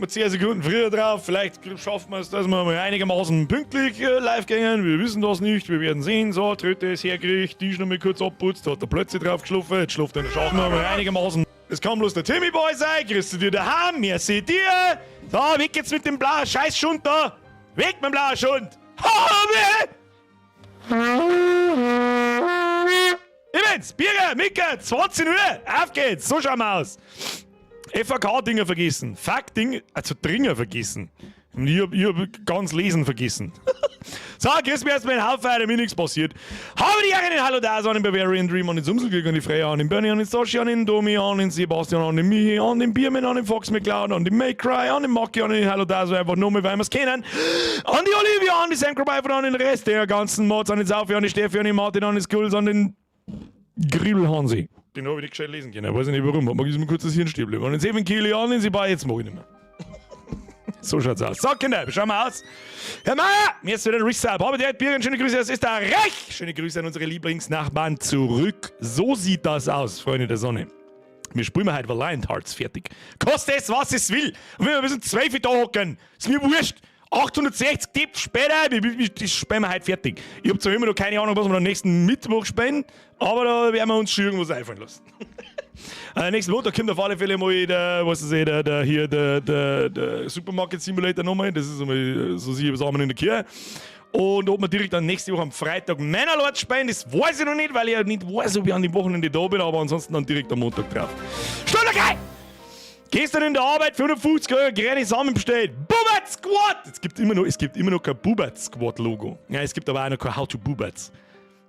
wir 10 Sekunden früher drauf. Vielleicht schaffen wir es, dass wir mal einigermaßen pünktlich live gehen. Wir wissen das nicht, wir werden sehen. So, Tröte ist hergerichtet, Tisch noch mal kurz abputzt, hat der plötzlich drauf geschlafen, jetzt schläft er in der Schaffen wir mal einigermaßen. Es kann bloß der Timmy Boy sein, grüß du dir daheim, merci dir. So, weg jetzt mit dem blauen Scheißschund da. Weg mit dem blauen Schund. Ha, Ich bin's, Birger, Mika, 20 Uhr, auf geht's, so schauen wir aus. FAK-Dinger vergessen, Fuck-Ding, also Dringer vergessen. Und ich hab ganz lesen vergessen. So, grüß mich erstmal in Haufen, mir nichts passiert. Habe die Ehre, den Hallo da, an den Bavarian Dream, an den Sumselglück, an die Freya, an den Bernie, an den Sashi, an den Domi, an den Sebastian, an den Michi, an den Biermann, an den Fox McCloud, an den Maycry, an den Maki, an den Hallo da, so einfach nur mal, weil wir's kennen. An die Olivia, an die Sam Crabbe, an den Rest der ganzen Mods, an den Saufi, an die Steffi, an den Martin, an den Skulls, an den Griebelhansi. Den habe ich nicht gescheit lesen können, weiß ich nicht warum. Aber ist mir kurz das Hirn stehen geblieben. An den Seven Kili, an den Sebastian, jetzt mach ich nicht mehr. So schaut's aus. So, Kinder, schauen wir aus. Herr Meier, mir ist wieder ein Resub. Habe die Birgen, schöne Grüße, es ist der Reich. Schöne Grüße an unsere Lieblingsnachbarn zurück. So sieht das aus, Freunde der Sonne. Wir spielen heute Valiant Hearts fertig. Kostet es, was es will. Und wenn wir bis um 12 Uhr da hocken, ist mir wurscht. 860 Tipps später, das spielen wir heute fertig. Ich hab zwar immer noch keine Ahnung, was wir am nächsten Mittwoch spielen, aber da werden wir uns schon irgendwas einfallen lassen. Nächsten Montag kommt auf alle Fälle mal der, was ist der, der, hier, der, der, der Supermarket Simulator nochmal. Das ist einmal so sicher zusammen in der Kirche. Und ob wir direkt dann nächste Woche am Freitag Männerlord spielen, das weiß ich noch nicht, weil ich ja nicht weiß, ob ich an dem Wochenende da bin, aber ansonsten dann direkt am Montag drauf. Stunde geil! Gestern in der Arbeit für 150 Euro gerade Samen bestellt. Bubat Squad! Es gibt immer noch, es gibt immer noch kein Bubat Squad Logo. Ja, es gibt aber auch noch kein How to Bubats.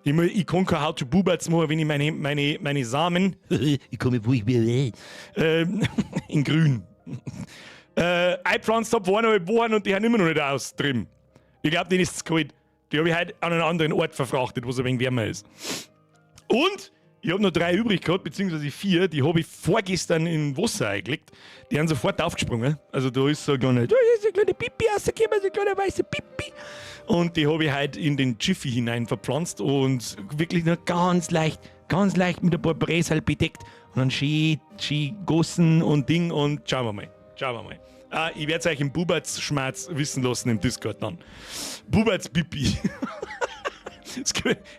Ich kann kein How to Bubats machen, wenn ich meine Samen, ich komme, wo ich will, in grün, eingepflanzt hab vor eineinhalb Wochen und die haben immer noch nicht aus drin. Ich glaub, denen ist es kalt. Die hab ich heute an einen anderen Ort verfrachtet, wo es ein wenig wärmer ist. Und ich hab noch 3 übrig gehabt, beziehungsweise 4, die hab ich vorgestern in Wasser eingelegt. Die haben sofort aufgesprungen. Also da ist so ein kleiner, da ist so ein kleiner Pipi rausgekommen, so ein kleiner weißer Pipi. Und die hab ich heute in den Jiffy hinein verpflanzt und wirklich nur ganz leicht, ganz leicht mit ein paar Bräsal bedeckt. Und dann schön, schön gossen und Ding und schauen wir mal. Schauen wir mal. Ah, ich werd's euch im Buberts-Schmerz wissen lassen im Discord dann. Buberts Pipi.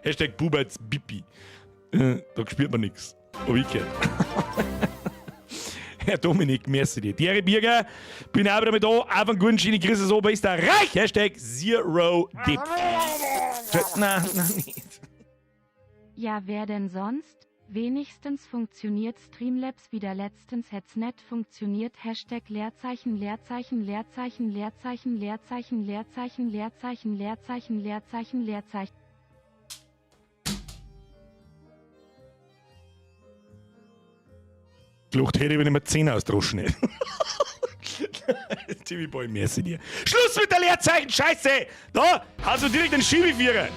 Hashtag Buberts Pipi. Da spürt man nix. Hab ich gehört. Herr Dominik, merci dir. Thierry Birger, bin auch wieder mit da. Auf einen guten schönen Grüße so, ist der reich. Hashtag Zero Dip. Nein, nein, nicht. Ja, wer denn sonst? Wenigstens funktioniert Streamlabs wieder. Letztens hätt's net funktioniert. Hashtag Leerzeichen, Leerzeichen, Leerzeichen, Leerzeichen, Leerzeichen, Leerzeichen, Leerzeichen, Leerzeichen, Leerzeichen, Leerzeichen. Gelacht hätte ich, wenn ich mir 10 ausdroschen hätte. Timmy Boy, merci dir. Schluss mit der Leerzeichen, Scheiße! Da, hast du direkt den Schiebevierer.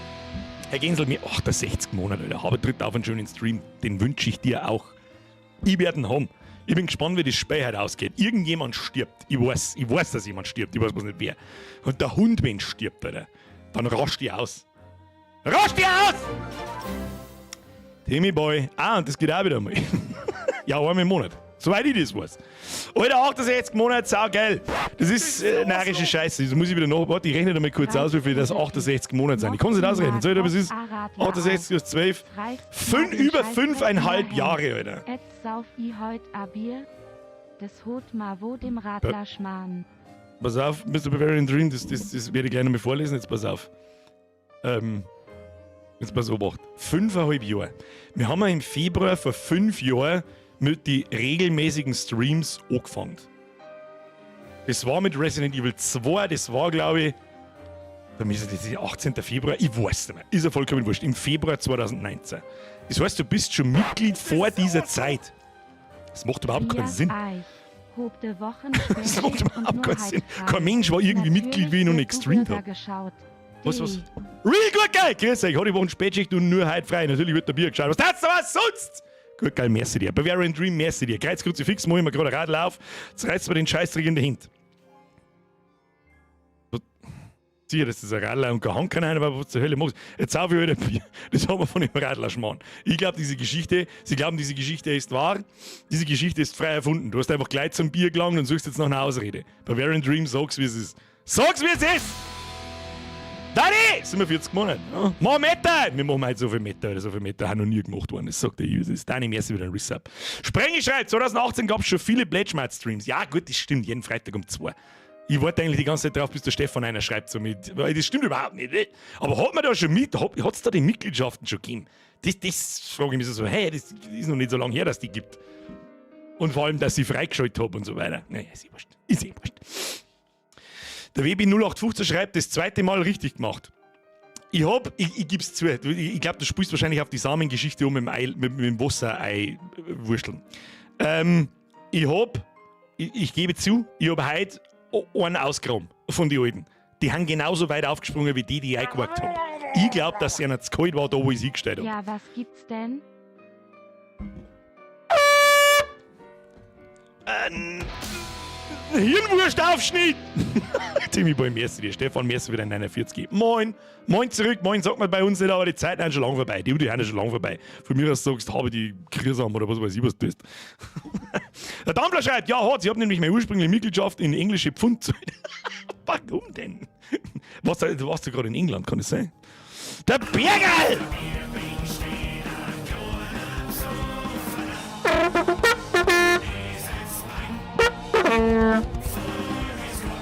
Herr Gensel, mir 68 Monate, Alter. Habe tritt auf einen schönen Stream. Den wünsche ich dir auch. Ich werde ihn haben. Ich bin gespannt, wie das Spiel heute ausgeht. Irgendjemand stirbt. Ich weiß, dass jemand stirbt. Ich weiß bloß nicht wer. Und der Hund, wenn stirbt, Alter, dann rascht die aus. Rascht die aus! Timmy Boy. Ah, und das geht auch wieder mal. Ja, einmal im Monat. Soweit ich das weiß. Alter, 68 Monate, saugeil. Das ist narische Scheiße. Das muss ich wieder nach. Warte, ich rechne da mal kurz aus, wie viel das 68 Monate sind. Ich kann es nicht ausrechnen. Soll ich da, was ist? 68 plus 12. Über fünfeinhalb Jahre, Alter. Pass auf, Mister Bavarian Dream, das werde ich gleich nochmal vorlesen. Jetzt pass auf. Jetzt pass auf, Obacht. 5,5 Jahre. Wir haben ja im Februar vor 5 Jahren mit den regelmäßigen Streams angefangen. Das war mit Resident Evil 2, das war, glaub ich, da müsste das ist 18. Februar, ich weiß nicht mehr, ist ja vollkommen wurscht, im Februar 2019. Das heißt, du bist schon Mitglied vor dieser Zeit. Das macht überhaupt keinen Sinn. Das macht überhaupt keinen Sinn. Kein Mensch war irgendwie Mitglied, wie ich noch nicht gestreamt hab. Was, was? Real gut, geil! Grüß euch, heute Wochen Spätschicht und nur heute frei. Natürlich wird der Bier geschaut. Was tat's da was sonst? Gut, geil, merci dir. Bavarian Dream, merci dir. Kreuz, Kruzifix, mach ich mir gerade Radl auf. Jetzt reißt mir den Scheißdreck in die Hand. Sicher, dass das ein Radler und kein Hand kann, aber was zur Hölle machst Jetzt sauf ich halt ein Bier. Das haben wir von dem Radler Schmarrn. Ich glaube, diese Geschichte, sie glauben, diese Geschichte ist wahr. Diese Geschichte ist frei erfunden. Du hast einfach gleich zum Bier gelangt und suchst jetzt noch eine Ausrede. Bavarian Dream, sag's wie es ist. Sag's wie es ist! Dani! 47 Monate. Ja. Mach Meter! Wir machen heute so viel Meter, oder so viel Meter haben noch nie gemacht worden. Das sagt der Jesus. Dani, merci wieder ein Resub. Sprengi schreibt, 2018 gab es schon viele Pledgemart-Streams. Ja, gut, das stimmt. Jeden Freitag um 2. Ich warte eigentlich die ganze Zeit drauf, bis der Stefan einer schreibt, so mit, weil das stimmt überhaupt nicht. Ne? Aber hat man da schon mit, hat es da die Mitgliedschaften schon gegeben? Das frage ich mich so, hey, das ist noch nicht so lange her, dass die gibt. Und vor allem, dass ich freigeschaltet habe und so weiter. Naja, ist eh wurscht. Ist eh wurscht. Der WB0815 schreibt, das zweite Mal richtig gemacht. Ich hab, ich geb's zu, ich glaube, du spielst wahrscheinlich auf die Samengeschichte um mit dem, Ei, mit dem Wasserei wursteln. Ich hab, ich gebe zu, ich hab heute einen ausgeräumt von den Alten. Die haben genauso weit aufgesprungen wie die, die ich eingewagt hab. Ich glaub, dass es ihnen zu kalt war, da wo ich sie hingestellt hab. Ja, was gibt's denn? Ein Hirnwurstaufschnitt! Timmy Boy, merci dir. Stefan, merci wieder 49. Moin! Moin zurück, moin sagt man bei uns nicht, aber die Zeiten sind schon lange vorbei. Die, die sind schon lange vorbei. Von mir aus sagst, habe die Krise oder was weiß ich, was du tust. Der Dampler schreibt, ja, hat, ich habe nämlich meine ursprüngliche Mitgliedschaft in englische Pfund. Warum denn? Was, du warst du gerade in England, kann das sein? Der Bergerl!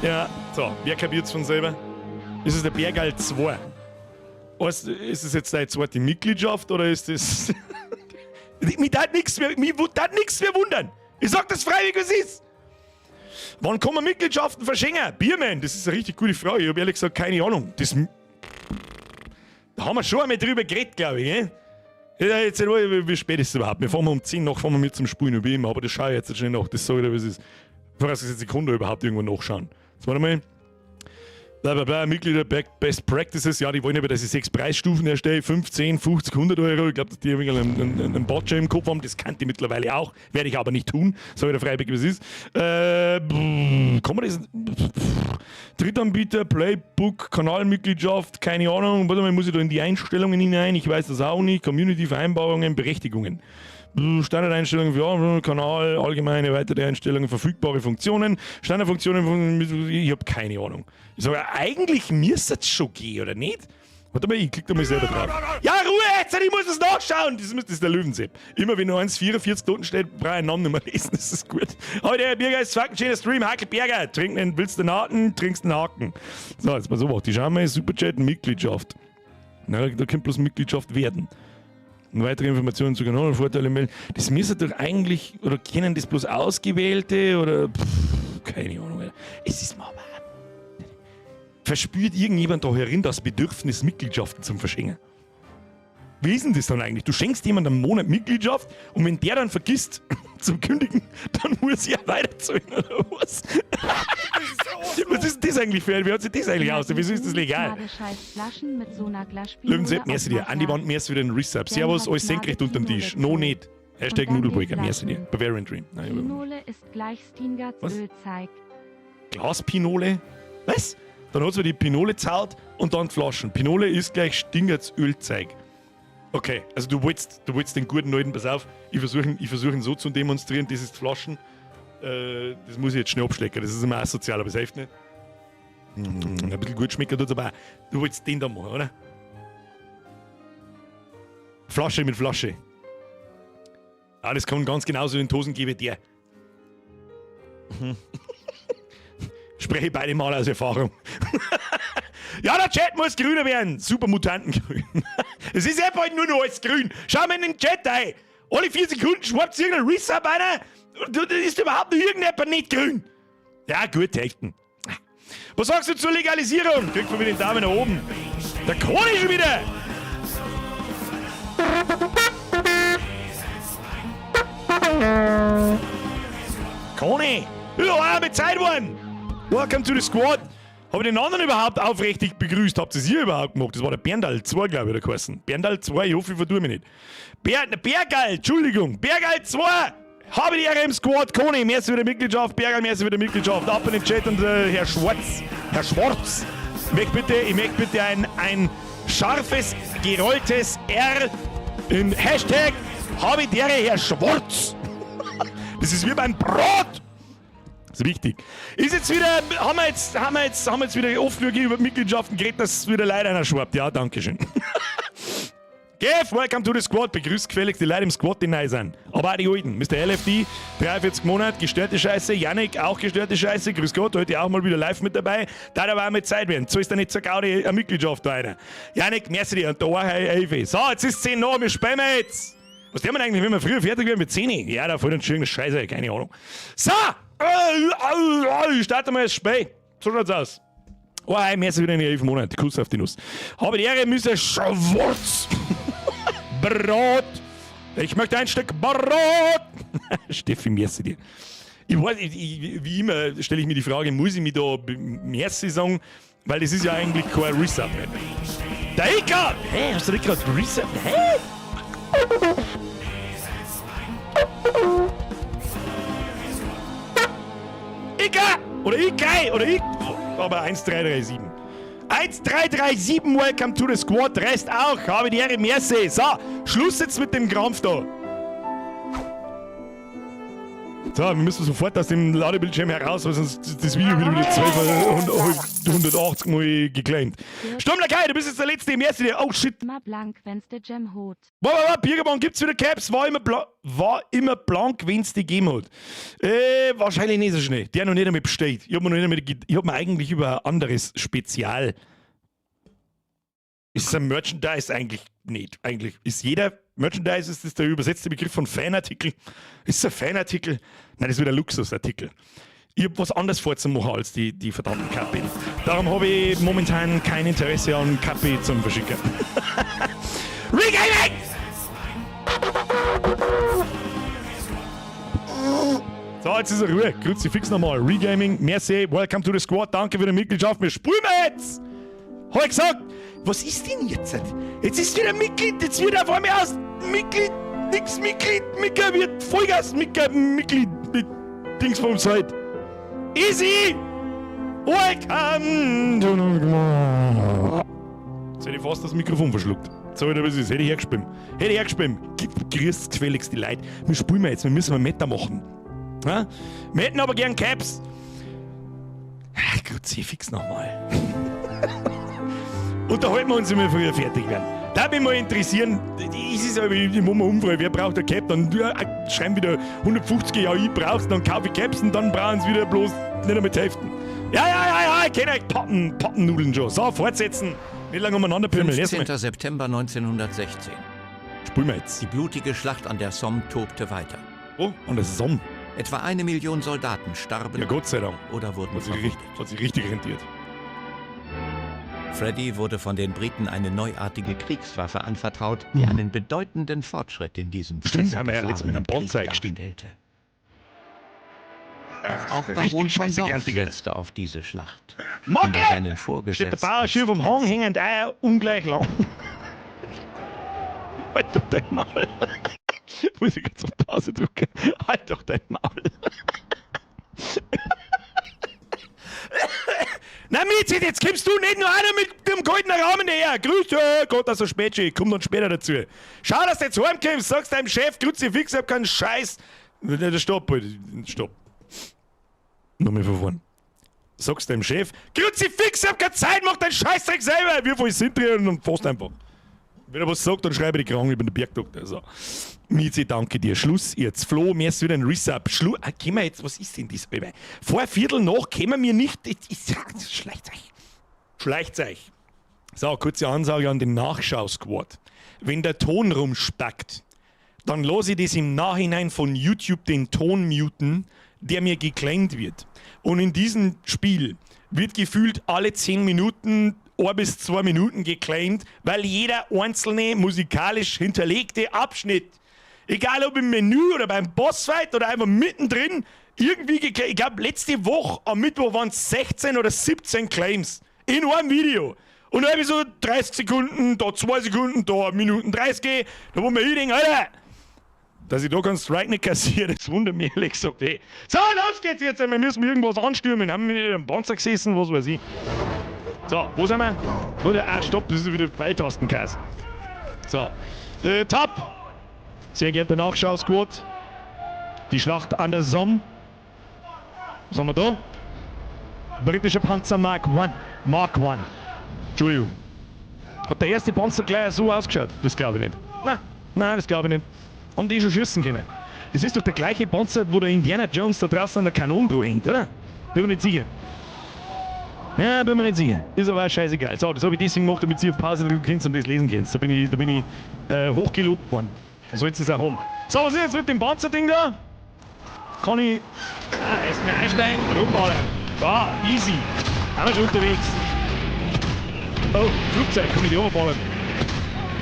Ja, so, wer kapiert's von selber? Ist es der Bergerl 2? Was, ist es jetzt deine zweite Mitgliedschaft oder ist das. Mich darf nichts mehr, mich darf nichts mehr wundern. Ich sag das freiwillig, was ist. Wann kann man Mitgliedschaften verschenken? Biermann, das ist eine richtig gute Frage. Ich hab ehrlich gesagt keine Ahnung. Das, da haben wir schon einmal drüber geredet, glaube ich. Gell? Ja, jetzt, wie spät ist es überhaupt? Wir fahren um 10 nach, fahren wir mit zum Spielen, wie immer, aber das schaue ich jetzt schnell nach. Das sage ich dir, was ist. Vorausgesetzt, ich kann da überhaupt irgendwo nachschauen. Jetzt warte mal. Bla bla bla, Mitglieder Best Practices, ja, die wollen aber, dass ich 6 Preisstufen erstelle, 15, 50, 100 Euro. Ich glaube, dass die irgendwie einen Budget im Kopf haben, das kannte ich mittlerweile auch, werde ich aber nicht tun, sag ich dir freiwillig, wie es ist. Kann man das? Pff, Drittanbieter, Playbook, Kanalmitgliedschaft, keine Ahnung, warte mal, muss ich da in die Einstellungen hinein? Ich weiß das auch nicht. Community-Vereinbarungen, Berechtigungen. Standardeinstellungen für Kanal, allgemeine weitere Einstellungen, verfügbare Funktionen, Standardfunktionen, von, ich hab keine Ahnung. Ich sage, eigentlich müsste es schon gehen, oder nicht? Warte mal, ich klick da mal selber drauf. Ja, Ruhe jetzt, ich muss es nachschauen. Das ist der Löwensepp. Immer wenn nur 1,44 unten steht, brauche ich einen Namen nicht mehr lesen, das ist gut. Heute, Herr Birger, ist fucking schöner Stream. Hakel Berger, trink einen, willst du einen Haken, trinkst einen Haken. So, jetzt mal so was. Die schauen wir, Superchat, Mitgliedschaft. Na, da könnte bloß Mitgliedschaft werden. Und weitere Informationen zu Kanal, Vorteile melden. Das müsste doch eigentlich, oder kennen das bloß Ausgewählte, oder pff, keine Ahnung. Alter. Es ist mal wahr. Verspürt irgendjemand da herin das Bedürfnis, Mitgliedschaften zum Verschenken? Wie ist denn das dann eigentlich? Du schenkst jemandem einen Monat Mitgliedschaft und wenn der dann vergisst zum Kündigen, dann muss er weiterzahlen oder was? Was ist denn das eigentlich für ein? Wie hat sich das eigentlich aus? Wieso ist das legal? Löwensepp, merci dir. Andi Wand, merci für den Resub. Servus, alles senkrecht unterm Tisch. No nicht. Hashtag Nudelbrücker, merci dir. Bavarian Dream. Nein, Pinole ist gleich Stingarts Was? Ölzeig. Glaspinole? Was? Dann hat's mir die Pinole zahlt und dann die Flaschen. Pinole ist gleich Stingerts Ölzeug. Okay, also du willst den guten alten, pass auf, ich versuch ihn so zu demonstrieren, das ist die Flaschen. Das muss ich jetzt schnell abschlecken, das ist immer asozial, aber es hilft nicht. Ein bisschen gut schmecken tut's aber auch. Du willst den da machen, oder? Flasche mit Flasche. Ah, das kann ganz genauso in Tosen geben, der. Spreche beide mal aus Erfahrung. Ja, der Chat muss grüner werden. Supermutantengrün. Es ist ja bald nur noch alles grün. Schau mal in den Chat ein. Alle 4 Sekunden schwappt irgendein Resub einer. Da ist überhaupt noch irgendjemand nicht grün. Ja, gut, Hälften. Was sagst du zur Legalisierung? Kriegt von mir den Daumen nach oben. Der Koni schon wieder. Koni! Ja, mit Zeit worden! Welcome to the squad! Hab ich den anderen überhaupt aufrichtig begrüßt? Habt ihr es hier überhaupt gemacht? Das war der Berndal 2, glaub ich, oder geheißen. Berndal 2, ich hoffe, ich vertue mich nicht. Bergal, Entschuldigung, Bergal 2! Habe die Ehre im Squad, Koni, merci für die Mitgliedschaft, Bergal, merci für die Mitgliedschaft. Ab in den Chat und Herr Schwarz. Herr Schwarz! Ich möchte bitte ein scharfes, gerolltes R in Hashtag Habe die Ehre, Herr Schwarz. Das ist wie beim Brot. Das ist wichtig. Ist jetzt wieder, haben wir jetzt, haben wir jetzt, haben wir jetzt wieder oft genug über Mitgliedschaften geredet, dass wieder Leute einer schwappt. Ja, danke schön. Geff, welcome to the squad. Begrüßt gefälligst die Leute im Squad, die neu sind. Aber auch die Alten. Mr. LFD, 43 Monate, gestörte Scheiße. Yannick, auch gestörte Scheiße. Grüß Gott, heute auch mal wieder live mit dabei. Da aber auch mit Zeit werden. So ist da nicht zur Gaudi eine Mitgliedschaft da einer. Yannick, merci dir. Und da hey, Elfi. So, jetzt ist 10 nach, wir spielen jetzt. Was tun wir eigentlich, wenn wir früher fertig werden mit 10? Ja, da fällt uns schon irgendeine Scheiße, keine Ahnung. So, starten wir das Spiel. So schaut's aus. Oh, hey, merci wieder in die 11 Monate. Kuss auf die Nuss. Habe die Ehre, Mr. Schwarz. Brot. Ich möchte ein Stück Brot. Steffi, merci dir. Ich weiß, wie immer stelle ich mir die Frage, muss ich mich da merci sagen? Weil das ist ja eigentlich kein Resub. Der Ika! Hä, hast du nicht gerade Resub? Hä? Ika! Oder Ikai! Oder Ik. Aber 1337. 1337, welcome to the squad. Rest auch. Habe die Ehre, merci. So, Schluss jetzt mit dem Krampf da. So, wir müssen sofort aus dem Ladebildschirm heraus, weil sonst das Video wieder 1280 Mal geclaimt. Sturmlakai, du bist jetzt der Letzte im ersten. Oh shit. Immer blank, wenn's de Gem hot. Warte, warte, Biergebahn gibt's wieder Caps? War immer blank, wenn's die gegeben hat. Wahrscheinlich nicht so schnell. Der noch nicht einmal bestellt. Ich hab mir noch nicht einmal, ich hab mir eigentlich über ein anderes Spezial. Ist ein Merchandise eigentlich nicht? Eigentlich ist jeder Merchandise, ist das der übersetzte Begriff von Fanartikel? Ist das ein Fanartikel? Nein, das ist wieder ein Luxusartikel. Ich hab was anderes vorzumachen als die verdammten Kappe. Darum habe ich momentan kein Interesse an Kappe zum Verschicken. Regaming! So, jetzt ist er Ruhe. Kruzifix nochmal. Regaming, merci, welcome to the squad. Danke für die Mitgliedschaft. Wir spielen jetzt! Hab ich gesagt, was ist denn jetzt? Jetzt ist wieder Mitglied, jetzt wird auf einmal aus Mitglied, nix Mitglied, Micker wird Vollgas, Micker, Mitglied, mit Dingsbums halt. Easy! Welcome to the squad. Jetzt hätte ich fast das Mikrofon verschluckt. So, was ist, hätte ich hergespielt. Hätte ich hergespielt. Grüßt gefälligst die Leute. Wir spielen jetzt, wir müssen mal Meta machen. Ja? Wir hätten aber gern Caps. Ach, Kruzifix nochmal. Unterhalten wir uns, wenn wir früher fertig werden. Da würde mich mal interessieren, das ist aber, ich muss mal umfragen, wer braucht ein Cap? Dann schreiben wieder 150, ja, ich brauch's, dann kaufe ich Caps und dann brauchen sie wieder bloß nicht einmal die Hälfte. Ja, ja, ja, ja, ich kenn euch Pappennudeln schon. So, fortsetzen. Nicht lange umeinander pimmeln. Erstmal. 15. September 1916. Spielen wir jetzt. Die blutige Schlacht an der Somme tobte weiter. Oh, an der Somme. Etwa 1 Million Soldaten starben. Ja, Gott sei Dank. Oder wurden Hat verwundet. sich richtig rentiert. Freddy wurde von den Briten eine neuartige Kriegswaffe anvertraut, die einen bedeutenden Fortschritt in diesem Stimmt, haben wir ja letztes Mal in einem festgefahrenen Panzer Krieg gestiegen. darstellte. Ach, Auch richtig Baron von scheiße Dorf gern, Digga. setzte auf diese Schlacht. Mocke! Unter seinen Steht der Vorgesetzten Bauer schön vom Hang hängend Eier ungleich lang. Halt doch dein Maul. Muss ich kurz auf Pause drücken. Halt doch dein Maul. Na Mietzi, jetzt kommst du nicht nur einer mit dem goldenen Rahmen daher. Grüß dich, Gott, dass du spät schon. Ich komm dann später dazu. Schau, dass du jetzt heimkommst, sagst deinem Chef, Kruzifix, ich hab keinen Scheiß. Stopp, stopp. Nochmal von vorn. Sagst deinem Chef, Kruzifix, ich hab keine Zeit, mach deinen Scheißdreck selber. Wir voll sind drin und fast einfach. Wenn er was sagt, dann schreibe ich die Kranken, ich bin der Bergdoktor. So. Mietzi, danke dir. Schluss jetzt. Flo, mir ist wieder ein Resub. Können wir jetzt, was ist denn das? Vor Viertel nach können wir nicht. Schleicht euch. Schleicht euch. So, kurze Ansage an den Nachschau-Squad. Wenn der Ton rumspackt, dann lasse ich das im Nachhinein von YouTube den Ton muten, der mir geclaimt wird. Und in diesem Spiel wird gefühlt alle 10 Minuten 1 bis 2 Minuten geclaimt, weil jeder einzelne musikalisch hinterlegte Abschnitt, egal ob im Menü oder beim Bossfight oder einfach mittendrin, irgendwie geclaimt. Ich glaub, letzte Woche am Mittwoch waren es 16 oder 17 Claims in einem Video. Und da hab ich so 30 Sekunden, da 2 Sekunden, da Minuten 30, da wo mir ich denk, Alter, dass ich da keinen Strike nicht kassiere, das wundert mich ehrlich gesagt. Ey. So, los geht's jetzt, wir müssen irgendwas anstürmen. Haben wir am Panzer gesessen, was weiß ich. So, wo sind wir? Wo der, ah, stopp, das ist wieder Pfeiltastenkass. So, top! Sehr geehrter Nachschau-Squad. Die Schlacht an der Somme. Was haben wir da? Britischer Panzer Mark 1. Mark 1. Entschuldigung. Hat der erste Panzer gleich so ausgeschaut? Das glaube ich nicht. Nein, nein, das glaube ich nicht. Haben die schon schießen können? Das ist doch der gleiche Panzer, wo der Indiana Jones da draußen an der Kanone dran hängt, oder? Bin mir nicht sicher. Ja, bin mir nicht sicher. Ist aber auch scheißegal. So, das habe ich deswegen gemacht, damit Sie auf Pause drücken könnt und das lesen könnt. Da bin ich hochgelobt worden. So jetzt ist er home. So, was ist jetzt mit dem Panzerding da? Kann ich. Ah, erst mal einsteigen, rumballern. Ja, easy. Haben wir schon unterwegs. Oh, Flugzeug, kann ich die runterballern?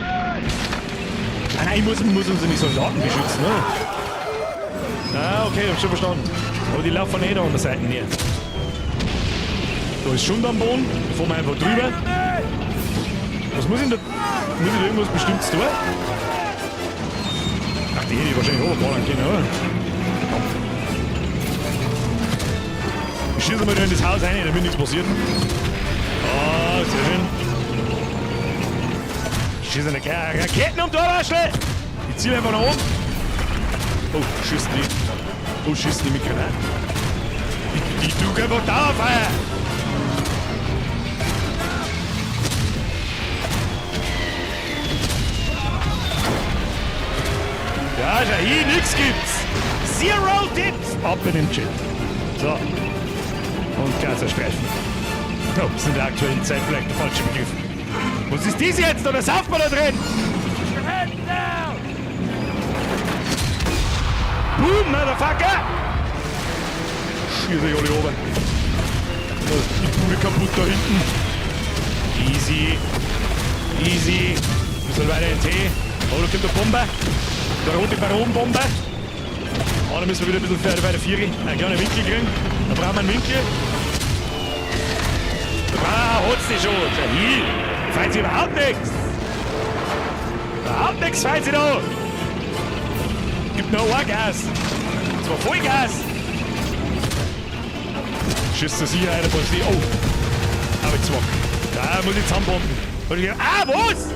Ah, nein, ich muss unsere Soldaten beschützen, ne? Ah, okay, hab schon verstanden. Aber die laufen eh da an der Seite her. Da ist Schund am Boden, da fahren wir einfach drüber. Was muss ich denn da? Muss ich da irgendwas Bestimmtes tun? Ach, die hätte ich wahrscheinlich runterballern können, oder? Ich schieße mal in das Haus rein, damit nichts passiert. Ah, sehr schön. Ich schieße eine kleine Raketen um die Oberschle! Ich ziele einfach nach oben. Oh, schießen die. Oh, schießen die mit Granaten. Ich drücke einfach Dauerfeuer! Ja, schau hier, nix gibt's! Zero Tips! Ab in den Chat. So. Und Gazastreifen. Oh, das ist in der aktuellen Zeit vielleicht der falsche Begriff. Was ist dies jetzt? Oder sauft man da drin? Boom, Motherfucker! Schieße ich alle oben. Da ist die Bude kaputt da hinten. Easy. Easy. Bisschen weiter in den Tee. Oh, da kommt eine Bombe. Der rote Baronbombe. Oh, da müssen wir wieder ein bisschen weiter vieren. Einen kleinen Winkel kriegen. Da brauchen wir einen Winkel. Ah, holt's dich schon. Schau hier. Fällt sich überhaupt nichts. Überhaupt nichts fällt sich da. Gibt noch ein Gas. Und zwar Vollgas. Schießt zur Sicherheit ein paar Sie. Oh. Aber jetzt. Da muss ich zusammenbomben. Ah, was?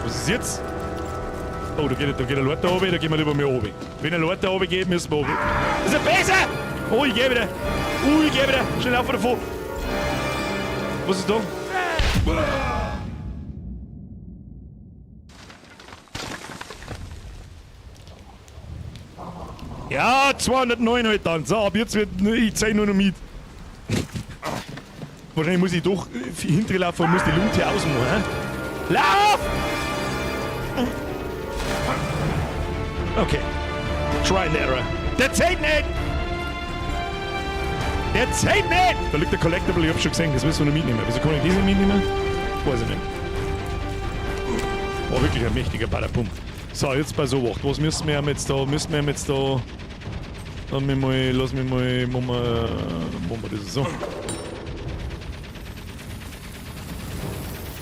Was ist jetzt? Oh, da geht ein Leute runter, da gehen wir lieber mal runter. Wenn ein Leute runter geht, müssen wir runter. Das ist ein Besser! Oh, ich geh wieder. Oh, ich geh wieder. Schnell laufen davon. Was ist da? Ja, 209 halt dann. So, ab jetzt wird ich zeig nur noch mit. Wahrscheinlich muss ich doch hinterlaufen und muss die Lunte ausmachen. Hä? Lauf! Okay. Try and error. Der zählt nicht! Der zählt nicht! Da liegt der Collectible, ich hab schon gesehen, das müssen wir noch mitnehmen. Wieso kann ich diesen mitnehmen? Weiß ich nicht. War wirklich ein mächtiger Badabum. So, jetzt bei so was. Was müssen wir jetzt da? Müssen wir jetzt da. Lass mich mal, machen wir das so.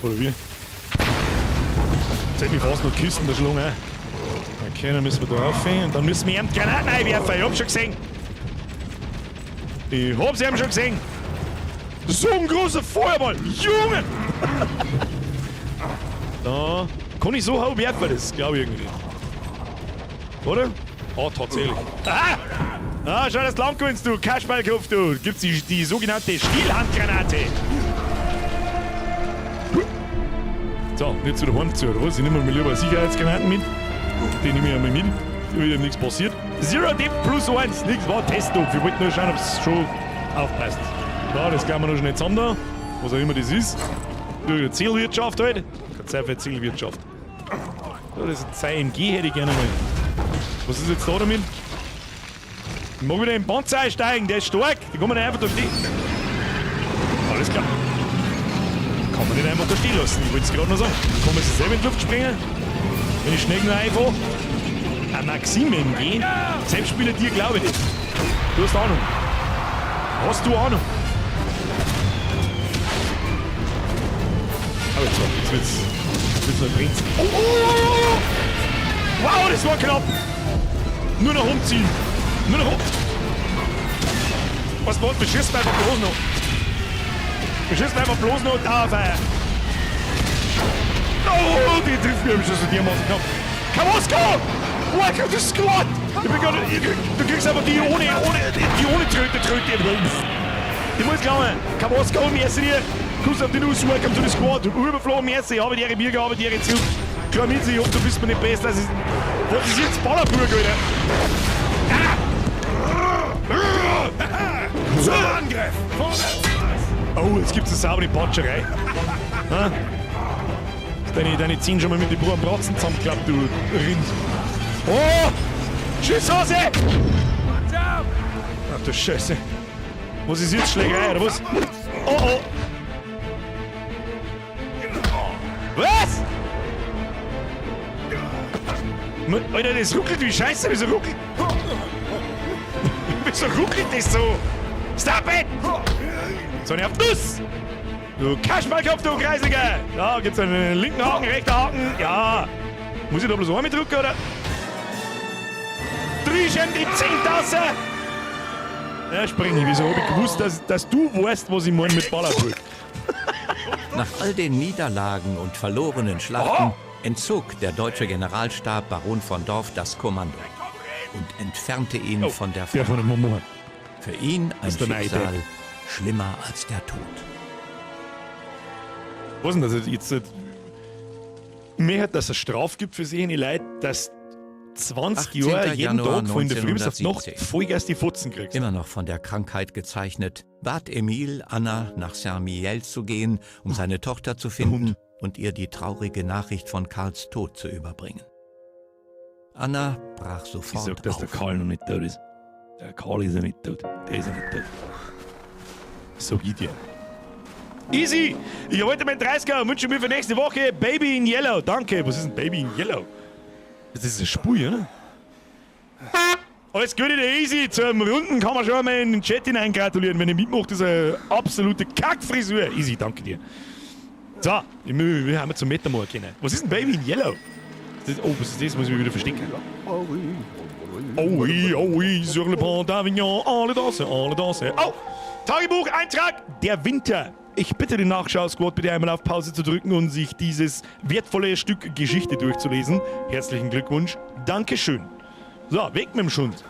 Oder wie? Jetzt hätte ich fast noch Kisten der Schlange. Okay, dann müssen wir da rauf und dann müssen wir ihm Granaten einwerfen. Ich hab's schon gesehen. Ich hab's eben schon gesehen. So ein großer Feuerball. Junge! Da. Kann ich so hoch werfen? Das glaube ich irgendwie nicht. Oder? Ah, tatsächlich. Ah! Ah, schau, das Land gewinnst du. Kasperlkopf, du. Gibt's die sogenannte Stielhandgranate. So, jetzt wieder heim zu, oder was? Ich nehme mir lieber Sicherheitsgranaten mit. Die nehme ich einmal mit. Damit nichts passiert. Zero Dip plus 1. Nichts war Testdopf. Ich wollte nur schauen, ob's schon aufpasst. Da, das kann man noch schnell zusammen da. Was auch immer das ist. Die Zielwirtschaft halt. Keine Zeit für Zielwirtschaft. So, das ist ein CMG hätte ich gerne mal. Was ist jetzt da damit? Ich mag wieder in den Panzer einsteigen, der ist stark. Die kann man nicht einfach da stehen. Alles klar. Kann man nicht einfach da stehen lassen. Ich wollte es gerade noch sagen. Kann man sich selber in die Luft springen? Wenn ich schnell genug einfahre? Ein Maxim MG? Selbstspieler dir glaube ich nicht. Du hast Ahnung. Hast du Ahnung? Aber jetzt, jetzt wird's noch Prinz. Oh, oh, oh, oh. Wow, das war knapp! Nur noch umziehen! Nur noch um. Was, was? Beschießt einfach die Hosen noch. Wir schießen einfach bloß noch Dauerfeuer. Oh, die trifft mich schon so dermaßen knapp. Kamosko! Welcome to Squad! Ich bin gerade, du kriegst einfach die ohne Tröte, Tröte. Ich muss glauben, Kamosko, merci dir. Kuss auf die Nuss, welcome to the squad. Überflogen, merci, habe die Ehre, Birger, habe die Ehre zurück. Klar mit, ich hoffe, du bist mir nicht besser. Das ist, was ist jetzt Ballerburg, Alter? Ah! Zum Angriff! Vorwärts! Oh, jetzt gibt's eine saubere Patscherei. Ha? Deine Zehen schon mal mit den Brühen Bratzen zusammengeklappt, du Rind. Oh! Schießhase! Ach du Scheiße. Was ist jetzt? Schlägerei oder was? Oh oh! Was? Alter, das ruckelt wie Scheiße. Wieso ruckelt das so? Stop it! So, auf Nuss! Du Kasperlkopf, du Kreisiger! Da gibt's einen linken Haken, rechter Haken. Ja. Muss ich da bloß einmal drücken, oder? Drei die 10.000! Ja, spring ich. Wieso hab ich gewusst, dass du weißt, was ich meine mit Ballerburg? Nach all den Niederlagen und verlorenen Schlachten entzog der deutsche Generalstab Baron von Dorf das Kommando und entfernte ihn Oh, von der Der Front. von dem Moment. Für ihn ein ist der neue Schicksal Depp. schlimmer als der Tod. Was denn das jetzt? Mir hat, dass es eine Strafe gibt für solche Leute, dass 20 18. Jahre jeden Januar Tag von in der Früh bis auf die Nacht 1917. Vollgas die Fotzen kriegst. Immer noch von der Krankheit gezeichnet, bat Emil Anna, nach Saint-Mihiel zu gehen, um seine Tochter zu finden und ihr die traurige Nachricht von Karls Tod zu überbringen. Anna brach Ich sofort sag, dass der auf. Karl noch nicht tot ist. Der Karl ist ja nicht tot. Der ist ja nicht tot. Sag ich dir. Easy! Ich wollte meinen 30er und wünsche mir für nächste Woche Baby in Yellow. Danke. Was ist ein Baby in Yellow? Das ist ein Spur, oder? Alles Gute, der Easy. Zum Runden kann man schon einmal in den Chat hinein gratulieren. Wenn ihr mitmacht, ist eine absolute Kackfrisur. Easy, danke dir. So, wir haben zum Metamor können. Was ist ein Baby in Yellow? Das, oh, was ist das? Muss ich mich wieder verstecken. Oh oui, oh oui, sur le pont d'Avignon, alle danse, alle danse. Oh, Tagebuch, Eintrag, der Winter. Ich bitte den Nachschau-Squad bitte einmal auf Pause zu drücken und sich dieses wertvolle Stück Geschichte durchzulesen. Herzlichen Glückwunsch. Dankeschön. So, weg mit dem Schund.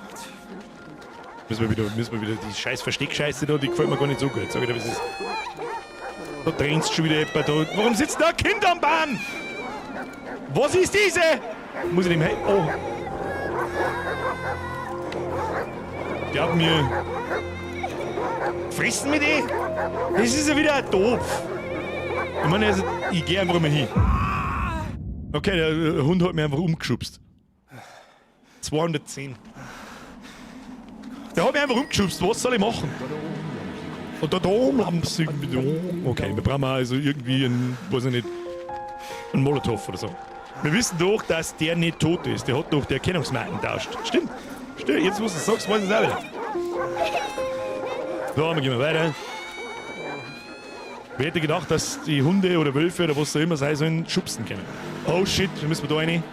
Müssen wir wieder die scheiß Versteckscheiße da, die gefällt mir gar nicht so gut. Sag ich dir, was ist. Da drehst schon wieder jemand da. Warum sitzt da ein Kind am Baum? Was ist diese? Muss ich dem helfen? Oh. Glaub mir. Fressen mit die? Das ist ja wieder doof. Ich meine, also, ich gehe einfach mal hin. Okay, der Hund hat mich einfach umgeschubst. 210. Der hat mich einfach umgeschubst. Was soll ich machen? Und da oben irgendwie. Okay, wir brauchen also irgendwie ein, weiß ich nicht, ein Molotow oder so. Wir wissen doch, dass der nicht tot ist. Der hat doch die Erkennungsmarken tauscht. Stimmt. Stimmt. Jetzt, wo du es sagst, weiß ich es auch wieder. So, wir gehen mal weiter. Wer hätte gedacht, dass die Hunde oder Wölfe oder was auch immer sein sollen, schubsen können? Oh shit, müssen wir da rein?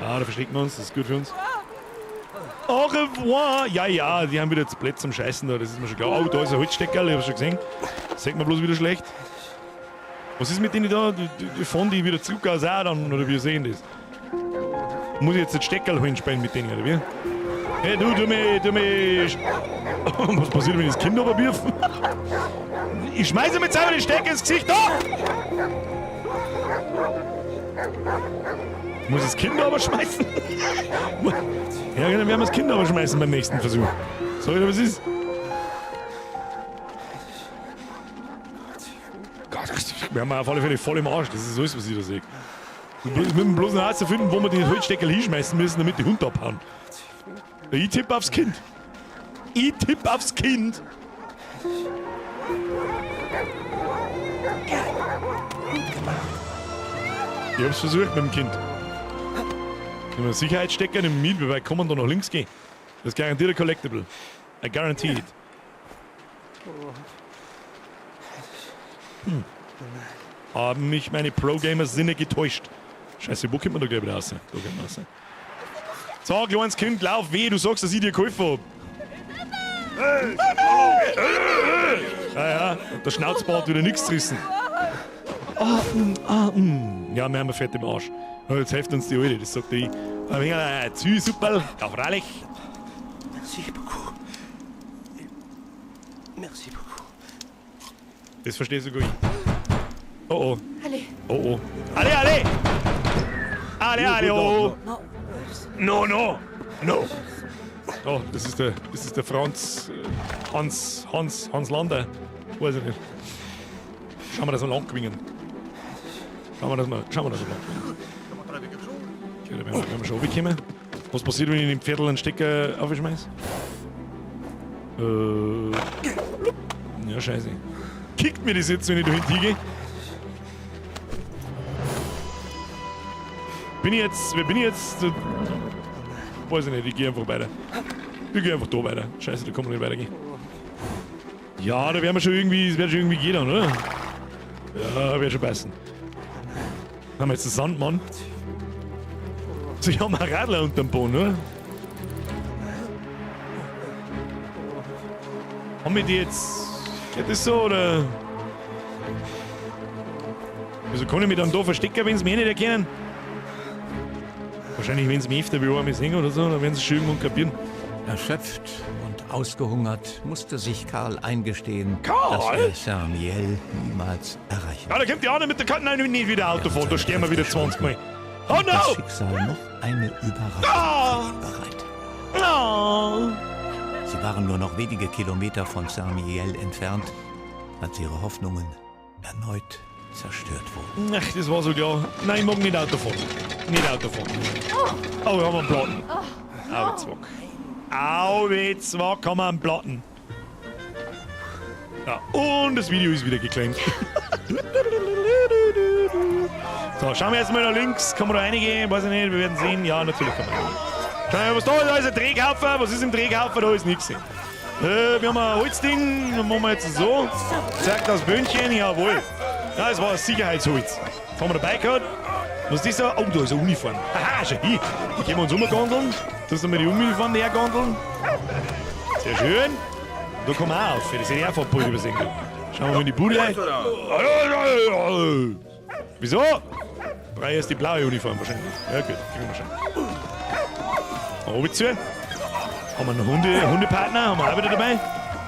Ah, da verstecken wir uns, das ist gut für uns. Au revoir! Ja, die haben wieder zu blöd zum Scheißen da, das ist mir schon klar. Oh, da ist ein Holzsteckerl, ich hab schon gesehen. Sieht man bloß wieder schlecht. Was ist mit denen da? Die fahren die wieder zurück aus auch dann, oder wie sehen das? Muss ich jetzt das Steckerl holen spielen mit denen, oder wie? Hey, du, du mich. Was passiert, wenn ich das Kind überwirf? Ich schmeiße mir jetzt einfach den Stecker ins Gesicht. Da! Muss ich das Kind aber schmeißen? Ja, dann werden wir das Kind aber schmeißen beim nächsten Versuch. Sag ich dir, was ist? Gott, wir haben auf alle Fälle voll im Arsch. Das ist alles, was ich da sehe. Wir müssen bloß noch herausfinden, wo wir den Holzstecker hinschmeißen müssen, damit die Hunde abhauen. Ich tippe aufs Kind. Ich tippe aufs Kind. Ich hab's versucht mit dem Kind. Nehmen wir Sicherheitsstecker, nehmen mit, wie weit kann man da nach links gehen? Das ist garantiert ein Collectible. I guarantee it. Haben mich meine Pro-Gamer-Sinne getäuscht. Scheiße, wo kommt man da gleich wieder raus? Da kommt man raus. So, kleines Kind, lauf weh, du sagst, dass ich dir geholfen hab. Ja. Oder? Der Schnauzbart wieder nichts gerissen. Ah, ah. Ja, wir haben fett im Arsch. Jetzt hilft uns die Alte, das sagt ich. Ein wenig ein Züsuperl, ja freilich. Merci beaucoup. Merci beaucoup. Das verstehe sogar ich. Oh oh. Allez. Oh oh. Alle, alle! Alle, alle, oh! No, no! No! Oh, das ist der Franz, Hans, Hans, Hans Lander. Weiß ich nicht. Schauen wir, dass wir lang gewinnen. Schauen wir, dass wir, schauen wir, dass wir lang gewinnen. Okay, da werden wir schon runterkommen. Was passiert, wenn ich dem Pferdl einen Stecker aufschmeiß? Ja, scheiße. Kickt mir das jetzt, wenn ich da hinten hingehe? Bin ich jetzt. Wer bin ich jetzt? Weiß ich nicht, ich gehe einfach weiter. Ich gehe einfach da weiter. Scheiße, da kann man nicht weitergehen. Ja, da werden wir schon irgendwie. Es wird schon irgendwie gehen dann, oder? Ja, wird schon passen. Haben wir jetzt den Sandmann? So, ich haben einen Radler unterm Boden, oder? Haben wir die jetzt. Geht das so, oder? Wieso kann ich mich dann da verstecken, wenn sie mich eh nicht erkennen? Wahrscheinlich, wenn sie mich öfter wie einmal sehen oder so, dann werden sie schon irgendwann kapieren. Erschöpft und ausgehungert musste sich Karl eingestehen, Karl? dass er Saint-Mihiel niemals erreichen Ja, da kommt die andere mit der Karte. Nein, nicht wieder Auto fahren, da sterben wir wieder 20 Mal. Oh Das no! Schicksal noch eine Überraschung Ah! für ihn bereit. No! Sie waren nur noch wenige Kilometer von Saint-Mihiel entfernt, als ihre Hoffnungen erneut zerstört wurden. Ach, das war so klar. Nein, ich mag nicht Auto fahren. Nicht Auto fahren. Oh, wir haben einen Platten. Au, zwack. Au, zwack, haben wir einen Platten. Ja, und das Video ist wieder geklemmt. So, schauen wir jetzt mal nach links. Kann man da reingehen? Weiß ich nicht, wir werden sehen. Ja, natürlich kann man reingehen. Schauen wir, was da ist. Da ist ein Drehhaufen. Was ist im Drehhaufen? Da ist nichts. Wir haben ein Holzding. Dann machen wir jetzt so. Zeigt das Böhnchen. Jawohl. Ja, das war ein Sicherheitsholz. Das haben wir dabei gehabt. Was ist das da? Oh, da ist eine Uniform. Haha, schau hier. Da können wir uns umgondeln. Das ist einmal die Uniform hergondeln. Sehr schön. Da kommen wir auch auf. Das hätte ich auch voll übersehen können. Schauen wir mal in die Bude. Wieso? Brei ist die blaue Uniform wahrscheinlich. Ja gut, kriegen wir schon. Oben zu. Haben wir einen Hundepartner? Haben wir auch wieder dabei?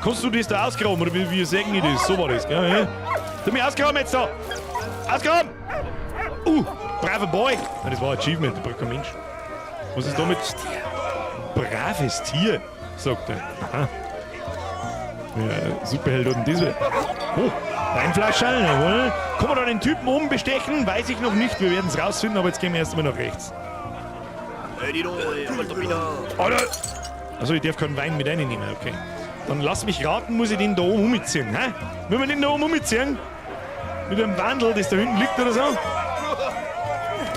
Kannst du das da ausgraben oder wie sagen die das? So war das, gell? Ja. Tu mich ausgraben jetzt da! Ausgraben! Braver Boy! Nein, das war ein Achievement, da braucht kein Mensch. Was ist damit? Braves Tier, sagt er. Aha. Ja, Superheld hat denn das wieder? Oh, Weinflaschen, jawohl. Kann man da den Typen umbestechen? Weiß ich noch nicht. Wir werden es rausfinden, aber jetzt gehen wir erstmal nach rechts. Alter! Also ich darf keinen Wein mit reinnehmen, okay. Dann lass mich raten, muss ich den da oben umziehen, hä? Müssen wir den da oben umziehen? Mit einem Wandel, das da hinten liegt oder so?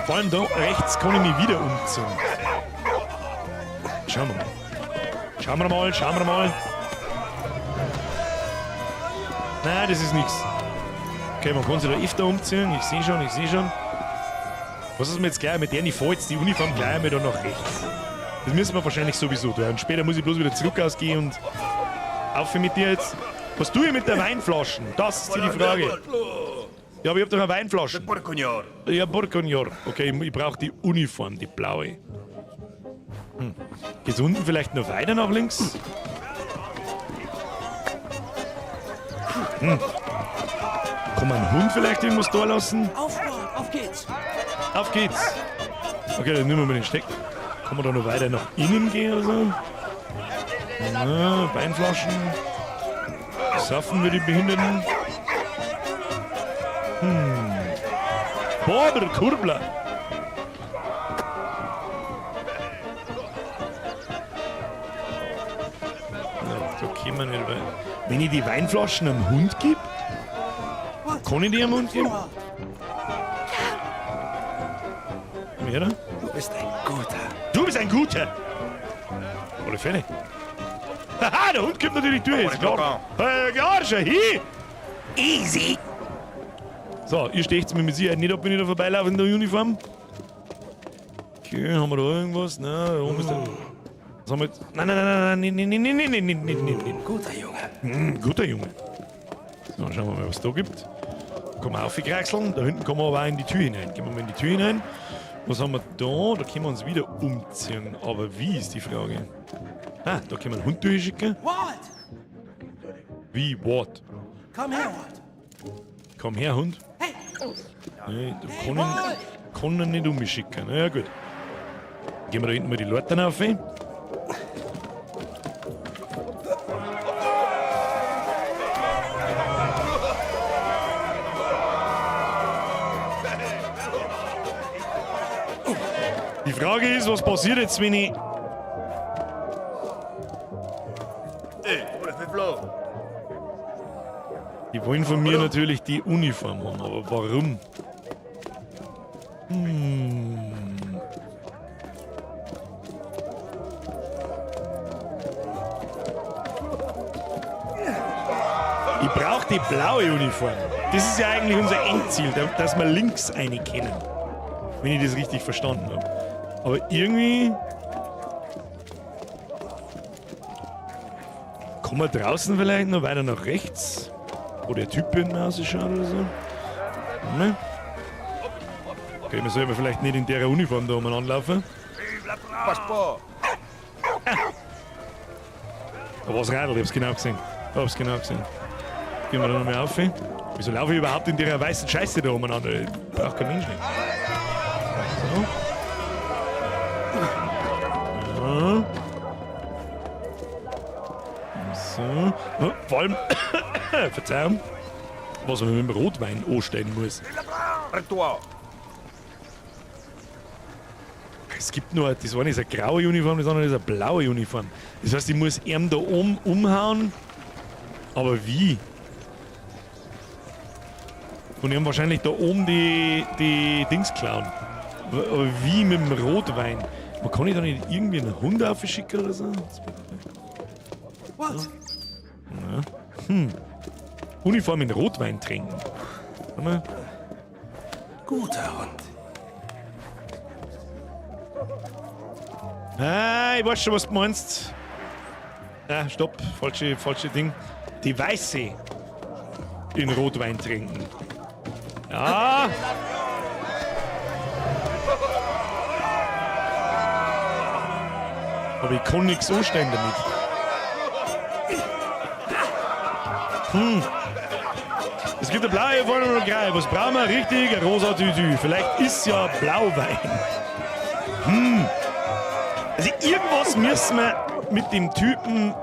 Vor allem da rechts kann ich mich wieder umziehen. Schauen wir mal. Schauen wir mal, schauen wir mal. Nein, das ist nix. Okay, man kann sich da öfter umziehen. Ich seh schon, ich seh schon. Was ist mir jetzt gleich mit der? Ich fahr jetzt die Uniform gleich einmal da nach rechts. Das müssen wir wahrscheinlich sowieso tun. Und später muss ich bloß wieder zurück ausgehen und auf mit dir jetzt. Was tue ich mit der Weinflaschen? Das ist die Frage. Ja, aber ich hab doch eine Weinflasche. Ja, Bourgognor. Okay, ich brauch die Uniform, die blaue. Geht's unten vielleicht noch weiter nach links? Kann man einen Hund vielleicht irgendwas da lassen? Auf, auf geht's! Auf geht's! Okay, dann nehmen wir mal den Steck. Kann man da noch weiter nach innen gehen oder so? Na, Weinflaschen. Saufen wir die Behinderten? Boah, der Kurbler! Ja, da kommen wir nicht weiter. Wenn ich die Weinflaschen am Hund gebe? Kann ich die am Hund geben? Komm her da. Du bist ein Guter. Du bist ein Guter! Alle Fälle. Haha, der Hund kommt natürlich durch, ist klar. Ja, schau hin! Easy! So, ihr stecht's mir mit Sicherheit nicht ab, wenn ich da vorbeilaufe in der Uniform. Okay, haben wir da irgendwas? Na, da oben ist der. Was haben wir jetzt? Nein, nein, nein, nein, nein, nein, nein, nein, nein, nein, nein, nein. Guter Junge. Guter Junge. So, So, schauen wir mal, was es da gibt. Kann man aufkraxeln. Da hinten kommen wir aber auch in die Tür hinein. Gehen wir mal in die Tür hinein. Was haben wir da? Da können wir uns wieder umziehen. Aber wie ist die Frage? Ah, da können wir einen Hund durchschicken. Walt! Wie, what? Komm her, Walt! Komm her, Hund. Hey! Nee, da Hey, kann Walt! ich, kann ihn nicht umschicken. Na ja, gut. Gehen wir da hinten mal die Leute auf. Die Frage ist, was passiert jetzt, wenn ich. Die wollen von mir natürlich die Uniform haben, aber warum? Ich brauche die blaue Uniform. Das ist ja eigentlich unser Endziel, dass wir links eine kennen. Wenn ich das richtig verstanden habe. Aber irgendwie. Kommen wir draußen vielleicht noch weiter nach rechts? Wo der Typ hinten ausschaut oder so? Ne? Okay, wir sollten vielleicht nicht in der Uniform da umeinander laufen. Da war's Radl, ich hab's genau gesehen. Ich hab's genau gesehen. Gehen wir da nochmal auf. Wieso laufe ich überhaupt in der weißen Scheiße da umeinander? Ich brauch kein Mensch nicht. So. Ja. So. Ja, vor allem, Verzeihung, was man mit dem Rotwein anstellen muss. Es gibt nur, das eine ist eine graue Uniform, das andere ist eine blaue Uniform. Das heißt, ich muss ihn da oben umhauen. Aber wie? Und die haben wahrscheinlich da oben die Dings klauen. Aber wie mit dem Rotwein? Man kann ich da nicht irgendwie einen Hund aufschicken oder so? Walt! Uniform in Rotwein trinken. Warte mal. Guter Hund. Ah, ich weiß schon, was du meinst. Ah, stopp, falsche Ding. Die weiße in Rotwein trinken. Ja. Aber ich kann nichts anstellen damit. Es gibt eine blaue Vorne und eine graue. Was brauchen wir? Richtig, ein rosa Tütü. Vielleicht ist ja Blauwein. Also irgendwas müssen wir mit dem Typen.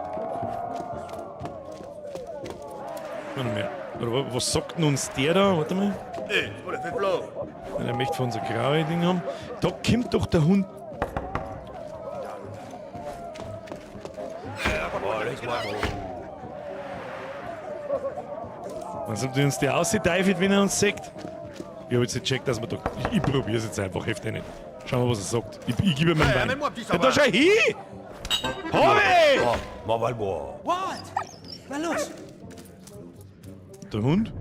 Warte mal. Oder was sagt denn uns der da? Warte mal. Der möchte von uns ein graues Ding haben. Da kommt doch der Hund. Was ob uns der aussieht, wenn er uns sagt? Ich hab jetzt nicht gecheckt, dass wir da. Ich probier's jetzt einfach, heftig nicht. Schauen wir, was er sagt. Ich gebe ihm meinen Wein. Ja, da schau hin! Hab ich! Walt! Na los! Der Hund?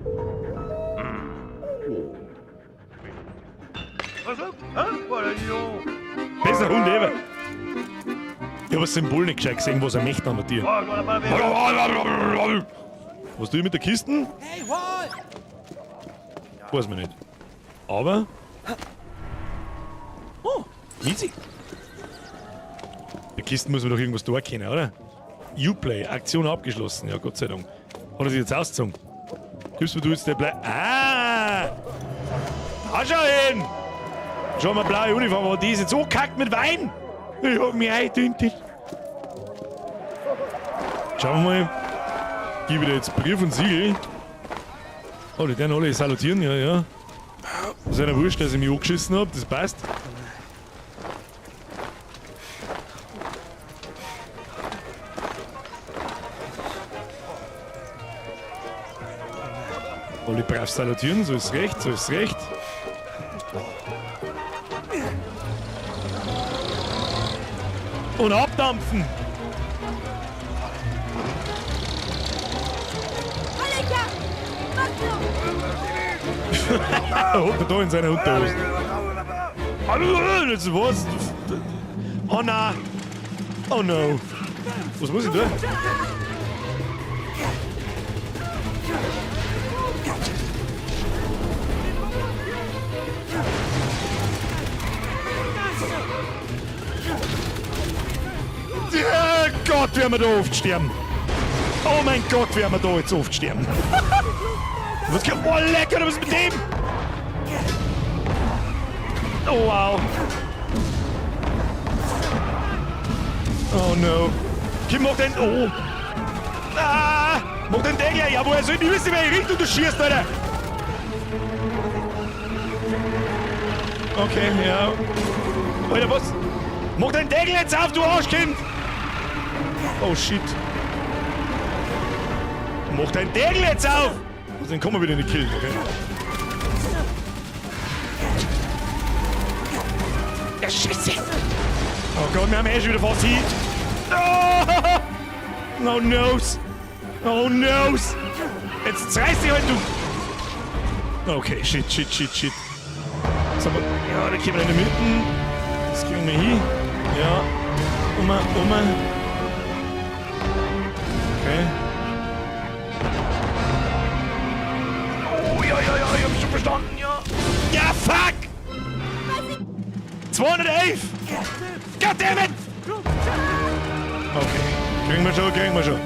Bester Hund ever! Ich hab das Symbol nicht gescheit gesehen, was er möchte an der Tür. Was tue ich mit der Kiste? Hey, Walt! Weiß man nicht. Aber. Oh, easy. Die Kisten muss man doch irgendwas da kennen, oder? Uplay, Aktion abgeschlossen. Ja, Gott sei Dank. Hat er sich jetzt ausgezogen? Gibst mir du jetzt der Blei. Ah! Da schau hin! Schau mal, blaue Uniform, aber die ist jetzt so kackt mit Wein! Ich hab mich eingedünnt. Schauen wir mal. Gib ich dir jetzt Brief und Siegel. Oh, die werden alle salutieren, ja, ja. Ist ja wurscht, dass ich mich angeschissen hab, das passt. Alle brav salutieren, so ist recht, so ist recht. Und abdampfen! Hockt er da in seiner Unterhose. Hallo, das was? Oh nein! Oh no! Was muss ich tun? Gott, werden wir da oft sterben. Oh mein Gott, werden wir da jetzt oft sterben. Was geht? Oh, lecker, was ist mit dem? Oh, wow. Oh no. Kim, mach den. Oh. Ah! Mach den Deckel! Ja, woher soll ich wissen, in welche Richtung du schießt, Alter? Okay, ja. Alter, was? Mach den Deckel jetzt auf, du Arschkind! Oh shit. Mach den Deckel jetzt auf! Also, dann kommen wir wieder in die Kill, okay? Ja, Scheiße! Oh Gott, wir haben eh schon wieder fast Heat. Oh! No, nos! Oh, nos! Jetzt zerreiß dich halt, du! Okay, shit, shit, shit, shit. Sag mal, ja, da kommen wir in die Mitte. Das kriegen wir hin. Ja. Um, um. Okay. Oh, ja, ja, ja, ich hab's schon verstanden, ja. Ja, fuck! 211! Goddammit! Okay, kriegen wir schon, kriegen wir schon.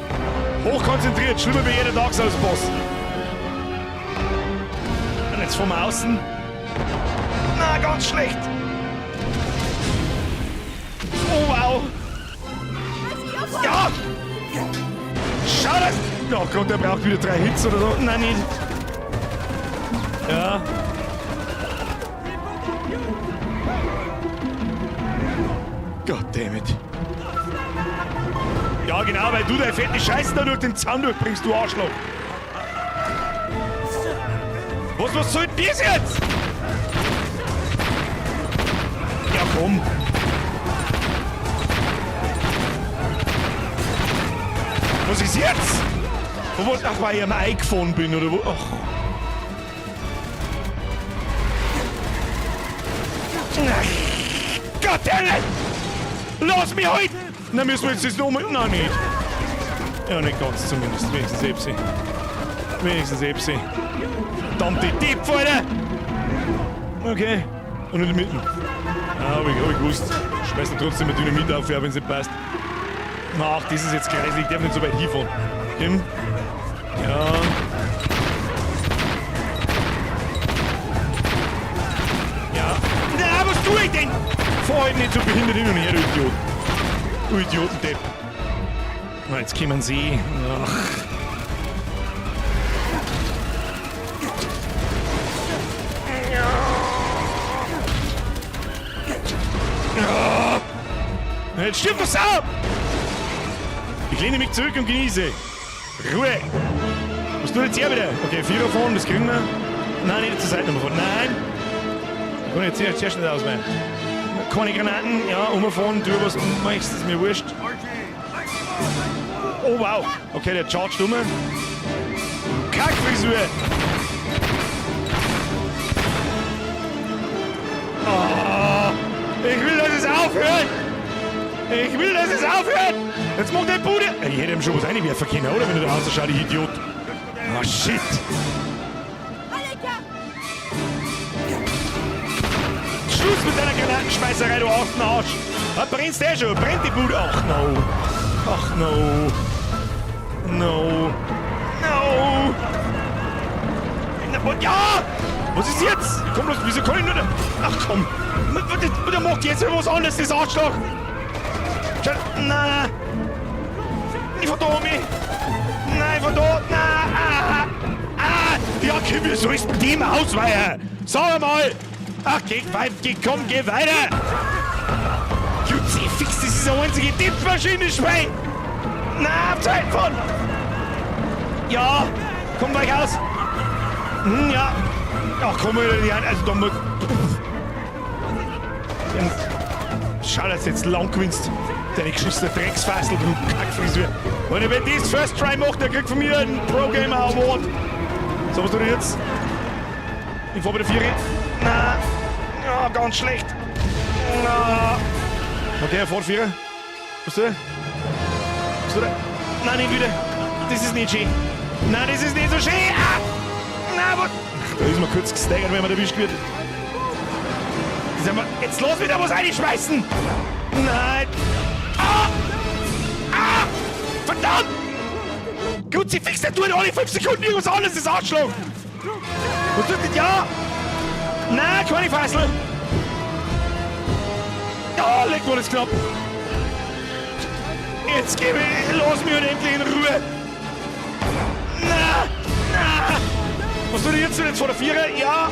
Hochkonzentriert, schlimmer wie jeder Dark Souls Boss. Und jetzt von außen. Na, ganz schlecht. Oh, wow. Ja! Schau das! Oh Gott, der braucht wieder 3 Hits oder so. Nein, nicht. Ja. God damn it. Ja, genau, weil du deine fette Scheiße da durch den Zaun durchbringst, du Arschloch. Was soll denn das jetzt? Ja, komm. Was ist jetzt? Wo, was, ach, weil ich am Ei gefahren bin, oder wo? Ach. Ach, Gott, damn it! Lass mich halt! Na, müssen wir jetzt das nochmal. Nein, nicht. Ja, nicht ganz zumindest. Wenigstens Epsi. Wenigstens Epsi. Verdammte Depp, Alter! Okay. Und in der Mitte. Ah, hab ich gewusst. Schmeiß da trotzdem mit Dynamit auf, ja, wenn's nicht passt. Ach, das ist jetzt kreislich. Ich darf nicht so weit hinfahren. Kim? Ja. Ja. Na, was tue ich denn? Fahr halt nicht so behindert hin und her, du Idiot. Du Idiotendepp. Na, jetzt kommen sie. Ach. Ja. Jetzt stirbt das ab! Ich lehne mich zurück und genieße. Ruhe! Was tut jetzt her wieder? Okay, Vierer fahren, das kriegen wir. Nein, nicht zur Seite fahren. Nein! Ich kann jetzt zuerst nicht ausweichen. Keine Granaten, ja, umfahren, tu was du möchtest, ist mir wurscht. Oh wow! Okay, der chargt um. Kackfrisur! Oh, ich will, dass es aufhört! Ich will, dass es aufhört! Jetzt macht der Bude! Ich hätte ihm schon was reinwerfen können, oder? Wenn du da ausschaust, ich Idiot! Oh shit! Schluss mit deiner Granatenschmeißerei, du Arsch! Da brennst eh schon! Brennt die Bude! Ach no! Ach no! No! No! Ja! Was ist jetzt? Komm bloß, wieso kann ich nur da? Ach komm! Der macht jetzt was anderes, das Arschloch! Na! Nicht von da, mich! Nein, von da! Na! Ah! Ah! Ja, Kim, wie soll ich's mit dem ausweichen? Sag mal! Ach, geh, geh, komm, geh weiter! Fix, das ist eine einzige Tippmaschine, Schwein! Na, Zeit von! Ja! Komm gleich aus! Hm, ja! Ach komm, also da muss. Schau, dass du jetzt lang gewinnst. Deine geschissene Drecksfassel, du Kackfrisur. Und wenn das First Try macht, der kriegt von mir einen Pro Gamer Award. So, was tut er jetzt? Ich fahr bei der Vieri. Na, ja, ganz schlecht. Na. Okay, er fährt Vierer. Was tut er? Was tut er? Nein, nicht wieder. Das ist nicht schön. Nein, das ist nicht so schön. Ah! Na, was? Da ist man kurz gesteigert, wenn man erwischt wird. Mal, jetzt los wieder was reinschmeißen! Nein! Ah! Ah! Verdammt! Kruzifix, der tut alle 5 Sekunden irgendwas anderes, das Arschloch! Was tut das? Ja! Nein, keine Fassel! Ja, leck mal das knapp! Jetzt geh mich, lass mich endlich in Ruhe! Na! Na! Was tut ich jetzt? Jetzt vor der Vierer? Ja!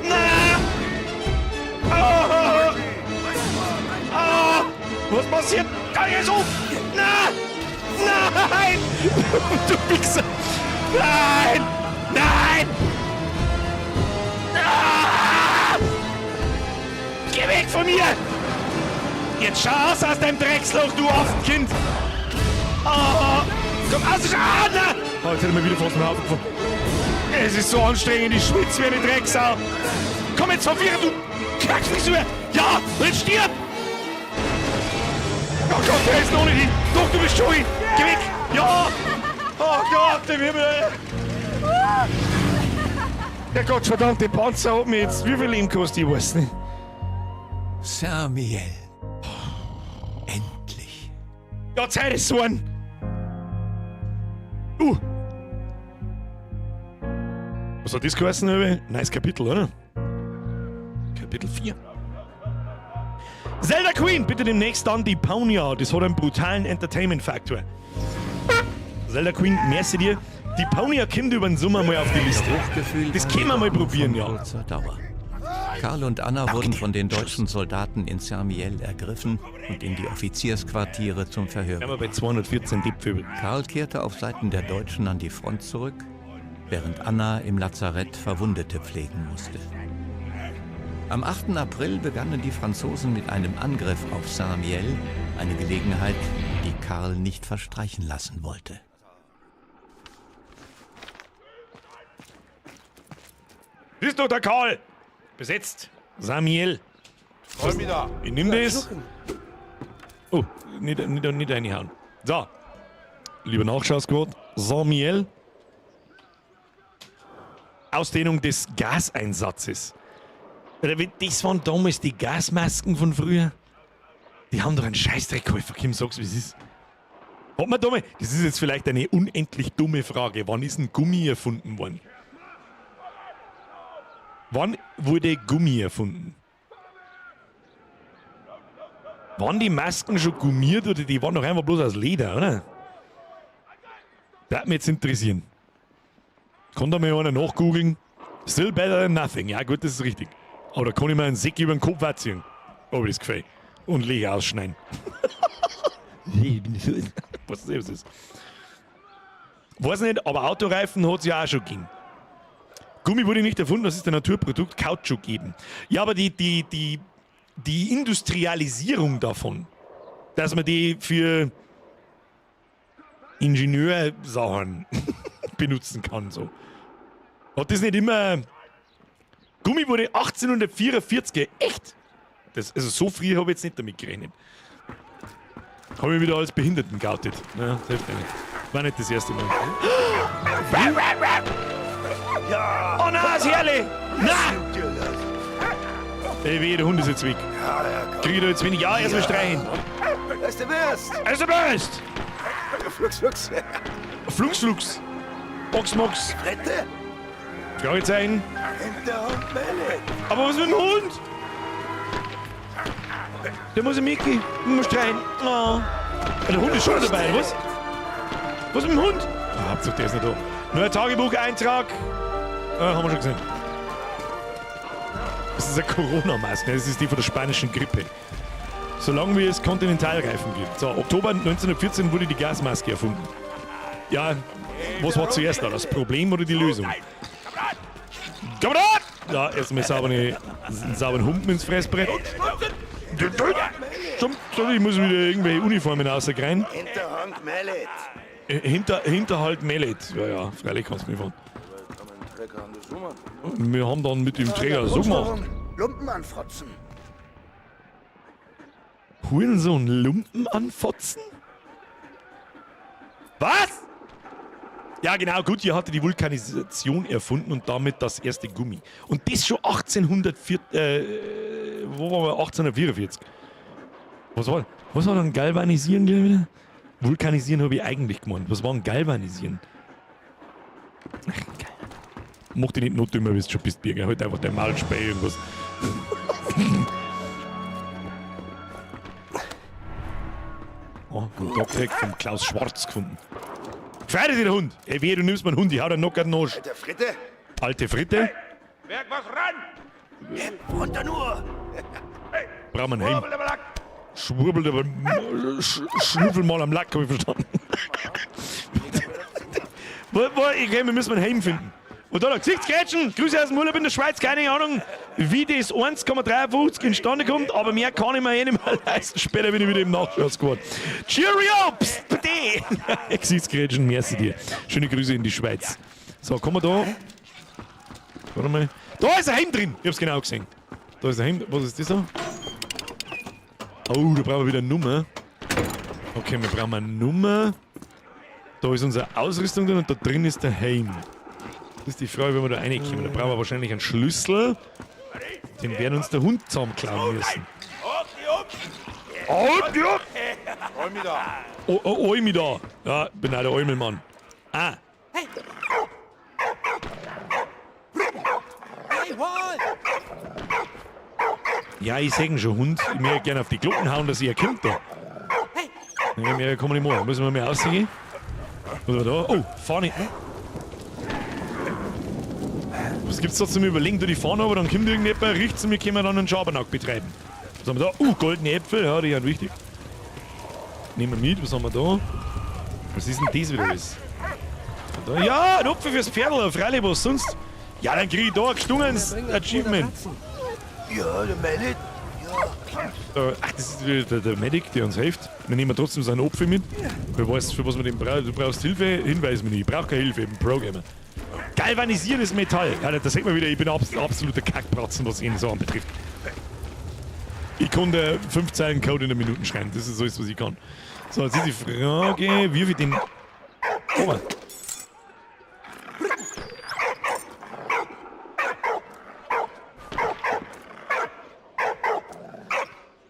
Na! Ah! Ah! Was passiert? Jetzt auf! Na! Nein! Du Wichser! Nein! Nein! Ah! Geh weg von mir! Jetzt schau aus aus deinem Drecksloch, du Affenkind! Ah! Komm, aus! Ah, nein! Oh, jetzt hätte ich mir wieder fast den Haufen gefahren. Es ist so anstrengend, ich schwitze wie eine Drecksau. Komm jetzt von Vierer, du Kackfrisur! Ja, jetzt stirb! Oh Gott, der ist noch nicht hin. Doch, du bist schon hin. Geh weg! Ja! Oh Gott, im Himmel! Der gottverdammte Panzer hat mir jetzt wie viel Leben gekostet, ich weiß nicht. Saint-Mihiel. Endlich. Ja, Zeit ist so ein. Was hat das geheißen, Höwe? Nice Kapitel, oder? Kapitel 4. Zelda Queen, bitte demnächst dann die Deponia. Das hat einen brutalen Entertainment-Faktor. Zelda Queen, merci dir. Die Deponia kommt über den Sommer mal auf die Liste. Hochgefühl Das können wir mal probieren, ja. kurzer Dauer. Karl und Anna wurden von den deutschen Soldaten in Saint-Mihiel ergriffen und in die Offiziersquartiere zum Verhör. Wir bei 214 Deppvögel. Karl kehrte auf Seiten der Deutschen an die Front zurück, während Anna im Lazarett Verwundete pflegen musste. Am 8. April begannen die Franzosen mit einem Angriff auf Saint-Mihiel, eine Gelegenheit, die Karl nicht verstreichen lassen wollte. Siehst du, der Karl! Besetzt. Samuel. Ich nimm das. Oh, nicht reinhauen. So. Lieber Nachschausquote. Samuel. Ausdehnung des Gaseinsatzes. Das waren damals die Gasmasken von früher. Die haben doch einen Scheißdreck geholfen. Kim, sag's, wie es ist. Hat man damals, das ist jetzt vielleicht eine unendlich dumme Frage. Wann ist ein Gummi erfunden worden? Wann wurde Gummi erfunden? Waren die Masken schon gummiert oder die waren doch einfach bloß aus Leder, oder? Das würde mich jetzt interessieren. Kann da mal einer nachgoogeln? Still better than nothing. Ja gut, das ist richtig. Aber da kann ich mir einen Säck über den Kopf ziehen. Ob das gefällt. Und Leder ausschneiden. Was ist das? Weiß nicht, aber Autoreifen hat es ja auch schon gegeben. Gummi wurde nicht erfunden, das ist ein Naturprodukt, Kautschuk eben. Ja, aber die Industrialisierung davon, dass man die für Ingenieursachen benutzen kann, so. Hat das nicht immer... Gummi wurde 1844, echt? Das, also so früh habe ich jetzt nicht damit gerechnet. Habe ich wieder als Behinderten geoutet. Ja, das hilft ja nicht. War nicht das erste Mal. Ja. Oh nein, ist herrlich! Nein! Ey, wehe, der Hund ist jetzt weg. Krieg ich da jetzt wenig? Ja, erstmal streichen. Das ist der Best! Das ist der Best! Flux, flux. Flux, flux. Box, mox. Rette! Fragezeichen. Hinterhund meldet! Aber was mit dem Hund? Der muss mitgehen. Muss streichen. Oh. Der Hund ist schon dabei, was? Was mit dem Hund? Oh, Hauptsache, der ist nicht da. Neuer Tagebucheintrag. Haben wir schon gesehen. Das ist eine Corona-Maske, das ist die von der spanischen Grippe. Solange wie es Kontinentalreifen gibt. So, Oktober 1914 wurde die Gasmaske erfunden. Ja, was war zuerst da? Das Problem oder die Lösung? Kamerad! Ja, erstmal einen sauberen Humpen ins Fressbrett. Stimmt, ich muss wieder irgendwelche Uniformen rauskriegen. Hinterhand meldet. Hinterhalt meldet. Ja, ja, freilich kannst du mich fahren. Wir haben dann mit dem Träger so gemacht. Lumpen anfrotzen. Hurensohn Lumpen anfotzen? Was? Ja, genau, Goodyear hatte die Vulkanisation erfunden und damit das erste Gummi. Und das schon 1804, wo waren wir? 1844. Was war dann Galvanisieren gleich wieder? Vulkanisieren habe ich eigentlich gemeint. Was war denn galvanisieren? Ach, geil. Mach dich nicht noch dümmer, wie du schon bist, Birger. Halt einfach dein Maul, spei irgendwas. Oh, einen Dogtag vom Klaus Schwarz gefunden. Gefreut sich der Hund! Ey, wehe, du nimmst meinen Hund, ich hau dir noch einen Arsch. Alter Fritte. Alte Fritte? Werk was ran! Runter nur. Brauchen wir einen Helm. Schwurbelt aber. Schnüffel mal am Lack, hab ich verstanden. Okay, wir müssen einen Helm finden. Und da noch Gesichtsgrätschen, Grüße aus dem Urlaub in der Schweiz, keine Ahnung, wie das 1,53 instande kommt, aber mehr kann ich mir eh nicht mehr leisten. Später bin ich wieder im Nachschausquad. Cheerio, pst, bitte! Gesichtsgrätschen, merci dir. Schöne Grüße in die Schweiz. So, kommen wir da. Warte mal. Da ist ein Helm drin! Ich hab's genau gesehen. Da ist ein Helm. Was ist das da? Oh, da brauchen wir wieder eine Nummer. Okay, wir brauchen eine Nummer. Da ist unsere Ausrüstung drin und da drin ist der Helm. Das ist die Frage, wie wir da reinkommen. Da brauchen wir wahrscheinlich einen Schlüssel. Den werden uns der Hund zusammenklauen müssen. Oh, oh, Olmi da. Ja, bin auch der Olmelmann. Ah, Hey! Hey, Walt! ja, ich seh ihn schon, Hund. Ich möchte gerne auf die Glocken hauen, dass ihr kommt da. Hey! Ja, mehr kann man nicht machen. Müssen wir mehr aussehen? Was haben wir da? Oh, Fahne. Was gibt's da zum Überlegen? Du die Fahne, aber dann kommt irgendjemand, riecht's und wir können dann einen Schabernack betreiben. Was haben wir da? Goldene Äpfel, ja, die sind wichtig. Nehmen wir mit, was haben wir da? Was ist denn das wieder alles? Da? Ja, ein Apfel fürs Pferdl, freilich, was sonst? Ja, dann krieg ich da ein gestungenes Achievement. Ja, der Mellet. Ach, das ist wieder der Medic, der uns hilft. Wir nehmen trotzdem seinen Apfel mit. Wer weiß, für was man den braucht. Du brauchst Hilfe, Hinweis mir nicht. Ich brauche keine Hilfe, ich bin Programmer. Galvanisiertes Metall. Ja, da sieht man wieder, ich bin absoluter Kackbratzen, was jene Sachen betrifft. Ich konnte 5 Zeilen Code in der Minute schreiben. Das ist alles, was ich kann. So, jetzt ist die Frage, wie wir den... Oh,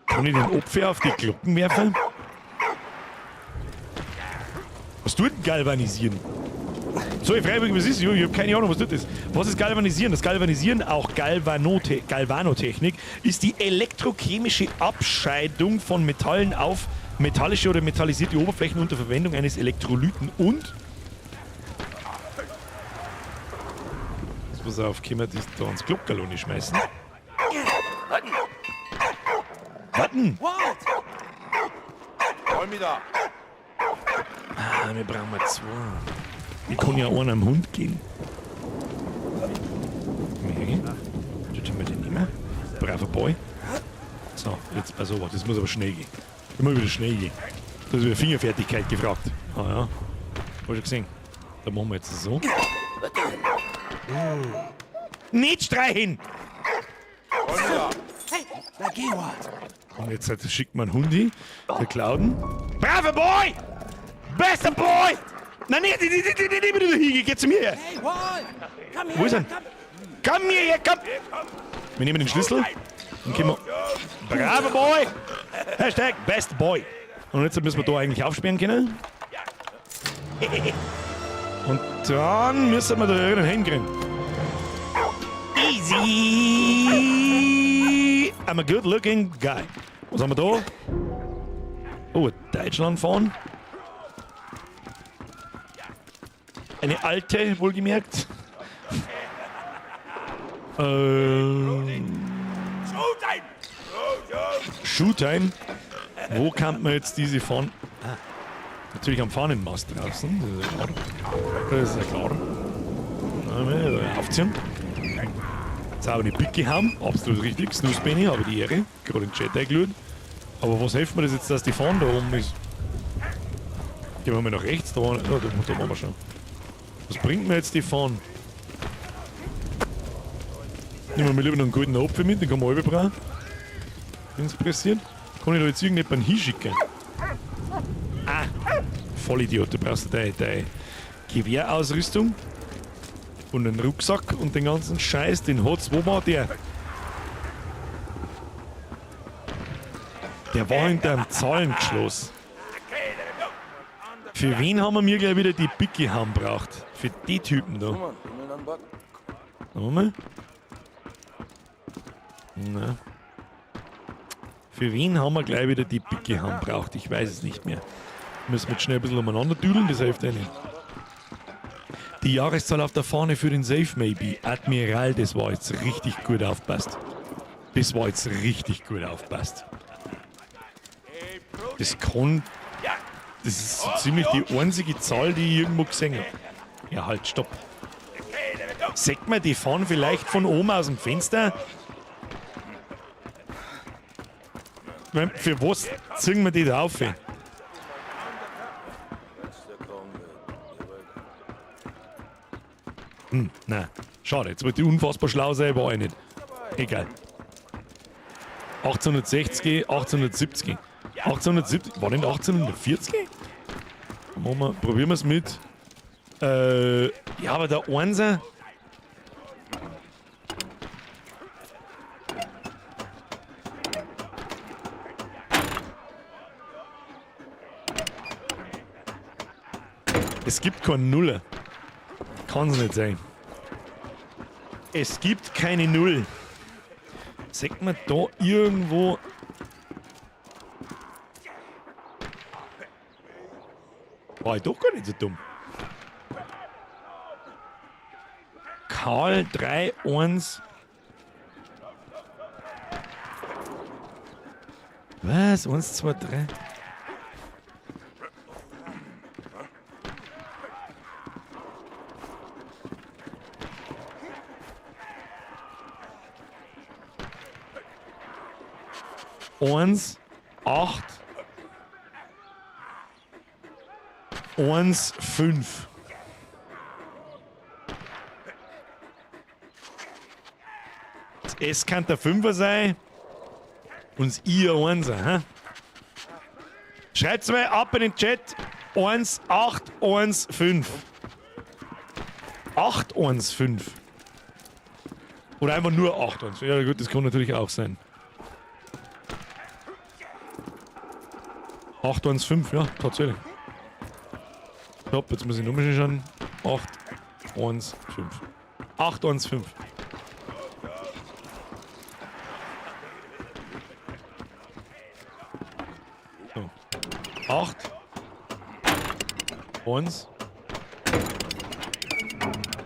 kann ich den Opfer auf die Glocken werfen? Was tut denn galvanisieren? So, ich frage mich, was ist? Ich hab keine Ahnung, was tut das? Was ist Galvanisieren? Das Galvanisieren, auch Galvanotechnik, ist die elektrochemische Abscheidung von Metallen auf metallische oder metallisierte Oberflächen unter Verwendung eines Elektrolyten und... Jetzt pass auf, können wir das da ans Glockerl schmeißen? Warten! Walt! Olmi da! Ah, wir brauchen mal 2. Ich kann ja einen am Hund gehen. Okay. Das haben wir den nehmen. Braver Boy. So, jetzt pass auf, das muss aber schnell gehen. Immer wieder schnell gehen. Da ist wieder Fingerfertigkeit gefragt. Ah ja. Hab ich schon gesehen. Da machen wir jetzt so. Nicht streichen! Hey! Na geh, Walt! Und jetzt schickt man einen Hundi, der Klauden. Braver Boy! Bester Boy! Nein, nicht, nicht, nicht, nicht, nicht, nicht, geh zu mir her! Hey, Walt! Komm her! Wo ist er? Komm. Komm hierher, komm! Wir nehmen den Schlüssel und gehen wir. Bravo Boy! Hashtag Best Boy! Und jetzt müssen wir da eigentlich aufsperren können. Und dann müssen wir da irgendeinen hinkriegen. Easy! I'm a good looking guy. Was haben wir da? Oh, Deutschland fahren. Eine alte, wohlgemerkt. Showtime! Wo kann man jetzt diese Fahnen? Ah, natürlich am Fahnenmast draußen. Das ist ja klar. Das ist ja klar. Aufziehen. Jetzt habe ich eine Picke haben. Absolut richtig. Snooze Benny, habe die Ehre. Gerade in den Chat eingelöst. Aber was hilft mir das jetzt, dass die Fahne da oben ist? Gehen wir mal nach rechts. Da, ja, da waren wir schon. Was bringt mir jetzt die Fahne? Nehmen wir mal lieber noch einen goldenen Apfel mit, den kann man alle brauchen. Wenn's pressiert. Kann ich da jetzt irgendjemanden hinschicken? Ah! Vollidiot, du brauchst deine Gewehrausrüstung und einen Rucksack und den ganzen Scheiß, den hat's. Wo war der? Der war hinter einem Zahlenschloss. Für wen haben wir mir gleich wieder die Picke haben braucht? Für die Typen da. Nochmal. Na. Für wen haben wir gleich wieder die Picke haben braucht? Ich weiß es nicht mehr. Müssen wir jetzt schnell ein bisschen umeinander düdeln, das hilft eh nicht. Die Jahreszahl auf der Fahne für den Safe maybe. Admiral, das war jetzt richtig gut aufpasst. Das war jetzt richtig gut aufpasst. Das kann... Das ist so ziemlich die einzige Zahl, die ich irgendwo gesehen habe. Ja, halt, stopp. Sagt man die Fahne vielleicht von oben aus dem Fenster? Für was ziehen wir die da auf? Hm, nein. Schade, jetzt wollte ich unfassbar schlau sein, war ich nicht. Egal. 1860, 1870. 1870, war nicht 1840? Machen wir, probieren wir es mit. Ja, aber der Einser. Es gibt keine Nuller. Kann's nicht sein. Es gibt keine Null. Sagt man da irgendwo... War ich doch gar nicht so dumm. Karl 3, 1. Was? 1, 2, 3. 1, 8, 1, 5. Das S kann der 5er sein und das I ein 1er. Hä? Schreibt's mal ab in den Chat. 1, 8, 1, 5. 8, 1, 5. Oder einfach nur 8, 1. Ja gut, das kann natürlich auch sein. 8, 1, 5, ja, tatsächlich. Stopp, jetzt muss ich nochmal schauen. 8, 1, 5. 8, 1, 5. So. 8, 1,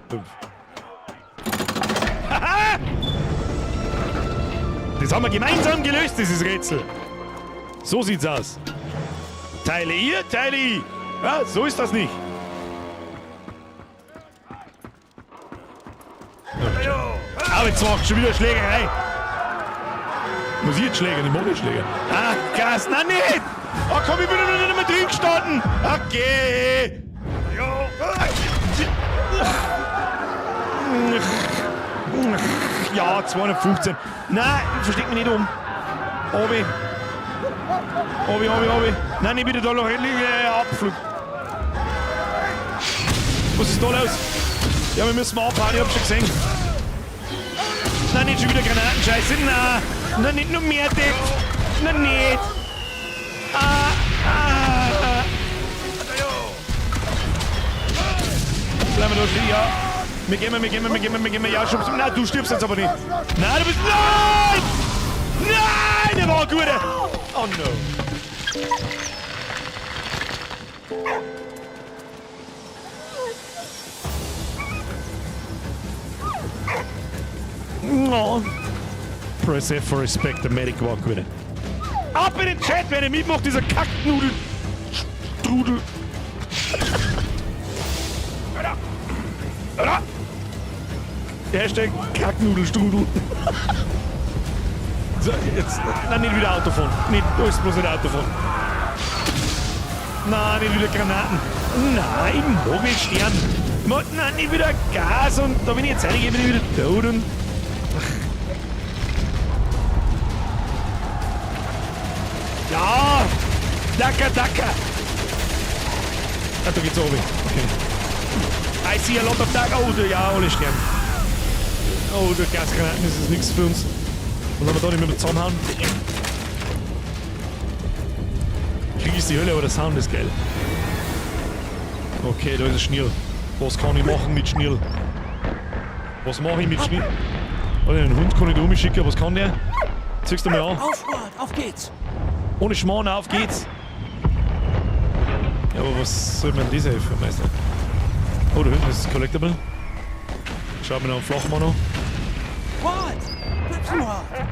5. Haha! Das haben wir gemeinsam gelöst, dieses Rätsel. So sieht's aus. Teile ihr, teile ich. Ja, so ist das nicht. Aber jetzt macht schon wieder Schlägerei. Muss ich jetzt schlägern? Ich mag nicht schlägern. Ah, Gas, nein, nicht! Oh komm, ich bin noch nicht einmal drin gestanden. Okay. Ja, 215. Nein, versteck mich nicht um. Obi. Obi, Obi, Obi. Nein, ich bin da noch Abflug. Was ist da los? Ja, wir müssen mal abhauen, ich hab schon gesehen. Nein, nicht schon wieder Granatenscheiße. Nein, nein, nicht nur mehr Depp. Nein, nicht. Ah, ah. Bleiben wir da stehen, ja. Wir gehen, wir gehen, wir gehen, wir gehen. Ja, schubst. Nein, du stirbst jetzt aber nicht. Nein, du bist. Nein! Nein, der war ein guter. Oh no. No. Press F for respect, der Medic war gut. Ab in den Chat, wer nicht mitmacht, dieser Kacknudel. Strudel. Hashtag Kacknudelstrudel. So, jetzt. Nein, nicht wieder Autofahren. Nicht, alles bloß nicht Autofahren. Nein, nicht wieder Granaten. Nein, ich mag nicht sterben. Nein, nicht wieder Gas und da bin ich jetzt reingehe, bin ich wieder tot und. Ja! Dacka, dacka! Ah, da geht's oben. Okay. I see a lot of dark. Oh, ja, alle sterben. Oh, der Gasgranaten ist jetzt nichts für uns. Was haben wir da nicht mehr zusammenhauen? Krieg ist die Hölle, aber der Sound ist geil. Okay, da ist ein Schnirl. Was kann ich machen mit Schnirl? Was mache ich mit Schnirl? Oh, den Hund kann ich da umschicken, was kann der? Ziehst du mal an. Auf, Walt, auf geht's! Ohne Schmarrn, auf geht's! Ja, aber was soll mir denn das helfen, Meister? Oh, da hinten ist Collectible. Schaut mir noch einen Flachmann an. Walt! Bleib Walt!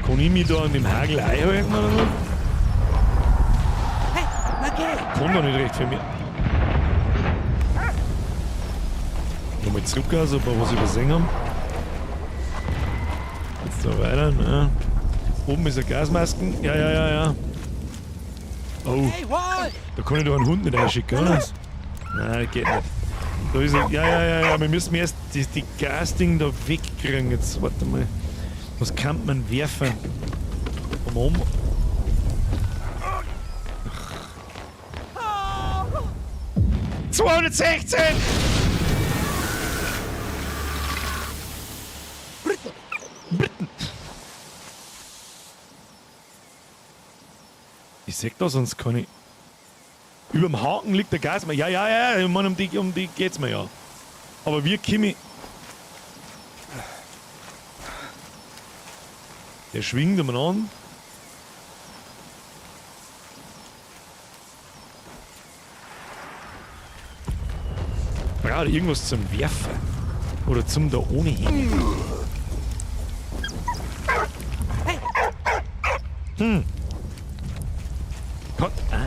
Kann ich mich da an dem Hagel einhalten oder so? Hey, na geh! Kann doch nicht recht für mich. Nochmal zurück, also, ob wir was übersehen haben. Jetzt da weiter, ne? Oben ist eine Gasmasken. Ja, ja, ja, ja. Oh, Hey, Walt! da kann ich doch einen Hund nicht einschicken, oder? Los! Nein, das geht nicht. Da ist er. Ja, ja, ja, ja. Wir müssen erst die Gasding da wegkriegen. Jetzt, warte mal. Was kann man werfen? Um, um. Ach. 216! Briten. Ich seh da sonst kann ich. Überm Haken liegt der Gas. Ja, ja, ja, ich meine, um die geht's mir ja. Aber wie komme ich. Der schwingt umeinander. Braucht irgendwas zum Werfen. Oder zum da ohne hängen. Gott, ah.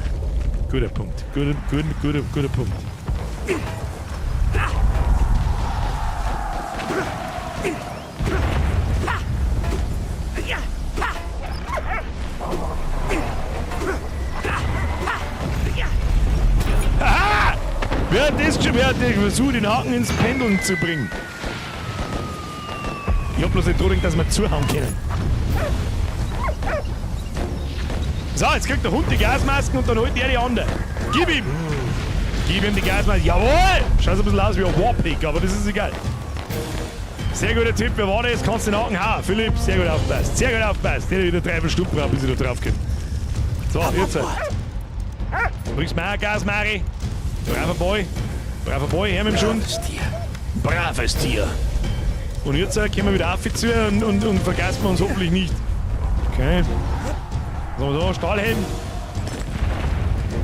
Guter Punkt. Guter, guter, guter, guter Punkt. Aha! Wer hat das schon? Wer hat den versucht, den Haken ins Pendeln zu bringen? Ich hab bloß nicht dran gedacht, dass wir zuhauen können. So, jetzt kriegt der Hund die Gasmasken und dann holt er die andere. Gib ihm! Gib ihm die Gasmaske. Jawohl! Schaut so ein bisschen aus wie ein Warpig, aber das ist egal. Sehr guter Tipp, wer war das? Kannst du den Haken hauen. Philipp, sehr gut aufgepasst. Sehr gut aufgepasst. Der hat wieder 3 Stunden gebraucht, bis ich da drauf komme. So, jetzt. Bringst mir auch Gas, Mari. Braver Boy. Braver Boy, her mit dem Schund. Braves Tier. Braves Tier. Und jetzt kommen wir wieder auf zu und vergessen wir uns hoffentlich nicht. Okay. Was haben wir da? Stahlhelm.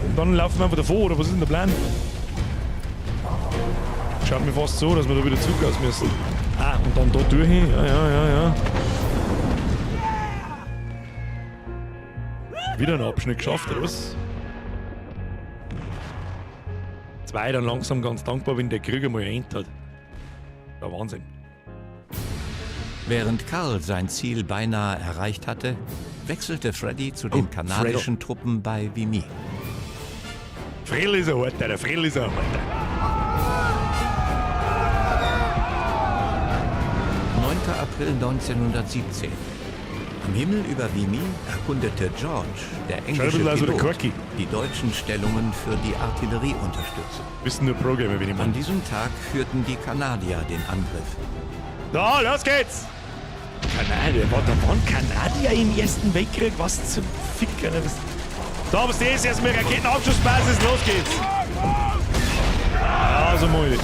Und dann laufen wir einfach davor, oder was ist denn der Plan? Schaut mir fast so, dass wir da wieder zurück aus müssen. Ah, und dann da durch. Ja, ja, ja, ja. Wieder einen Abschnitt geschafft, oder was? Zwei dann langsam ganz dankbar, wenn der Krieg einmal endet hat. Der Wahnsinn. Während Karl sein Ziel beinahe erreicht hatte, wechselte Freddy zu den Oh, kanadischen Truppen bei Vimy. Frill ist ein Harter, der Frill ist ein Harter. 9. April 1917. Am Himmel über Vimy erkundete George, der ein englische bisschen aus wie der Pilot, Corky. die deutschen Stellungen für die Artillerieunterstützung. Wissen nur Pro-Gamer, wenn ich An meine. diesem Tag führten die Kanadier den Angriff. Da, los geht's! Kanadier, war, da waren Kanadier im Ersten Weltkrieg? Was zum Fick, Alter, was? Da, was das ist, erstmal Raketenabschussbasis, los geht's! Also mal.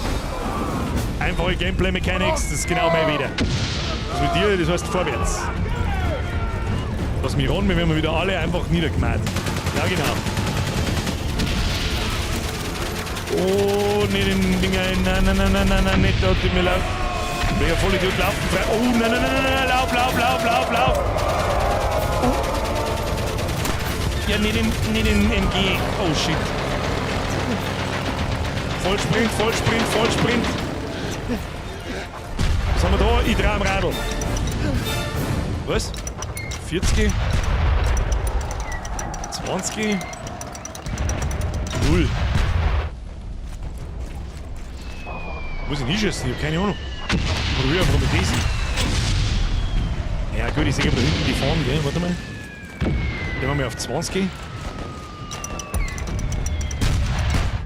Einfache Gameplay Mechanics, das ist genau mein wieder. Das mit dir, das heißt vorwärts. Lass mich ran, wir werden wieder alle einfach niedergemäht. Ja, genau. Oh, nicht in Dinger, nein, nein, nein, nein, nein, nein, nicht da, die mir laufen. Welcher Vollidiot laufen frei. Oh, nein, nein, nein, nein, nein, lauf, lauf, lauf, lauf, lauf. Oh. Ja, nicht in MG. Oh, shit. Vollsprint, Vollsprint, Vollsprint. Was haben wir da? Ich dreh am Radl. Was? 40? 20? 0. Muss ich nicht schießen? Ich hab keine Ahnung. Probier einfach mit diesem. Ja gut, ich sehe aber da hinten die Fahnen, gell? Warte mal. Gehen wir mal auf 20. Gehen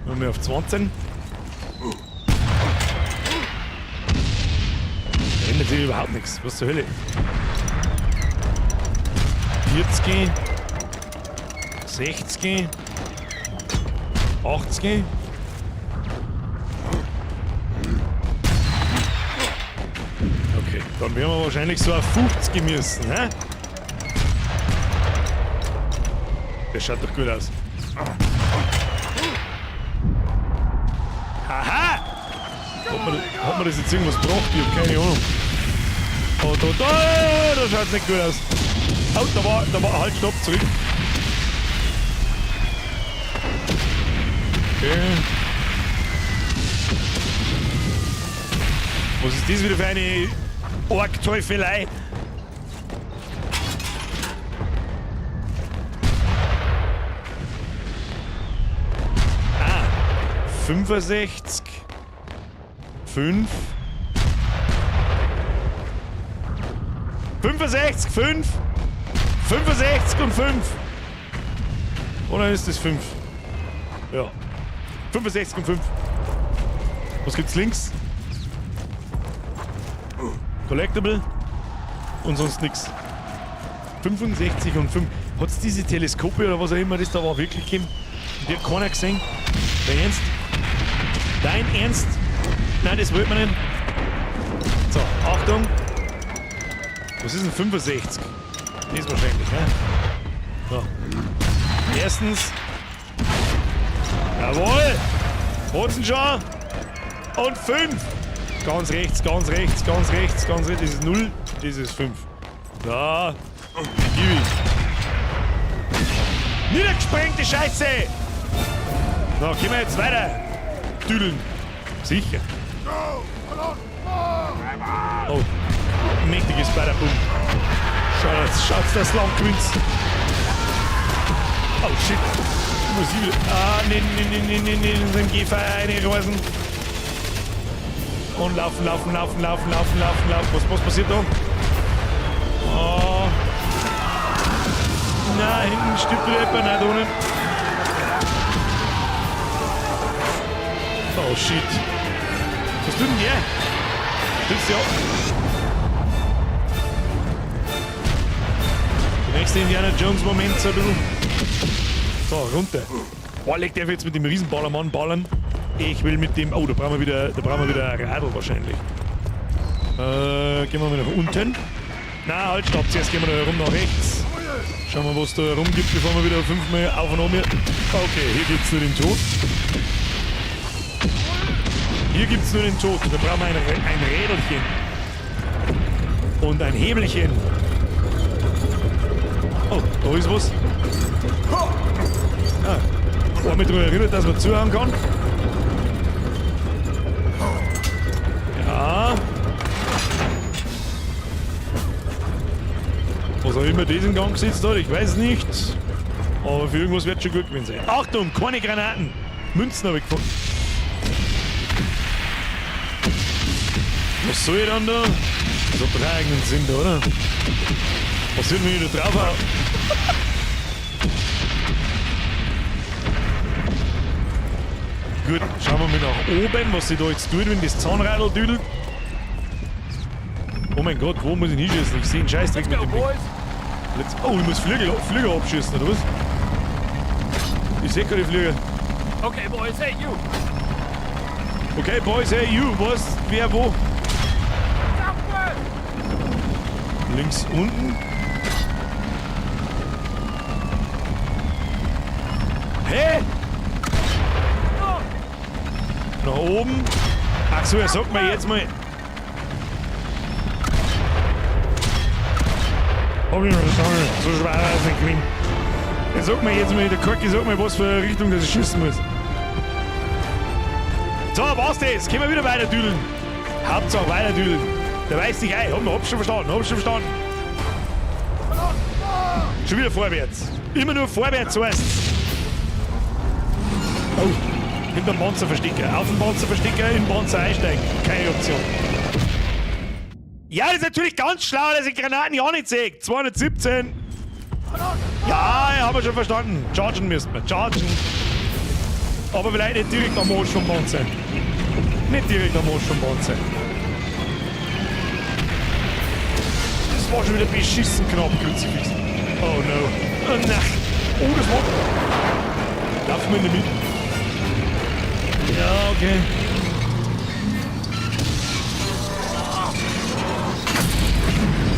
wir mal auf 20. Da ändert sich überhaupt nichts. Was zur Hölle? 40. 60. 80. Okay, dann werden wir wahrscheinlich so auf 50 müssen, hä? Das schaut doch gut aus. Haha! Hat mir das jetzt irgendwas gebracht? Ich hab keine Ahnung. Oh, da schaut's nicht gut aus. Oh, da war, halt, stopp, zurück. Okay. Was ist das wieder für eine Ork-Teufelei? Ah, 65, 5, 65, 5, 65 und 5. Oder ist das 5? Ja. 65 und 5. Was gibt's links? Collectible. Und sonst nix. 65 und 5. Hat's diese Teleskope oder was auch immer das da war wirklich gegeben? Die hat keiner gesehen. Dein Ernst? Dein Ernst? Nein, das wollte man nicht. So, Achtung. Was ist denn 65? Das wahrscheinlich, ne? So. Erstens. Jawohl! Hat's schon? Und 5! Ganz rechts, ganz rechts, ganz rechts, ganz rechts. Das ist 0, das ist 5. Da. Gib ich. Niedergesprengte Scheiße! So, gehen wir jetzt weiter. Düdeln. Sicher. Oh. Mächtiges Badaboom. Schaut, das Land gewinnt. Oh shit. Muss ich wieder. Ah, nee, nee, nee, nee, nee, nee, in den Gehfeier reinreisen. Und laufen, laufen, laufen, laufen, laufen, laufen, laufen. Was passiert da? Oh. Nein, hinten stirbt wieder jemand. Nein, da unten. Oh shit. Was tut denn der? Stützt ja. Der nächste Indiana Jones Moment so ein bisschen. So, runter. Boah, leg der jetzt mit dem Riesenballermann ballern. Ich will mit dem. Oh, da brauchen wir wieder ein Radl wahrscheinlich. Gehen wir mal nach unten. Na, halt, stopp. Zuerst gehen wir da herum nach rechts. Schauen wir, was da herum gibt, bevor wir wieder fünfmal auf und um hier. Okay, hier gibt's nur den Tod. Hier gibt's nur den Tod. Da brauchen wir ein Rädelchen. Und ein Hebelchen. Oh, da ist was. Ah, war mich daran erinnert, dass man zuhören kann. Ja. Was auch immer das in Gang gesetzt hat, ich weiß nicht. Aber für irgendwas wird schon gut gewesen sein. Achtung, keine Granaten. Münzen habe ich gefunden. Was soll ich dann da? Das hat doch eigenen Sinn da, oder? Was wird mir da drauf hauen? Gut, schauen wir mal nach oben, was sich da jetzt tut, wenn das Zahnradl düdelt. Oh mein Gott, wo muss ich hinschießen? Ich sehe einen Scheißdreck mit dem Ding. Oh, ich muss Flügel abschießen, oder was? Ich sehe keine Flügel. Okay, boys, hey you. Okay, boys, hey you. Was? Wer, wo? Links unten. Hä? Nach oben. Ach so, er sagt mir jetzt mal. Hab ich mir verstanden. So schwer war es nicht gewesen. Er sagt mir jetzt mal, der Korki sagt mir, was für eine Richtung das ich schießen muss. So, war's das? Können wir wieder weiter düdeln. Hauptsache weiter düdeln. Der weiß sich ein. Hab schon verstanden, hab schon verstanden. Schon wieder vorwärts. Immer nur vorwärts heißt's. Oh, hinterm Panzer verstecken. Auf dem Panzer verstecken, in den Panzer einsteigen. Keine Option. Ja, das ist natürlich ganz schlau, dass ich Granaten ja nicht sehe. 217. Ja, haben wir schon verstanden. Chargen müssen wir. Chargen. Aber vielleicht nicht direkt am Arsch vom Panzer. Nicht direkt am Arsch vom Panzer. Das war schon wieder beschissen knapp, Kruzifix. Oh no. Oh nein. Oh, das war... Laufen wir in die Mitte. Ja, okay.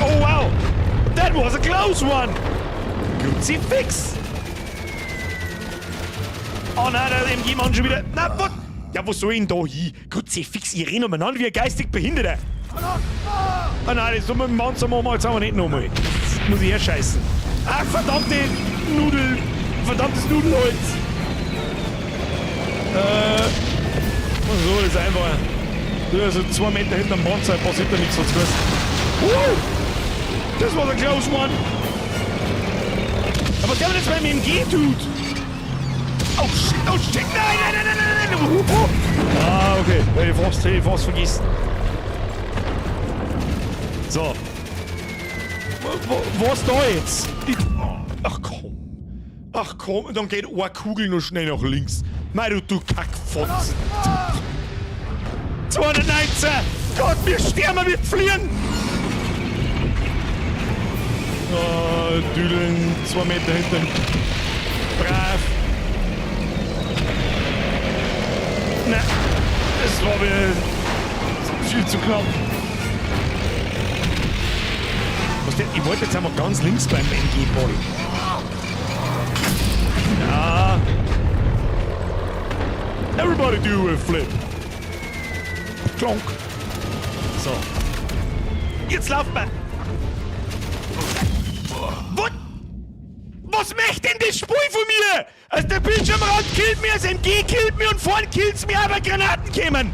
Oh wow! That was a close one! Kruzifix! Oh nein, der MG-Mann schon wieder. Na, was? Ja, wo soll ich denn da hin? Kruzifix, ich renn umeinander wie ein geistig Behinderter. Ah nein, das mit dem Panzer machen wir jetzt aber nicht nochmal. Das muss ich herscheißen. Ach, verdammte Nudel. Verdammtes Nudelholz. So, das ist einfach. Also 2 Meter hinterm Panzer passiert da nichts, was gewesen. Das war der close one. Aber was der jetzt beim MG tut? Oh shit, oh shit, nein, nein, nein, nein, nein, nein. Ah, okay. Hätte ich fast vergessen. So. Was da jetzt? Ach komm. Ach komm, dann geht eine Kugel noch schnell nach links. Mei, du Kackfotz. 219! Gott, wir sterben, wir fliehen! Oh, Düdeln, 2 Meter hinten. Brav. Na, das war wieder viel zu knapp. Was denn? Ich wollte jetzt einmal ganz links beim MG-Ball. Ja. Everybody do a flip. Klonk. So. Jetzt lauft man. Was? Was möchte denn das Spiel von mir? Also der Bildschirmrand killt mir, das MG killt mir und vorne killt's mir, aber Granaten kommen.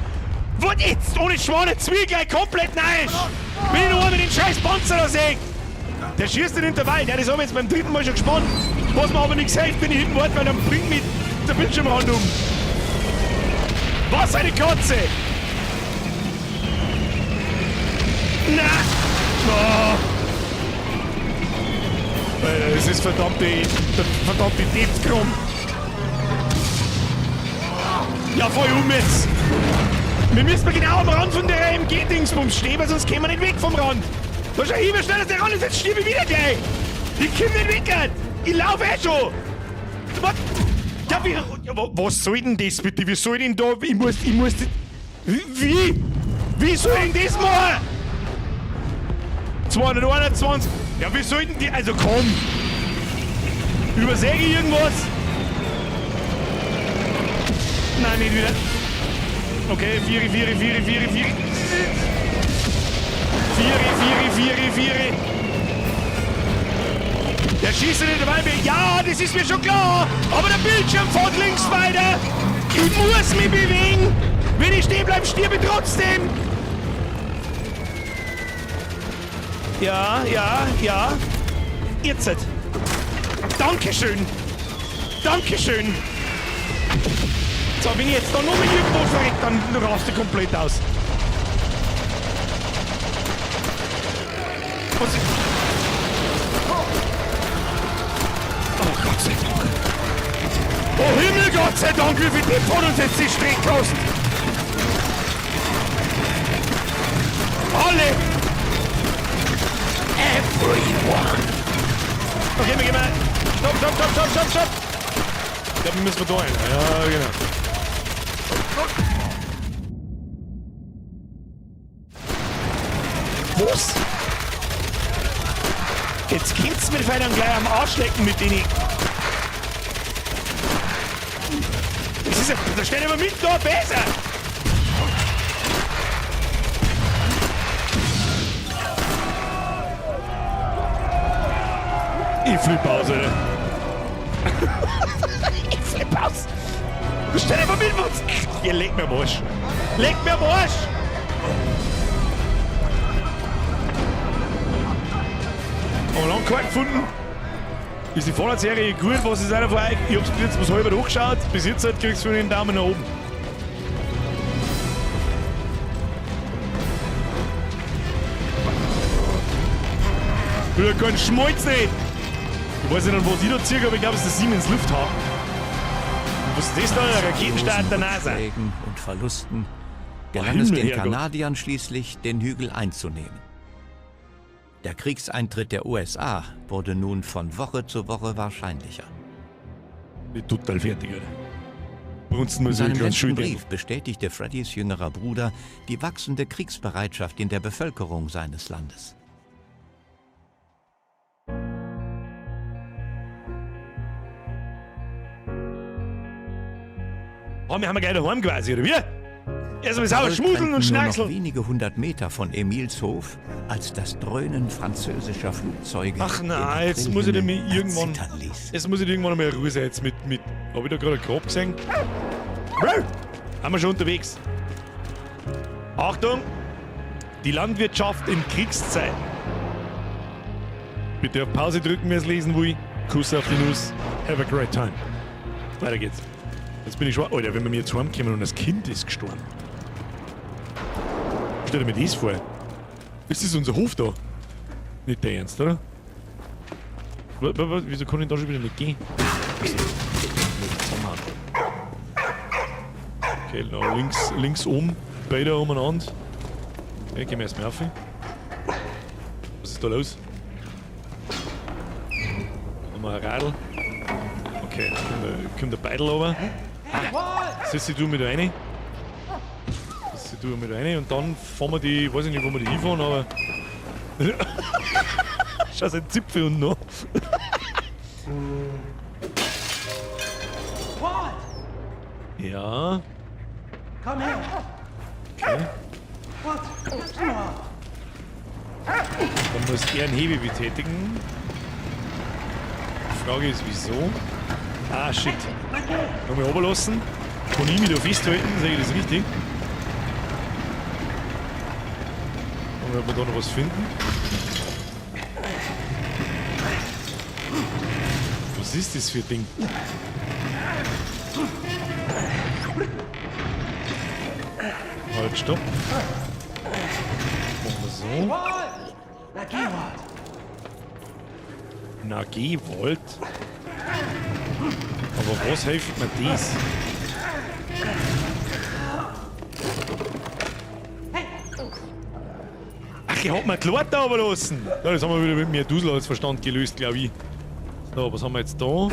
Was jetzt? Ohne Schwane, Zwiebel gleich komplett neisch. Wenn ich nur mit den scheiß Panzer da sehe. Der schießt den Intervall, der ist aber jetzt beim dritten Mal schon gespannt. Was mir aber nichts hilft, wenn ich hinten warte, weil dann bringt mich der Bildschirmrand um. Was eine Katze! Na! Oh. Alter, das ist der verdammte Deathkrumm. Ja, voll um jetzt! Wir müssen genau am Rand von der MG-Dingsbums stehen, weil sonst kämen wir nicht weg vom Rand. Da schau ich, wie schnell dass der Rand ist, jetzt stirb ich wieder gleich! Ich komm nicht weg, Alter. Ich lauf eh schon! Was? Ja, wie, was soll denn das bitte? Wie soll denn da. Ich muss. Wie? Wie soll ich denn das machen? 221. Ja, wie soll denn die. Also komm! Übersäge ich irgendwas? Nein, nicht wieder. Okay, 4, 4, 4, 4, 4. 4, 4, 4, 4. Der schießt nicht dabei. Ja, das ist mir schon klar. Aber der Bildschirm fährt links weiter. Ich muss mich bewegen. Wenn ich stehen bleibe, stirb ich trotzdem. Ja, ja, ja. Jetzt. Dankeschön. Dankeschön. So, wenn ich jetzt da noch mal irgendwo verreckt, dann rast ich komplett aus. Was? Oh Gott sei Dank. Oh Himmel, Gott sei Dank, wie viel Tipp hat uns jetzt die Strecke kostet. Alle! Everyone! Okay, wir gehen mal. Stopp, stopp, stopp, stopp, stopp, stopp! Ich glaube, wir müssen da rein. Ja, genau. Was? Jetzt könnt's mir vielleicht dann gleich am Arsch lecken mit denen. Das ist ja, da steht immer mit da besser. Ich flipp aus, Alter. Ich flipp aus. Da steht immer mit uns. Ihr leckt mir am Arsch. Leckt mir am Arsch. Haben wir lange keinen gefunden. Ist die Fallout-Serie gut? Was ist einer von euch? Ich hab's bis jetzt was halber durchgeschaut. Bis jetzt halt kriegst du den Daumen nach oben. Wieder kein Schmalz nicht! Ich weiß nicht, an was ich da ziehe, aber ich glaube, es ist der Siemens Lufthafen. Was ist das da? Der Raketenstart der NASA. Und Verlusten gelang es den. Kanadiern schließlich, den Hügel einzunehmen. Der Kriegseintritt der USA wurde nun von Woche zu Woche wahrscheinlicher. Ich bin total fertig, Alter. Brunzen In muss ich seinem ganz letzten schön Brief bestätigte Freddys jüngerer Bruder die wachsende Kriegsbereitschaft in der Bevölkerung seines Landes. Oh, wir haben ja gleich daheim quasi, oder wie? Erstmal sauber Carl schmuseln trennten und nur noch schnackseln. wenige hundert Meter von Emils Hof, als das Dröhnen französischer Flugzeuge Ach den nein, jetzt muss ich Aprilhimmel mir irgendwann. erzittern ließ. Jetzt muss ich irgendwann einmal Ruhe sein jetzt mit. Hab ich da gerade ein Grab gesehen? Brr! Haben wir schon unterwegs. Achtung! Die Landwirtschaft in Kriegszeiten. Bitte auf Pause drücken, wer es lesen will. Kuss auf die Nuss. Have a great time. Weiter geht's. Jetzt bin ich schon. Alter, wenn wir mir jetzt heimkommen und das Kind ist gestorben. Stell dir mir das vor. Ist das unser Hof da? Nicht der Ernst, oder? Wieso kann ich da schon wieder nicht gehen? Zusammenhauen. Okay, noch links, links oben, beide umeinander. Okay, gehen wir erstmal auf. Was ist da los? Haben wir ein Radl. Okay, jetzt kommt der Beidel runter. Setz dich du mit rein. Setz dich du mit rein und dann fahren wir die, weiß ich nicht, wo wir die hinfahren, aber. Schau, sein Zipfel unten noch. Ja. Okay. Dann muss er einen Hebel betätigen. Die Frage ist, wieso? Ah, shit. Nochmal runterlassen. Kann ich mich da festhalten? Sehe ich das richtig? Und ob wir da noch was finden. Was ist das für ein Ding? Halt, stopp. Machen wir so. Na geh, Wald. Aber was hilft mir das? Ach, ich hab mir die Leute runterlassen. Ja, das haben wir wieder mit mehr Dusel als Verstand gelöst, glaub ich. So, was haben wir jetzt da?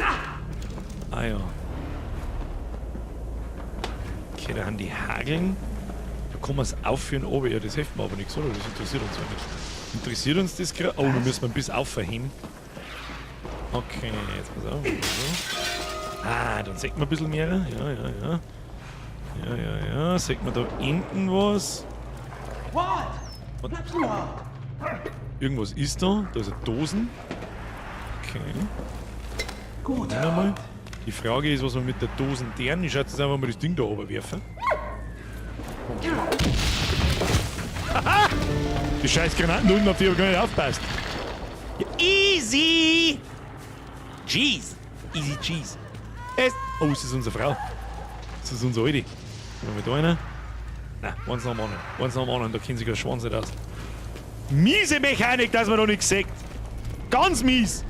Ah ja. Okay, da haben die Hageln. Da kann man es aufführen, oben. Ja, das hilft mir aber nichts, oder? Das interessiert uns ja nicht. Interessiert uns das gerade? Oh, da müssen wir ein bisschen aufheben. Okay, jetzt pass auf. So. Ah, dann sieht man ein bisschen mehr. Ja, ja, ja. Ja, ja, ja. Sieht man da hinten was? Und irgendwas ist da. Da ist eine Dosen. Okay. Gut. Einmal. Die Frage ist, was wir mit der Dosen deren. Ich schätze jetzt einfach mal das Ding da oben werfen. Haha! Die scheiß Granaten unten, auf die hab ich gar nicht aufpasst. Ja, easy! Cheese! Easy Cheese. Es oh, es ist unsere Frau. Das ist unsere Alte. Wollen wir da rein? Nein, eins nach dem anderen. Eins nach dem anderen, da kennt sich der Schwanz nicht aus. Miese Mechanik, dass man noch nichts sieht. Ganz mies.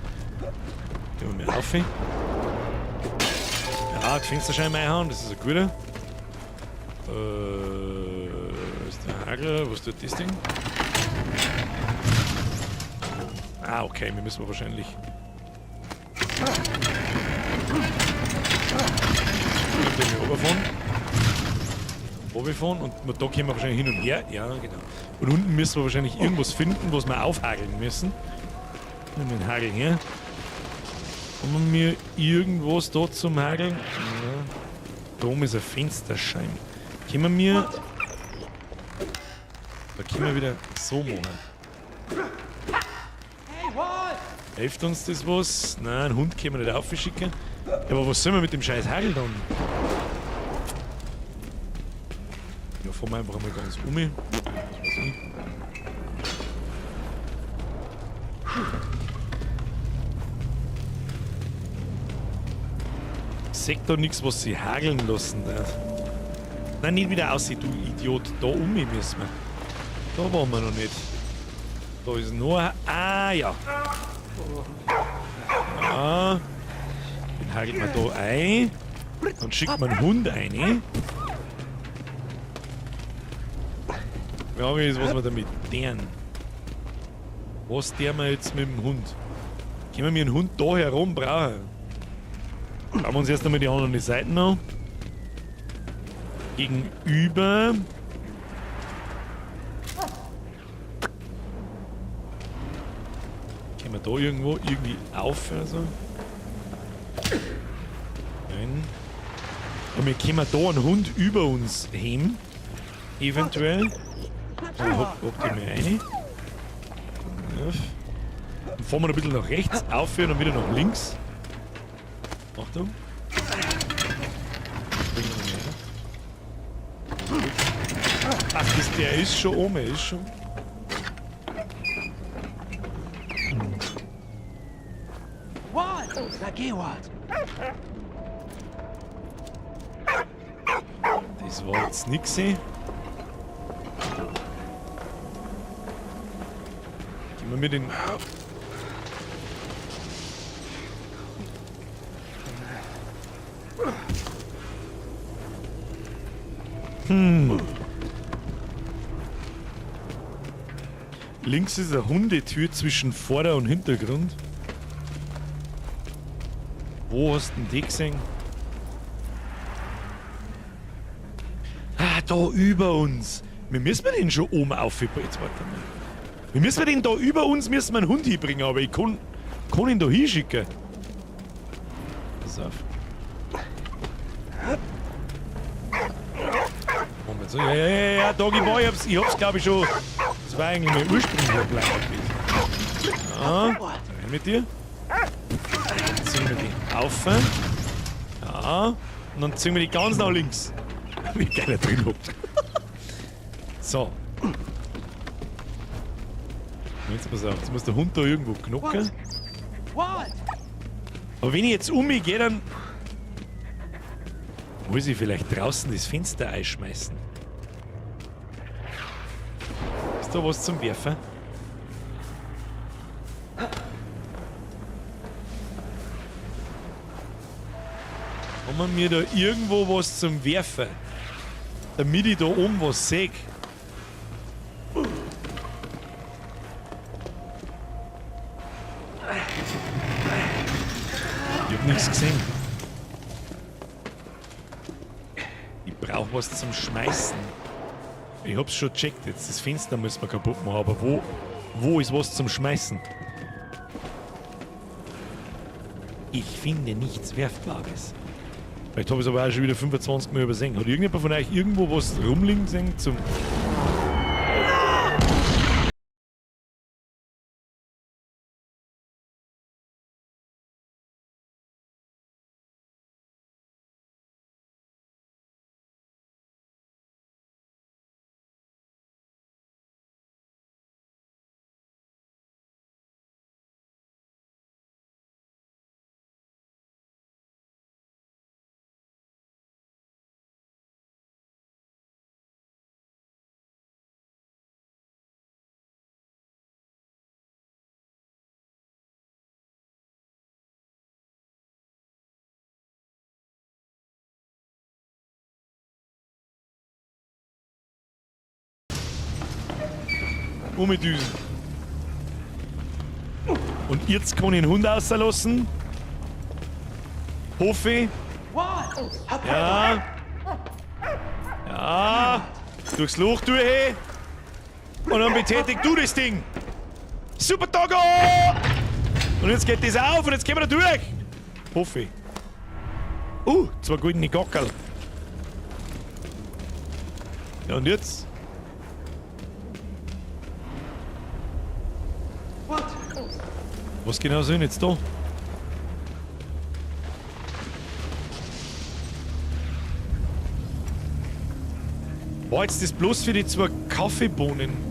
Gehen wir mal auf. Ja, die Fensterscheibe reinhauen, das ist ein guter. Ist der Hagel? Was tut das Ding? Ah, okay, wir müssen wahrscheinlich. Runterfahren. Runterfahren und da können wir wahrscheinlich hin und her. Ja, genau. Und unten müssen wir wahrscheinlich irgendwas finden, was wir aufhageln müssen. Nehmen wir den Hagel her. Haben wir irgendwas da zum Hageln? Ja. Da oben ist ein Fensterscheibe. Können wir... Da können wir wieder so machen. Hilft uns das was? Nein, einen Hund können wir nicht aufschicken. Ja, aber was sollen wir mit dem scheiß Hagel dann? Ja, fahren wir einfach einmal ganz um. Was weiß ich. Seht da nichts, was sie hageln lassen darf. Nein, nicht wieder aussieht, du Idiot. Da um müssen wir. Da waren wir noch nicht. Da ist nur ein... Ah, ja. Ah. Den hagelt man da ein. Dann schickt man einen Hund ein. Die Frage ist, was wir damit deren. Was der wir jetzt mit dem Hund? Können wir einen Hund da herum brauchen? Schauen wir uns erst einmal die anderen Seiten an. Gegenüber. Können wir da irgendwo irgendwie auf oder so? Nein. Und wir können da einen Hund über uns heben. Eventuell. So, hopp, hopp die mal rein. Dann fahren wir noch ein bisschen nach rechts, aufhören und wieder nach links. Achtung. Bringen wir mal rein. Ach, das, der ist schon oben, er ist schon. Das war jetzt nix. Gehen wir mit den. Links ist eine Hundetür zwischen Vorder- und Hintergrund. Wo hast denn die gesehen? Ah, da über uns. Wir müssen wir den schon oben aufheben. Jetzt warte mal. Wir müssen den da über uns müssen wir einen Hund hinbringen, aber ich kann ihn da hinschicken. Pass auf. Moment, so. Ja, ja, ja, ja, Doggy Boy, ich hab's glaube ich schon. Das war eigentlich mein ursprünglicher Plan gewesen. Ja, rein mit dir. Dann ziehen wir die auf. Ja, und dann ziehen wir die ganz nach links. Wie geil er drin hockt. So. Jetzt pass auf, jetzt muss der Hund da irgendwo knocken. Aber wenn ich jetzt um mich gehe, dann muss ich vielleicht draußen das Fenster einschmeißen. Ist da was zum Werfen? Haben wir da irgendwo was zum Werfen? Damit ich da oben was sehe. Ich hab nichts gesehen. Ich brauch was zum Schmeißen. Ich hab's schon gecheckt jetzt. Das Fenster müssen wir kaputt machen, aber wo ist was zum Schmeißen? Ich finde nichts Werfbares. Vielleicht habe ich es aber auch schon wieder 25 Mal übersehen. Hat irgendjemand von euch irgendwo was rumliegen gesehen zum... Umdüsen. Und jetzt kann ich den Hund rauslassen. Hoffe ich. Ja. Ja. Durchs Loch durch. Und dann betätig du das Ding. Super Doggo! Und jetzt geht das auf und jetzt gehen wir da durch. Hoffe ich. Zwei goldene Gockerl. Ja, und jetzt? Was genau soll ich jetzt da? War jetzt das bloß für die zwei Kaffeebohnen?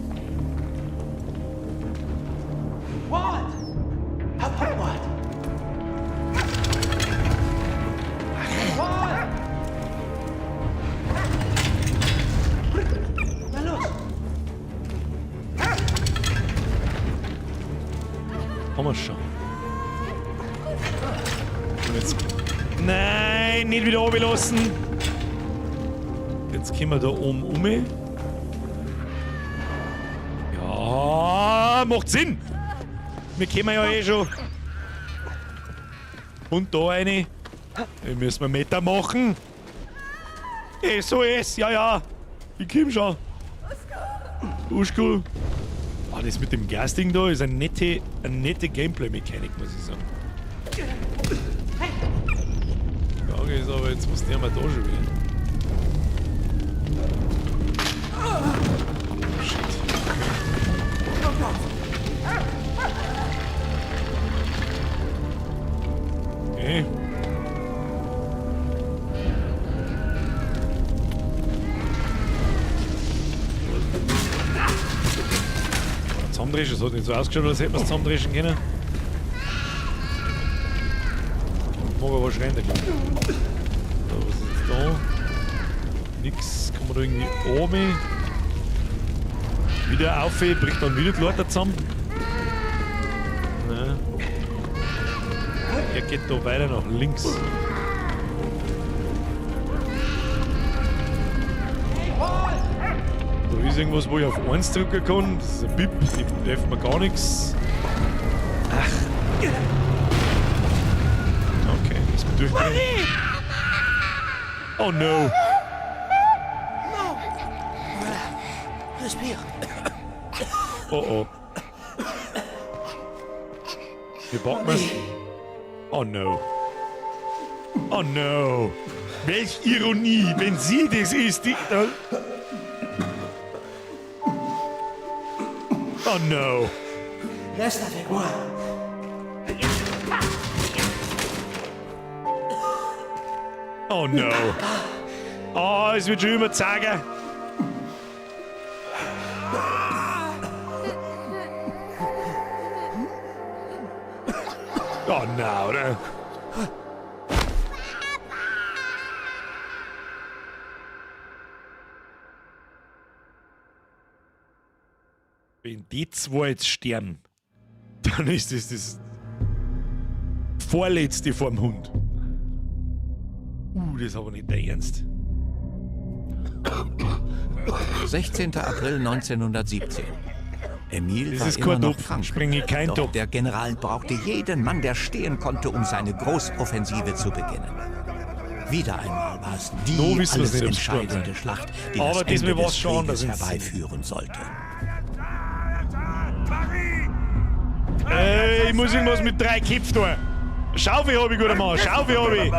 Haben wir schon. Und jetzt. Nein, nicht wieder runterlassen. Jetzt kommen wir da oben um. Ja, macht Sinn. Wir kommen ja eh schon. Und da eine. Da müssen wir Meter machen. SOS, ja, ja. Ich komm schon. Uschko. Ah, das mit dem Gasding da ist eine nette Gameplay-Mechanik, muss ich sagen. Die Frage ist aber jetzt, was der mal da schon wieder? Shit. Okay. Zusammendrischen, es hat nicht so ausgeschaut, als hätten wir es zusammendrischen können. Mag aber schreien, der Glück. So, was ist jetzt da? Nix, kann man da irgendwie oben. Wieder auf, bricht dann wieder die Leute zusammen. Nein. Er geht da weiter nach links. Da ist irgendwas, wo ich auf 1 drücken kann. Das ist ein Bip, die darf mir gar nichts. Ach. Okay, müssen wir durchgehen. Oh no! Oh oh. Hier packen wir's. Oh no. Oh no. Welch Ironie, wenn sie das ist, die. Oh no. Reste avec moi. Oh no. Oh, es wird schon immer zeigen. Oh no, oder? Wenn die zwei jetzt sterben, dann ist das das vorletzte vorm Hund. Das ist aber nicht der Ernst. 16. April 1917. Emil Das war ist immer kein noch Topf. krank. Springe kein Doch Topf. der General brauchte jeden Mann, der stehen konnte, um seine Großoffensive zu beginnen. Wieder einmal war es die No wissen wir's alles nicht, ob's gestorben entscheidende sind. Schlacht, die Aber das diesmal Ende war's des schon anders Krieges in Szene. herbeiführen sollte. Ey, ich muss irgendwas mit 3 Köpfen tun. Schaufel hab ich, guter Mann, Schaufel hab ich.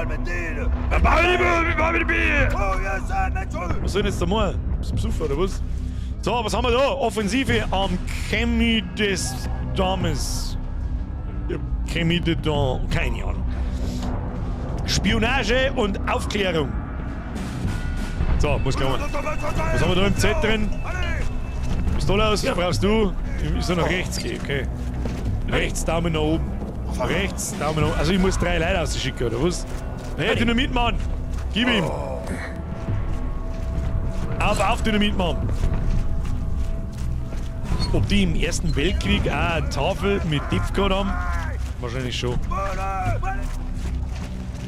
Was soll denn jetzt da machen? Bist du besoffen oder was? So, was haben wir da? Offensive am Chemie des Dames. Chemie de Dames, keine Ahnung. Spionage und Aufklärung. So, muss klar. Was haben wir da im Z drin? Was ist da los? Was brauchst du? Ich soll nach rechts gehen, okay. Rechts, Daumen nach oben. Rechts, Daumen nach oben. Also ich muss 3 Leute rausschicken, oder was? Hey, Dynamitmann! Gib ihm! Auf, auf, Dynamitmann! Ob die im Ersten Weltkrieg auch eine Tafel mit Dipf gehabt haben? Wahrscheinlich schon.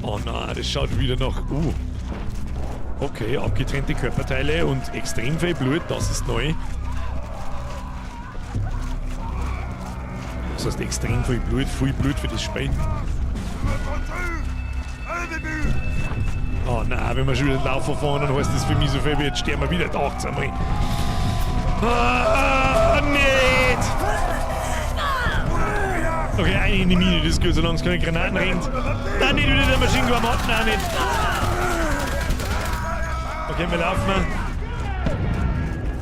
Oh nein, das schaut wieder nach... Okay, abgetrennte Körperteile und extrem viel Blut, das ist neu. Das heißt extrem viel Blut für das Spiel. Oh nein, wenn wir schon wieder laufen fahren, dann heißt das für mich so viel wie jetzt sterben wir wieder 18 Mal. Ah, nicht! Okay, eine in die Mine, das ist gut, solange es keine Granaten rennt. Nein, nicht wieder der Maschinengewehr, nein, nicht. Okay, wir laufen.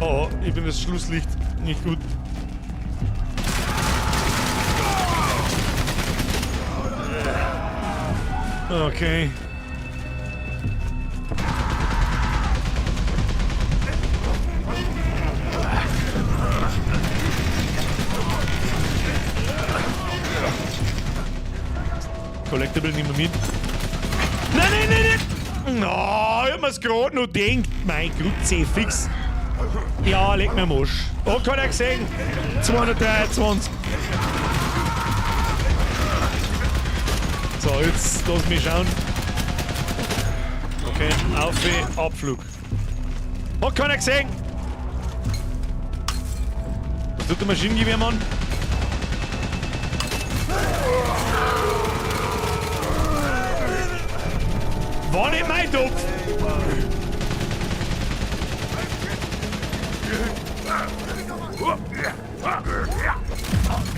Oh, ich bin das Schlusslicht. Nicht gut. Okay. Collectible nehmen wir mit. Nein, nein, nein, nein! No, ich hab mir's grad noch gedacht. Mein Grütze, fix. Ja, leg mir am Arsch. Oh, keiner gesehen. 223. So, jetzt lass mich schauen. Okay, auf, Abflug. Hat keiner gesehen. Was tut der Maschinengewehrmann? War nicht mein Topf!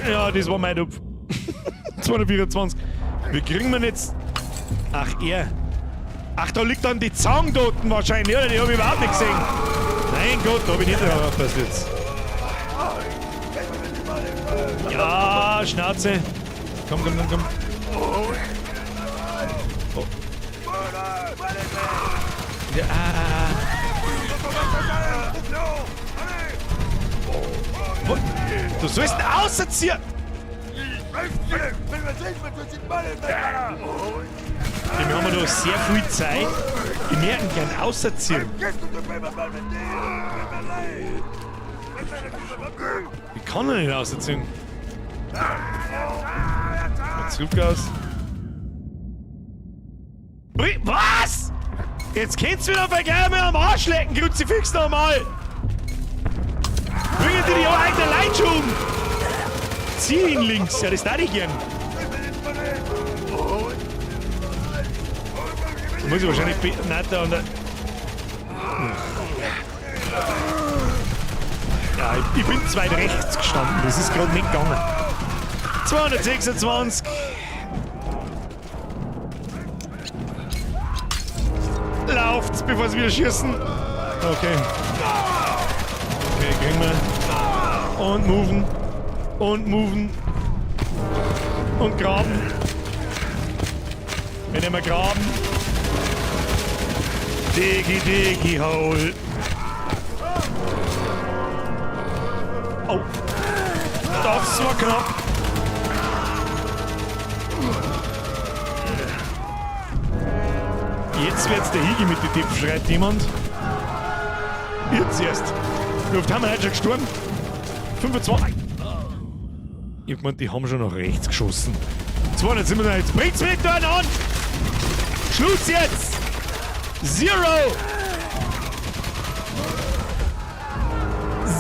Ja, das war mein Topf. 224. Wie kriegen wir denn jetzt... Ach, er. Ach, da liegt dann die Zange dort wahrscheinlich, oder? Die hab ich überhaupt nicht gesehen. Nein Gott, da hab ich nicht drauf aufgepasst jetzt. Ja, Schnauze. Komm, komm, komm, komm. Oh. Ja, ah. Wo? Du sollst ihn auserziehen! Wir haben ja da sehr viel Zeit. Die merken gern auserziehen. Ich kann ihn nicht auserziehen. Zurückgas. Was? Jetzt könnt's wieder gleich mal am Arsch lecken, Kruzifix nochmal! Bringen die die eigene Leute schon um! Zieh ihn links, ja, das darf ich gern. Da muss ich wahrscheinlich beten, nein, da und da. Ja, ich bin zu weit rechts gestanden, das ist gerade nicht gegangen. 226. Lauft's, bevor sie wieder schießen. Okay. Okay, kriegen wir. Und moven. Und moven. Und graben. Wir nehmen graben. Diggy, diggy, hole. Oh. Das war knapp. Jetzt wird's der Higi mit den Tippen, schreit jemand. Jetzt erst. Wie oft haben wir heute schon gestorben? 25. Ich hab gemeint, die haben schon nach rechts geschossen. 297. Jetzt bringt's mich da an! Schluss jetzt! Zero!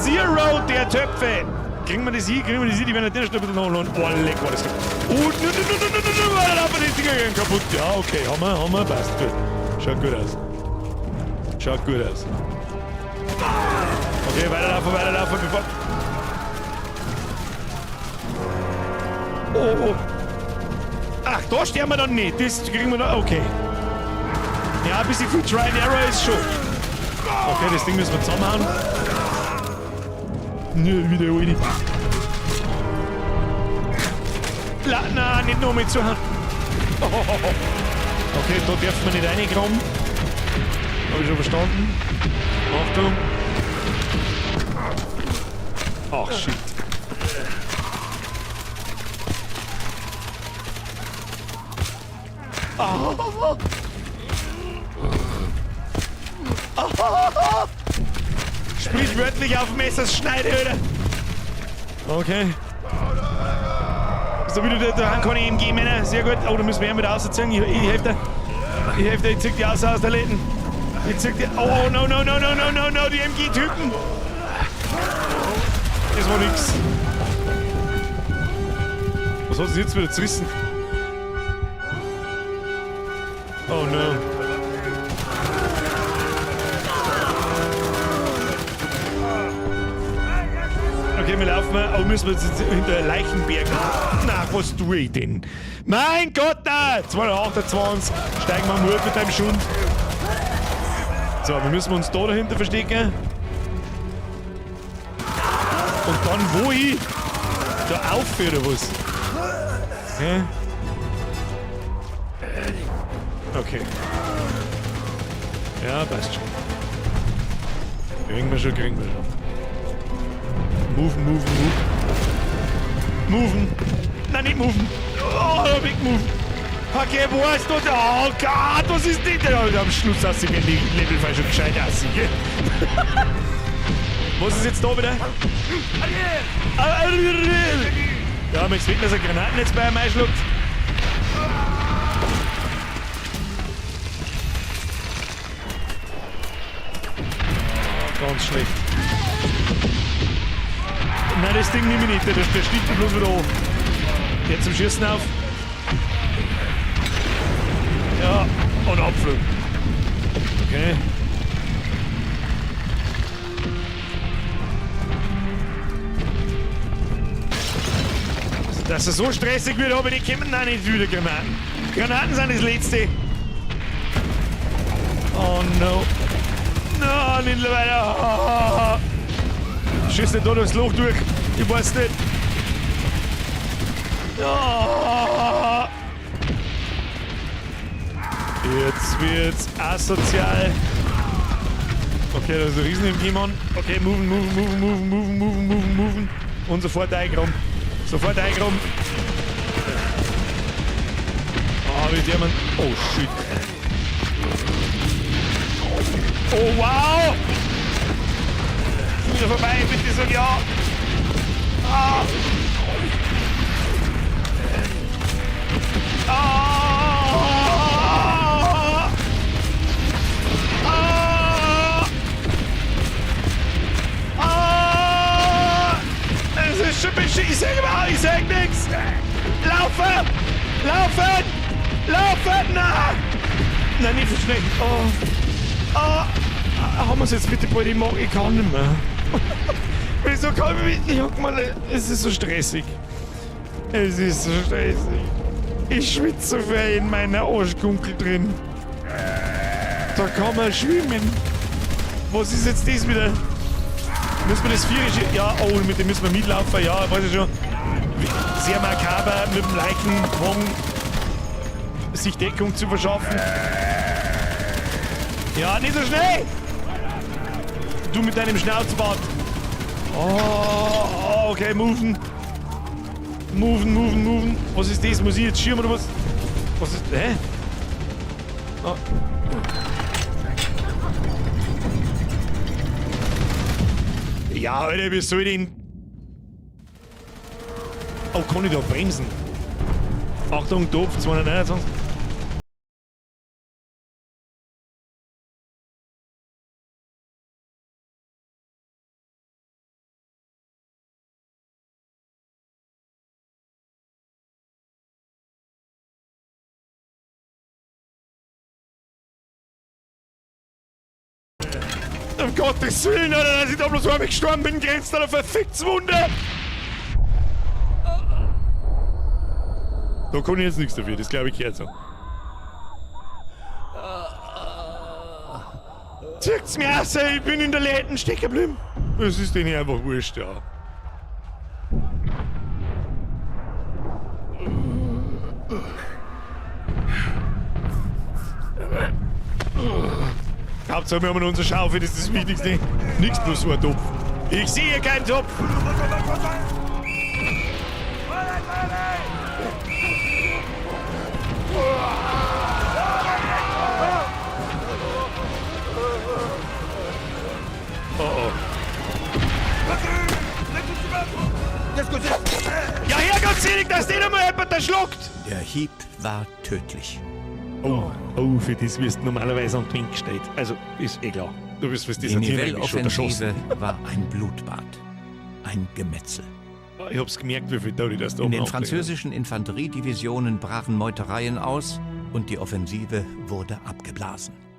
Zero der Töpfe! Kriegen wir das hin? Kriegen wir das hin? Die werden natürlich noch ein bisschen nachladen. Oh, leck, war das knapp. Oh, nu, nu, nu, nu, nu, nu, nu, aber die Dinger gehen kaputt. Ja, okay, haben wir, passt. Gut. Schaut gut aus. Schaut gut aus. Okay, weiterlaufen, weiterlaufen, bevor... Oh, oh. Ach, da sterben wir dann nicht. Das kriegen wir noch. Okay. Ja, ein bisschen viel Try and Error ist schon. Okay, das Ding müssen wir zusammenhauen. Nö, wieder rein. Nein, nicht noch mit zuhauen. Oh, oh, oh. Okay, da dürfen wir nicht reingraben. Hab ich schon verstanden. Achtung. Ach, shit. Oh. Oh. Sprichwörtlich auf Messers Schneide, Alter. Okay. So, wieder da haben keine MG, Männer. Sehr gut. Oh, da müssen wir ihn wieder rausziehen. Ich helfe dir. Ich helfe dir. Ich zieh die aus der Läden. Ich zieh die. Oh, oh, no, no, no, no, no, no, no, die MG-Typen. Das war nix. Was hat sich jetzt wieder zerrissen? Oh no. Okay, wir laufen mal. Oh, müssen wir jetzt hinter Leichenberg. Na, was tue ich denn? Mein Gott, da! 228. Steigen wir mal mit deinem Schund. So, wir müssen uns da dahinter verstecken. Und dann wo ich? Da auf oder was? Okay. Okay. Ja, passt schon. Kriegen wir schon, kriegen wir schon. Moven, moven, move. Moven. Nein, nicht moven. Oh, wegmoven. Okay, wo ist das? Oh Gott, was ist denn da? Am Schluss hast du mir die Level schon gescheit aus. Was ist jetzt da wieder? Ja, möchtest du wetten, dass er Granaten jetzt bei einem einschlägt? Ganz schlecht. Nein, das Ding nehme ich nicht, der sticht mir bloß wieder an. Jetzt zum Schießen auf. Ja, und Abflug. Okay. Dass es so stressig wird, aber die kommen auch nicht wieder Granaten. Granaten sind das Letzte. Oh no. No, nicht weiter. Schießt nicht da durchs Loch durch. Ich weiß nicht. Oh. Jetzt wird's asozial. Okay, da ist ein Riesen im Mann. Okay, moven, moven, moven, moven, moven, moven, moven, moven. Und sofort eingraben. Sofort eingraben. Oh, wie der Mann. Oh, shit. Oh, wow! Wieder vorbei, bitte sag ja. Ah. Ah. Ah. Ah. Es ist schon beschissen. Ich sag mal, ich sag nix. Laufen! Laufen! Laufen! Nein! Nein, nicht so schnell. Oh. Ah. Haben wir es jetzt bitte bald? Ich mag, ich kann nicht mehr. Wieso kann ich mich... Ich mal, es ist so stressig. Es ist so stressig. Ich schwitze so viel in meiner Arschgunkel drin. Da kann man schwimmen. Was ist jetzt das wieder? Müssen wir das vierische... Ja, oh, mit dem müssen wir mitlaufen. Ja, weiß ich schon. Sehr makaber, mit dem Leichenwagen sich Deckung zu verschaffen. Ja, nicht so schnell! Du mit deinem Schnauzbart. Oh, okay, moven. Moven, moven, moven. Was ist das? Muss ich jetzt schirmen oder was? Was ist... Hä? Oh. Ja, Alter, wie soll ich denn... Oh, kann ich da bremsen? Achtung, Topf, 229. Um Gottes Willen, Alter, dass ich da bloß einmal gestorben bin, grenzt an ein verficktes Wunder! Da kann ich jetzt nichts dafür, das glaube ich gehört so. Zieht's mir aus, ich bin in der Leiten stecken geblieben. Das ist denen einfach wurscht, ja. Hauptsache wir haben unsere Schaufel, das ist das Wichtigste. Nix bloß so ein Topf. Ich sehe keinen Topf! Oh oh. Ja, herrgottselig, dass den einmal jemand erschluckt! Der Hieb war tödlich. Oh, oh, für das wirst du normalerweise an den gestellt. Also, ist eh klar. Du bist fürs Die Desertieren eigentlich schon erschossen. Nivelle-Offensive war ein Blutbad. Ein Gemetzel. Ich hab's gemerkt, wie viel Tode das da In oben den aufgelegt französischen Infanteriedivisionen brachen Meutereien aus und die Offensive wurde abgeblasen. hat.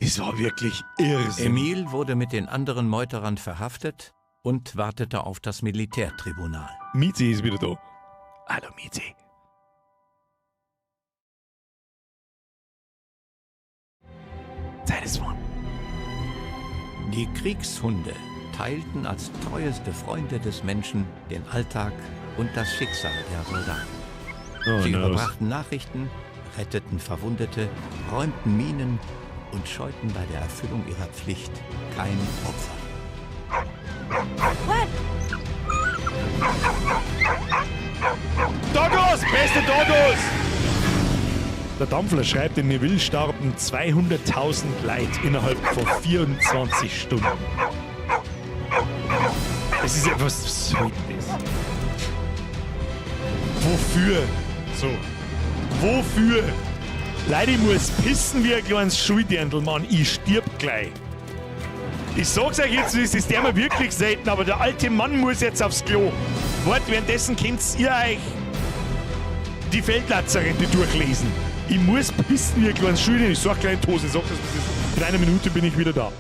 Es war wirklich Irrsinn. Emile wurde mit den anderen Meuterern verhaftet und wartete auf das Militärtribunal. Mizi ist wieder da. Hallo Mizi. Zeit ist one. Die Kriegshunde teilten als treueste Freunde des Menschen den Alltag und das Schicksal der Soldaten. Oh, Sie no. überbrachten Nachrichten, retteten Verwundete, räumten Minen und scheuten bei der Erfüllung ihrer Pflicht kein Opfer. Doggos! Beste Doggos! Der Dampfler schreibt, in Neville starben 200.000 Leute innerhalb von 24 Stunden. Es ist etwas, was soll denn das? Wofür? So. Wofür? Leute, ich muss pissen wie ein kleines Schuldirndl, Mann. Ich stirb gleich. Ich sag's euch jetzt, es ist der mir wirklich selten, aber der alte Mann muss jetzt aufs Klo. Wart, währenddessen könnt ihr euch die Feldlazarette durchlesen. Ich muss pissen wie ein kleines Schuldirndl. Ich sag gleich in die Hose, ich sag das, das ist. In einer Minute bin ich wieder da.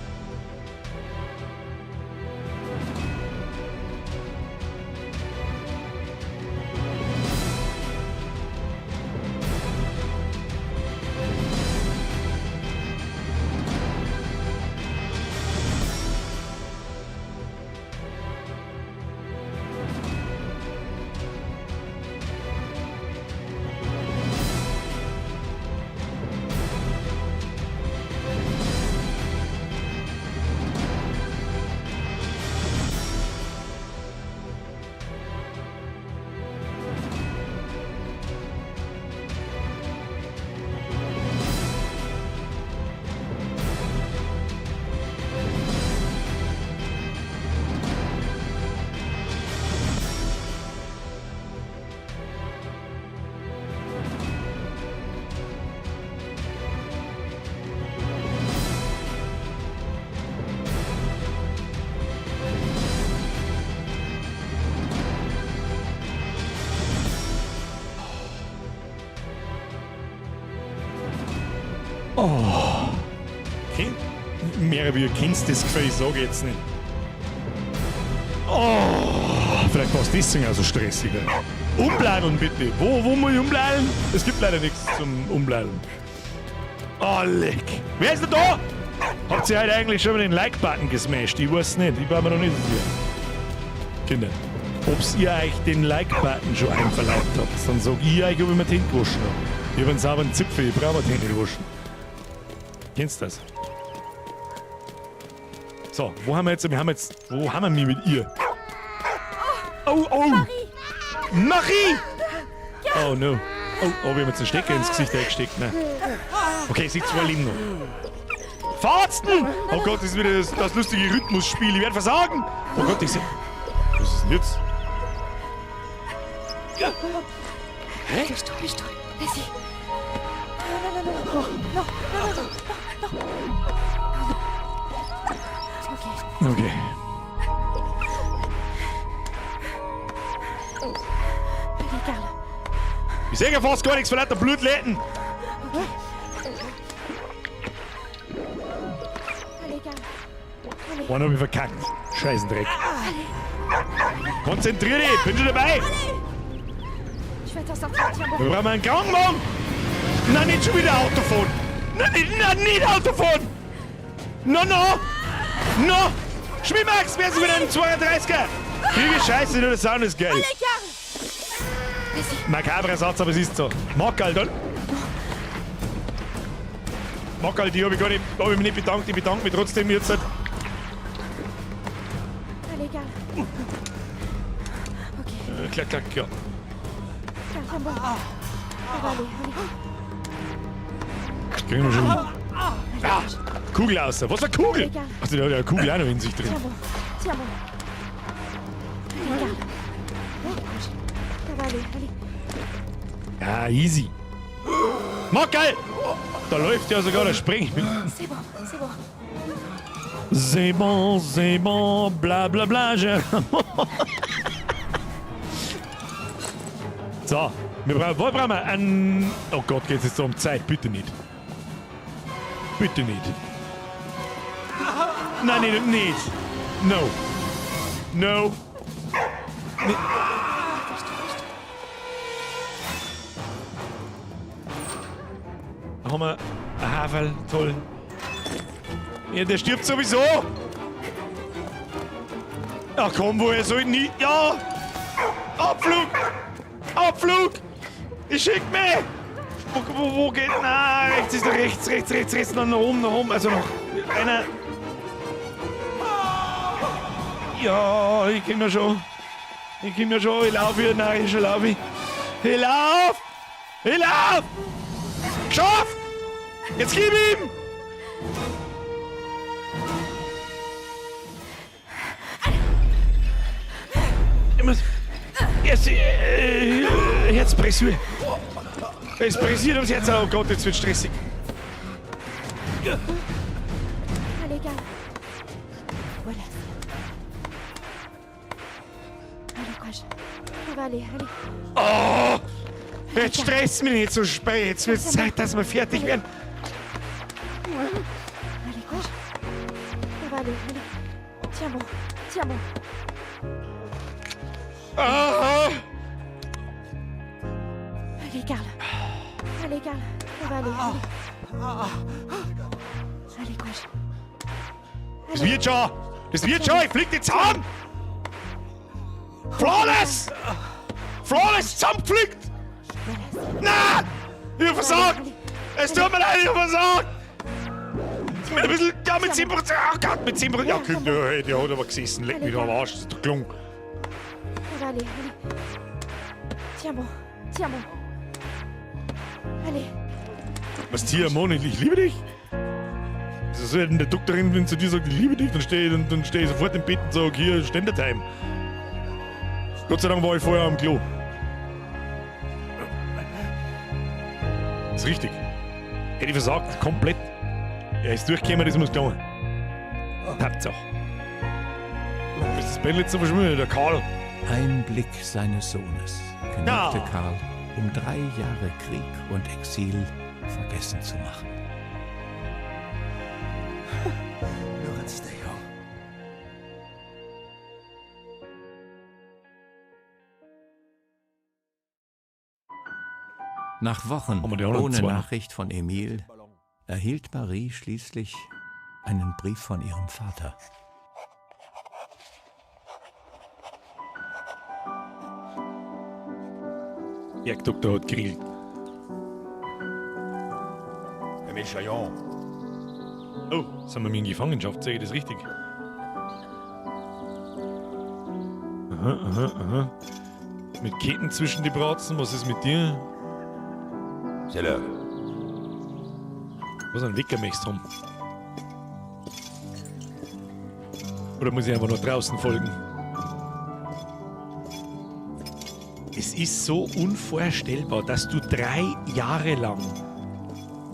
Oh. Mehr wie kennst das Gefühl, ich sag jetzt nicht. Oh, vielleicht war es deswegen auch so stressiger. Umbleideln bitte. Wo muss ich umbleideln? Es gibt leider nichts zum Umbleideln. Oh, leck. Wer ist denn da? Habt ihr heute eigentlich schon mal den Like-Button gesmashed? Ich weiß nicht. Ich war mir noch nicht sicher. Kinder, ob's ihr euch den Like-Button schon einverleibt habt, dann sag ich euch, ob ich mir die Hände gewaschen hab. Ich hab einen sauberen Zipfel, ich brauch mir die Hände nicht waschen. Kennst du das? So, wo haben wir jetzt? Wir haben jetzt. Wo haben wir mich mit ihr? Oh, oh! Marie! Marie! Oh no. Oh, oh, wir haben jetzt einen Stecker ins Gesicht eingesteckt. Ne? Okay, sie zwei leben noch. Fahrtsten! Oh Gott, das ist wieder das lustige Rhythmusspiel. Ich werde versagen! Oh Gott, ich seh. Was ist denn jetzt? Ja. Hä? Pouche-toi, vas-y. Non, non, non, non, non, non, non, non, non. Okay. Okay. Allez, Karl. Ich sehe ja fast gar nichts vor lauter Blutletten. Allez, Karl. Allez. Einen hab ich verkackt. Scheißendreck. Konzentrier dich, bin schon dabei. Tu vas t'en sortir, tiens bon. Wir brauchen einen Krankenwagen. Nein, nicht schon wieder Autofahren. Nein, nicht, nein, nicht Autofahren. No, no. No. Schmimax, wer ist wieder ein 32er? Kriege Scheiße, nur der Sound ist geil. Allez, Karl. Vas-y. Makabrer Satz, aber es ist so. Mackerl, dann. Mackerl, die hab ich gar nicht, hab ich mich nicht bedankt. Ich bedanke mich trotzdem jetzt. Allez, Karl. Okay. Klack, klack, ja. Karl, tiens bon. Ça va aller, allez. Kriegen wir schon. Ah, Kugel aus. Was für Kugel? Also, der hat ja eine Kugel auch noch in sich drin. Tiens bon. Tiens bon. Allez, Karl. Allez, Ça va aller, allez. Ja, easy. Mackerl! Da läuft ja sogar der Spring. C'est bon, c'est bon. C'est bon, c'est bon, bla bla bla. So, wir brauchen, wo brauchen wir? Ein, oh Gott, geht's jetzt um Zeit? Bitte nicht. Bitte nicht. Nein, nicht, nicht. No. No. Nee. Da haben wir ein Haferl, toll. Ja, der stirbt sowieso. Ach komm, woher soll ich nie... Ja! Abflug! Abflug! Ich schick mich! Wo geht... Na, rechts ist rechts, rechts, rechts, rechts, noch nach oben, nach oben. Also noch einer... Ja, ich komm ja schon. Ich komm ja schon, ich lauf hier, nein, ich schon lauf ich. Ich lauf! Ich lauf! Geschafft! Jetzt gib ihm! Ich muss... Jetzt, Herzpressur. Es pressiert ums Herz. Oh Gott, jetzt wird stressig. Allez, Karl. Voilà. Allez, courage. Ça va aller, allez. Oh! Jetzt stresst mich nicht so spät. Jetzt wird es Zeit, dass wir fertig werden. Allez, courage. Ça va aller, allez. Tiens bon, tiens bon. Ah! Allez, Karl. Allez, Karl. Ça va aller, allez. Allez, courage. Das wird schon! Das wird schon! Ich flieg die zusammen! Flawless! Flawless zusammengeflickt! Na! Ich hab versagt! Es tut mir leid, ich hab versagt! Mit ein bisschen, ja, mit 10%, oh Gott, mit 10%, ja, komm, der, der hat aber gesessen, leck mich doch am Arsch, das ist doch gelungen. Ça va aller, allez. Tiens bon, tiens bon. Allez. Was, Tia, Mann, ich liebe dich? Das ist so, wenn der Doktorin, wenn zu dir sagt, ich liebe dich, dann steh ich sofort im Bett und sag, hier, Ständertime. Gott sei Dank war ich vorher am Klo. Das ist richtig. Hätte ich versagt, komplett. Er ist durchgekommen, das muss gegangen. Tatsache. Ist das Bändel jetzt so verschwunden, der Karl? Ein Blick seines Sohnes genügte Ja. Karl, um 3 Jahre Krieg und Exil vergessen zu machen. Nach Wochen Haben wir die anderen ohne zwei noch? Nachricht von Emil erhielt Marie schließlich einen Brief von ihrem Vater. Bergdoktor hat gegrillt. Emile Chaillon. Oh, sind wir in Gefangenschaft? Sehe ich das richtig? Aha. Mit Ketten zwischen die Bratzen, was ist mit dir? C'est l'heure. Was ein Wecker möchtest du haben? Oder muss ich einfach nur draußen folgen? Es ist so unvorstellbar, dass du 3 Jahre lang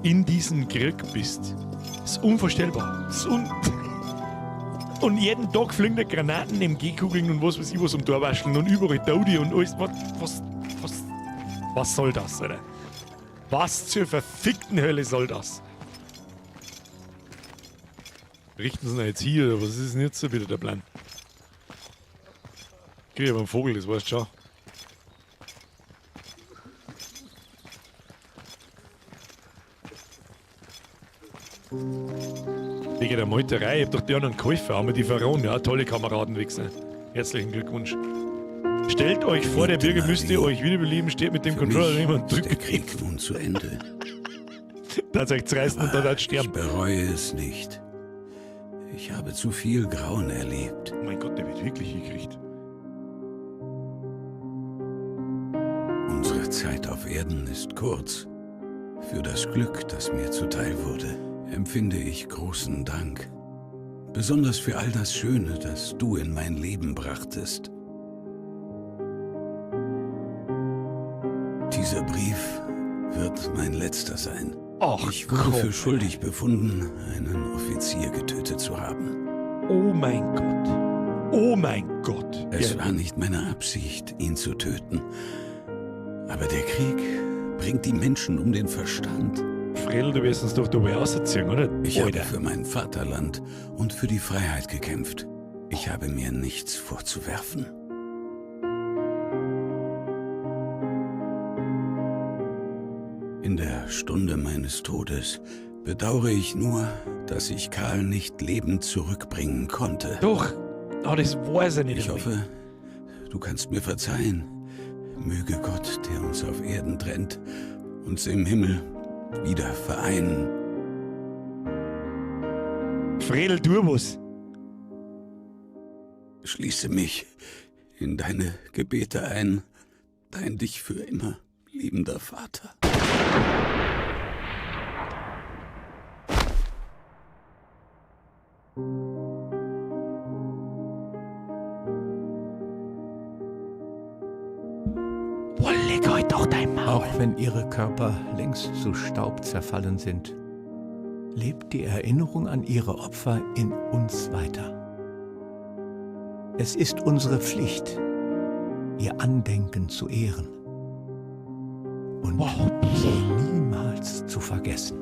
in diesem Krieg bist. Das ist unvorstellbar. Das ist un und jeden Tag fliegen da Granaten, MG-Kugeln und was weiß ich was um Torwascheln und überall Todi und alles. Was soll das, Alter? Was zur verfickten Hölle soll das? Richten sie ihn jetzt hier, oder was ist denn jetzt so wieder der Plan? Krieg ich aber einen Vogel, das weißt du schon. Wegen der Meuterei, ich hab doch die anderen geholfen, haben wir die verrohen. Ja, tolle Kameraden, Wichser. Herzlichen Glückwunsch. Stellt euch vor, der Bürger müsste euch wiederbeleben, steht mit dem Für Controller mich jemand ist der drückt. Krieg nun zu Ende. Da euch zerreißen und dann sterben. Ich bereue es nicht. Ich habe zu viel Grauen erlebt. Oh mein Gott, der wird wirklich gekriegt. Unsere Zeit auf Erden ist kurz. Für das Glück, das mir zuteil wurde, empfinde ich großen Dank. Besonders für all das Schöne, das du in mein Leben brachtest. Dieser Brief wird mein letzter sein. Ach, ich wurde komm. für schuldig befunden, einen Offizier getötet zu haben. Oh mein Gott. Oh mein Gott. Es Ja. war nicht meine Absicht, ihn zu töten. Aber der Krieg bringt die Menschen um den Verstand. Fredel, du wirst uns doch dabei ausziehen, oder? Ich Alter. habe für mein Vaterland und für die Freiheit gekämpft. Ich habe mir nichts vorzuwerfen. In der Stunde meines Todes bedauere ich nur, dass ich Karl nicht lebend zurückbringen konnte. Doch, oh, das weiß er nicht. Ich hoffe, du kannst mir verzeihen. Möge Gott, der uns auf Erden trennt, uns im Himmel wieder vereinen. Fredel, du was? Schließe mich in deine Gebete ein, dein dich für immer liebender Vater. Boah, leck halt doch dein Maul. Auch wenn ihre Körper längst zu Staub zerfallen sind, lebt die Erinnerung an ihre Opfer in uns weiter. Es ist unsere Pflicht, ihr Andenken zu ehren und sie niemals zu vergessen.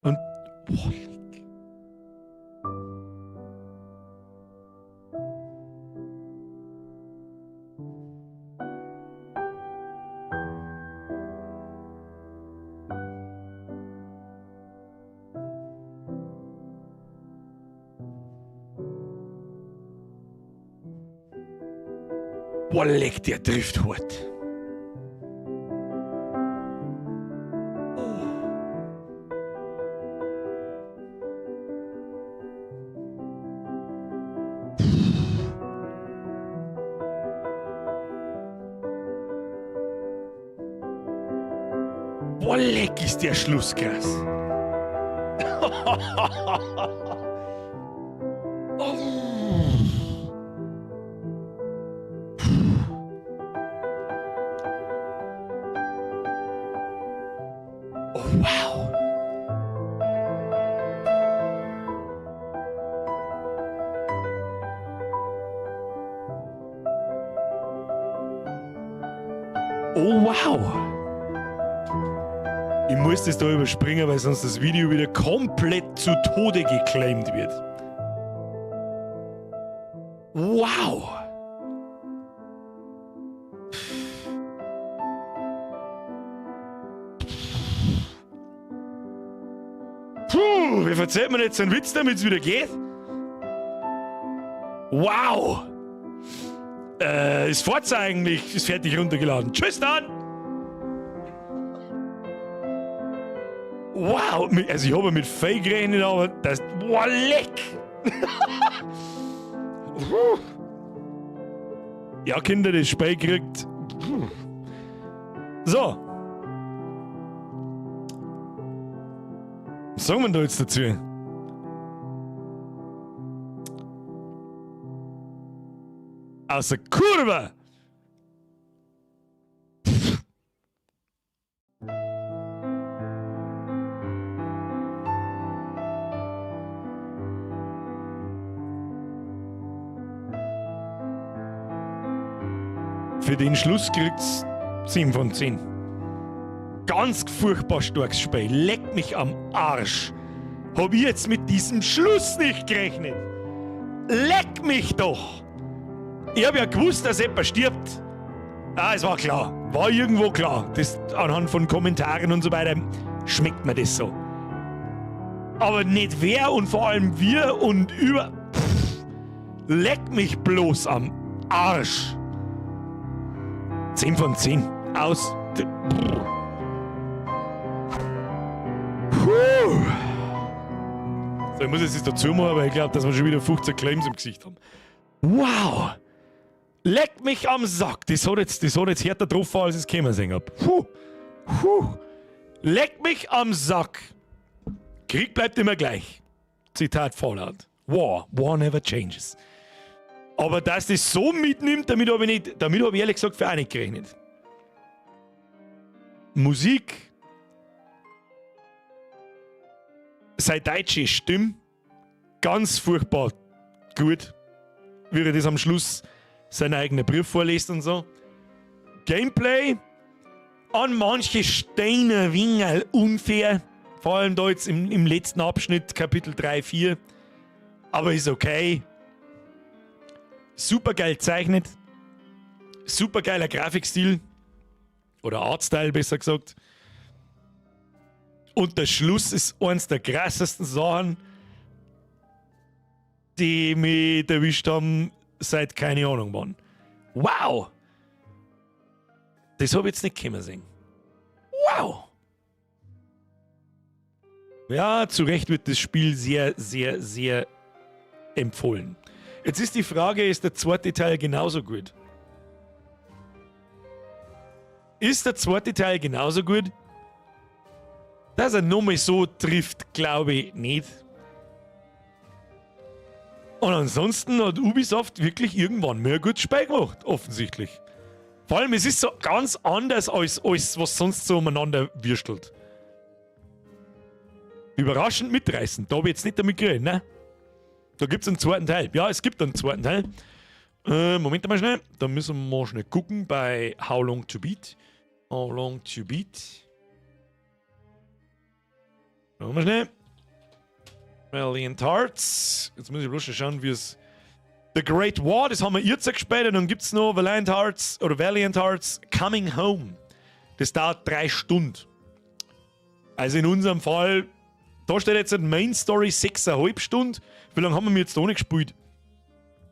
Und. Boah, leck. Boah, leck, der trifft hart. Boah, leck, ist der Schluss krass. Oh. Oh, wow. Oh, wow. Ich muss das da überspringen, weil sonst das Video wieder komplett zu Tode geclaimt wird. Wow. Puh, wie verzählt man jetzt einen Witz, damit es wieder geht? Wow! Ist Forza eigentlich? Ist fertig runtergeladen. Tschüss dann! Wow! Also ich habe mit Fake gerechnet, aber das... Boah, leck! Ja, Kinder, das Spiel kriegt... So. Was sagen wir da jetzt dazu? Aus der Kurve! Für den Schluss kriegt's 7 von 10. Ganz furchtbar starkes Spiel. Leck mich am Arsch. Hab ich jetzt mit diesem Schluss nicht gerechnet. Leck mich doch. Ich hab ja gewusst, dass jemand stirbt. Ah, es war klar. War irgendwo klar. Das anhand von Kommentaren und so weiter schmeckt mir das so. Aber nicht wer und vor allem wir und über... Pff, leck mich bloß am Arsch. 10 von 10. Aus. Puh. So, ich muss jetzt das dazu machen, weil ich glaub, dass wir schon wieder 15 Claims im Gesicht haben. Wow! Leck mich am Sack! Das hat jetzt härter getroffen, als ich es kommen sehen hab. Puh. Puh. Leck mich am Sack! Krieg bleibt immer gleich. Zitat Fallout. War. War never changes. Aber dass das so mitnimmt, damit hab ich nicht, damit hab ich ehrlich gesagt für auch nicht gerechnet. Musik. Seine deutsche Stimme. Ganz furchtbar gut. Wie er das am Schluss seinen eigenen Brief vorliest und so. Gameplay. An manche Steine wingerl unfair. Vor allem da jetzt im letzten Abschnitt, Kapitel 3, 4. Aber ist okay. Super geil gezeichnet. Super geiler Grafikstil. Oder Artstyle, besser gesagt. Und der Schluss ist eins der krassesten Sachen, die mich erwischt haben, seit keine Ahnung wann. Wow! Das hab ich jetzt nicht kommen sehen. Wow! Ja, zu Recht wird das Spiel sehr, sehr, sehr empfohlen. Jetzt ist die Frage, ist der zweite Teil genauso gut? Ist der zweite Teil genauso gut? Dass er nochmal so trifft, glaube ich nicht. Und ansonsten hat Ubisoft wirklich irgendwann mehr gutes Spiel gemacht, offensichtlich. Vor allem, es ist so ganz anders als was sonst so umeinander würstelt. Überraschend mitreißend, da hab ich jetzt nicht damit geredet, ne? Da gibt's einen zweiten Teil. Ja, es gibt einen zweiten Teil. Moment mal schnell. Da müssen wir mal schnell gucken bei How Long to Beat. How Long to Beat. Schauen wir mal schnell. Valiant Hearts. Jetzt muss ich bloß schauen, wie es... The Great War, das haben wir jetzt gespielt. Und dann gibt's noch Valiant Hearts oder Valiant Hearts Coming Home. Das dauert 3 Stunden. Also in unserem Fall... Da steht jetzt Main Story 6,5 Stunden. Wie lange haben wir jetzt da nicht gespielt?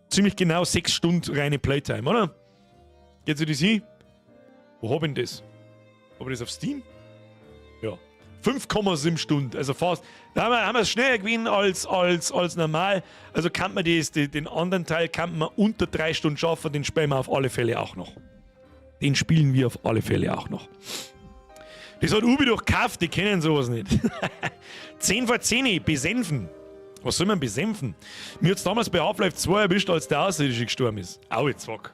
Ziemlich genau 6 Stunden reine Playtime, oder? Geht sich das hin? Wo hab ich denn das? Hab ich das auf Steam? Ja. 5,7 Stunden, also fast. Da haben wir es schneller gewesen als normal. Also kann man das, die, den anderen Teil kann man unter 3 Stunden schaffen, den spielen wir auf alle Fälle auch noch. Den spielen wir auf alle Fälle auch noch. Das hat Ubi doch gekauft, die kennen sowas nicht. 10 vor 10, besenfen. Was soll man besenfen? Mir hat's damals bei Half-Life 2 erwischt, als der Außerirdische gestorben ist. Au, jetzt fuck.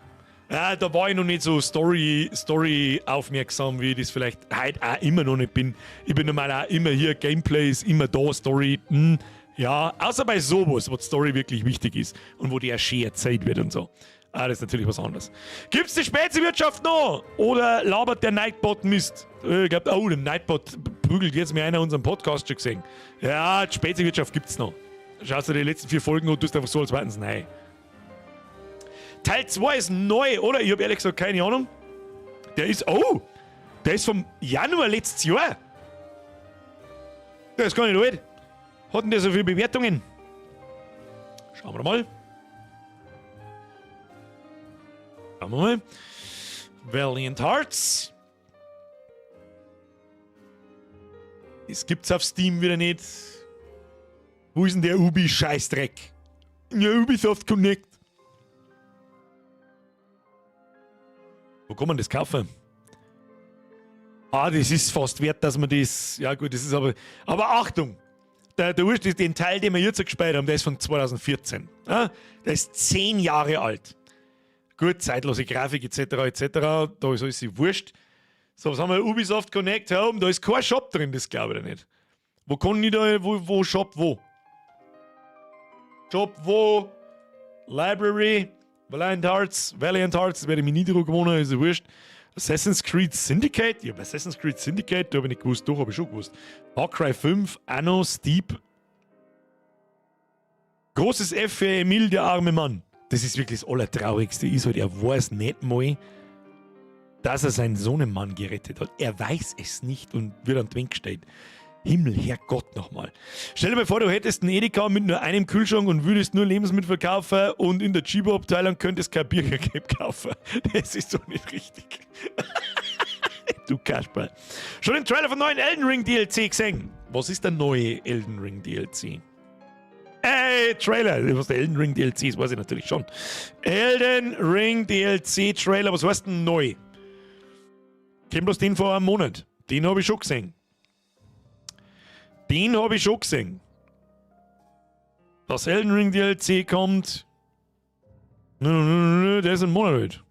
Ja, da war ich noch nicht so Story aufmerksam, wie ich das vielleicht heute auch immer noch nicht bin. Ich bin normal auch immer hier, Gameplay ist immer da, Story, ja, außer bei sowas, wo die Story wirklich wichtig ist und wo die auch schön erzählt wird und so. Ah, das ist natürlich was anderes. Gibt's die Speziwirtschaft noch? Oder labert der Nightbot Mist? Ich glaub, oh, der Nightbot prügelt jetzt mir einer unseren Podcast schon gesehen. Ja, die Speziwirtschaft gibt's noch. Schaust du die letzten 4 Folgen und tust einfach so, als wären's neu. Teil 2 ist neu, oder? Ich hab ehrlich gesagt keine Ahnung. Der ist, oh, der ist vom Januar letztes Jahr. Der ist gar nicht alt. Hat denn der so viele Bewertungen? Schauen wir mal. Schauen wir mal. Valiant Hearts. Das gibt's auf Steam wieder nicht. Wo ist denn der Ubi-Scheißdreck? Ja, Ubisoft Connect. Wo kann man das kaufen? Ah, das ist fast wert, dass man das... Ja gut, das ist aber... Aber Achtung! Der Wurscht ist, den Teil, den wir jetzt gespielt haben, der ist von 2014. Ja? Der ist 10 Jahre alt. Gut, zeitlose Grafik et cetera, et cetera. Da ist alles wurscht. So, was haben wir? Ubisoft Connect Home, da ist kein Shop drin, das glaube ich nicht. Wo kann ich da, wo Shop wo? Shop wo? Library, Valiant Hearts, Valiant Hearts, das werde ich mich nie drüber gewohnen, ist ja wurscht. Assassin's Creed Syndicate? Ja, Assassin's Creed Syndicate, da hab ich nicht gewusst, doch, hab ich schon gewusst. Far Cry 5, Anno, Steep. Großes F für Emil, der arme Mann. Das ist wirklich das Allertraurigste. Ist halt, er weiß nicht mal, dass er seinen Sohnemann gerettet hat. Er weiß es nicht und wird an die Wand gestellt. Himmel, Herrgott nochmal. Stell dir mal vor, du hättest einen Edeka mit nur einem Kühlschrank und würdest nur Lebensmittel verkaufen und in der Chibo-Abteilung könntest kein Bier kaufen. Das ist doch nicht richtig. Du Kasperl. Schon den Trailer von neuen Elden Ring DLC gesehen? Was ist der neue Elden Ring DLC? Ey, Trailer! Was der Elden Ring DLC ist, weiß ich natürlich schon. Elden Ring DLC Trailer, was heißt denn neu? Kennt bloß den vor einem Monat. Den hab ich schon gesehen. Den hab ich schon gesehen. Dass Elden Ring DLC kommt. Nö, nö, nö, nö, der ist ein Monat alt.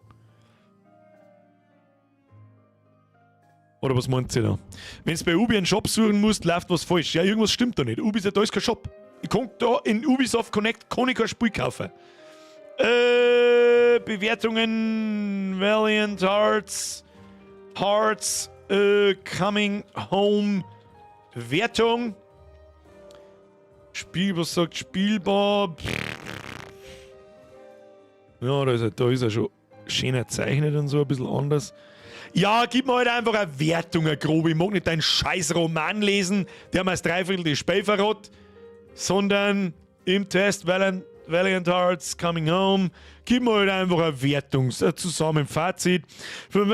Oder was meint ihr da? Wenn du bei Ubi einen Shop suchen musst, läuft was falsch. Ja, irgendwas stimmt da nicht. Ubi, da ist kein Shop. Ich kann da in Ubisoft Connect kann ich kein Spiel kaufen. Bewertungen, Valiant Hearts, Hearts, Coming Home, Wertung. Spiel, was sagt spielbar? Ja, da ist er schon schön erzeichnet und so, ein bisschen anders. Ja, gib mir halt einfach eine Wertung, eine grobe. Ich mag nicht deinen scheiß Roman lesen, der mir das Dreiviertel das Spiel verrät, sondern im Test Valiant Hearts Coming Home. Gib mir halt einfach eine Wertung, ein Zusammenfazit. Hier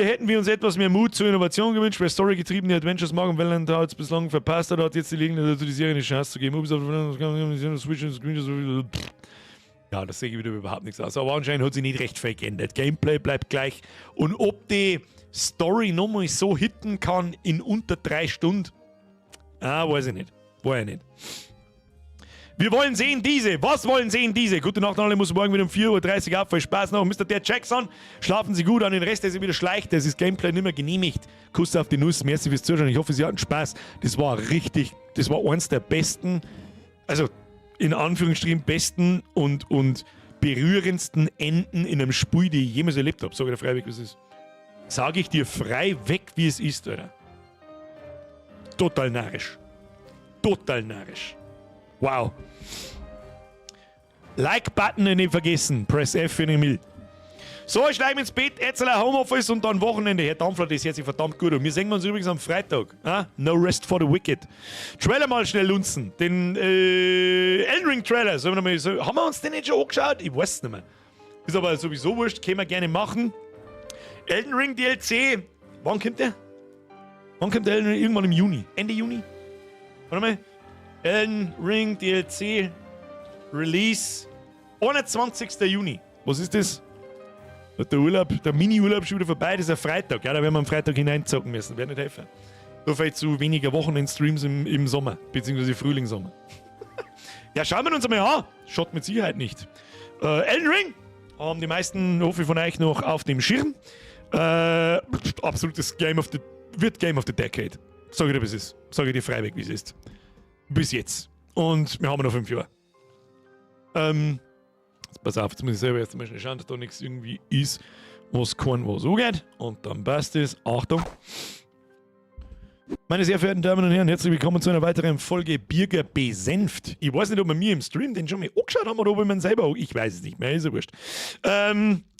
hätten wir uns etwas mehr Mut zur Innovation gewünscht. Wer storygetriebene Adventures mag und Valiant Hearts bislang verpasst hat, hat jetzt die Gelegenheit dazu, die Serie eine Chance zu geben. Ja, das sehe ich wieder überhaupt nichts aus. Aber anscheinend hat sich nicht recht viel geändert. Gameplay bleibt gleich. Und ob die Story nochmal so hitten kann in unter 3 Stunden, weiß ich nicht. Weiß ich nicht. Wir wollen sehen diese. Was wollen sehen diese? Gute Nacht alle, muss morgen wieder um 4:30 Uhr auf. Viel Spaß noch. Mister Der Jackson, schlafen Sie gut an den Rest, der sich wieder schleicht. Das ist Gameplay nicht mehr genehmigt. Kuss auf die Nuss. Merci fürs Zuschauen. Ich hoffe, Sie hatten Spaß. Das war richtig, das war eins der besten, also in Anführungsstrichen besten und berührendsten Enden in einem Spiel, die ich jemals erlebt hab. Sag ich dir frei weg, wie es ist. Sag ich dir frei weg, wie es ist, Alter. Total narrisch. Total narrisch. Wow. Like-Button nicht vergessen. Press F für den Emil. So, ich schleiche ins Bett, Etzeler Homeoffice und dann Wochenende. Herr Dampfler, das hört sich verdammt gut an. Wir sehen uns übrigens am Freitag. Ah? No rest for the wicked. Trailer mal schnell lunzen. Den Elden Ring Trailer. Sollen wir noch mal, so, haben wir uns den nicht schon angeschaut? Ich weiß es nicht mehr. Ist aber sowieso wurscht, können wir gerne machen. Elden Ring DLC. Wann kommt der? Wann kommt der Elden Ring? Irgendwann im Juni. Ende Juni? Warte mal. Elden Ring DLC Release 21. Juni. Was ist das? Der Urlaub, der Mini-Urlaub ist schon wieder vorbei, das ist ein Freitag. Ja, da werden wir am Freitag hineinzocken müssen. Wird nicht helfen. So viel zu weniger Wochenend-Streams im Sommer, beziehungsweise Frühlingssommer. Ja, schauen wir uns einmal an. Schaut mit Sicherheit nicht. Elden Ring haben die meisten, hoffe ich, von euch noch auf dem Schirm. Absolutes Game of the, wird Game of the Decade. Sag ich dir, wie es ist. Sag ich dir freiweg, wie es ist. Bis jetzt. Und wir haben noch 5 Jahre. Jetzt pass auf, jetzt muss ich selber erst einmal schnell schauen, dass da nichts irgendwie ist, was kein was angeht. Und dann passt es. Achtung. Meine sehr verehrten Damen und Herren, herzlich willkommen zu einer weiteren Folge Birger besenft. Ich weiß nicht, ob wir mir im Stream den schon mal angeschaut haben oder ob ich mir selber. Ich weiß es nicht mehr, ist ja wurscht.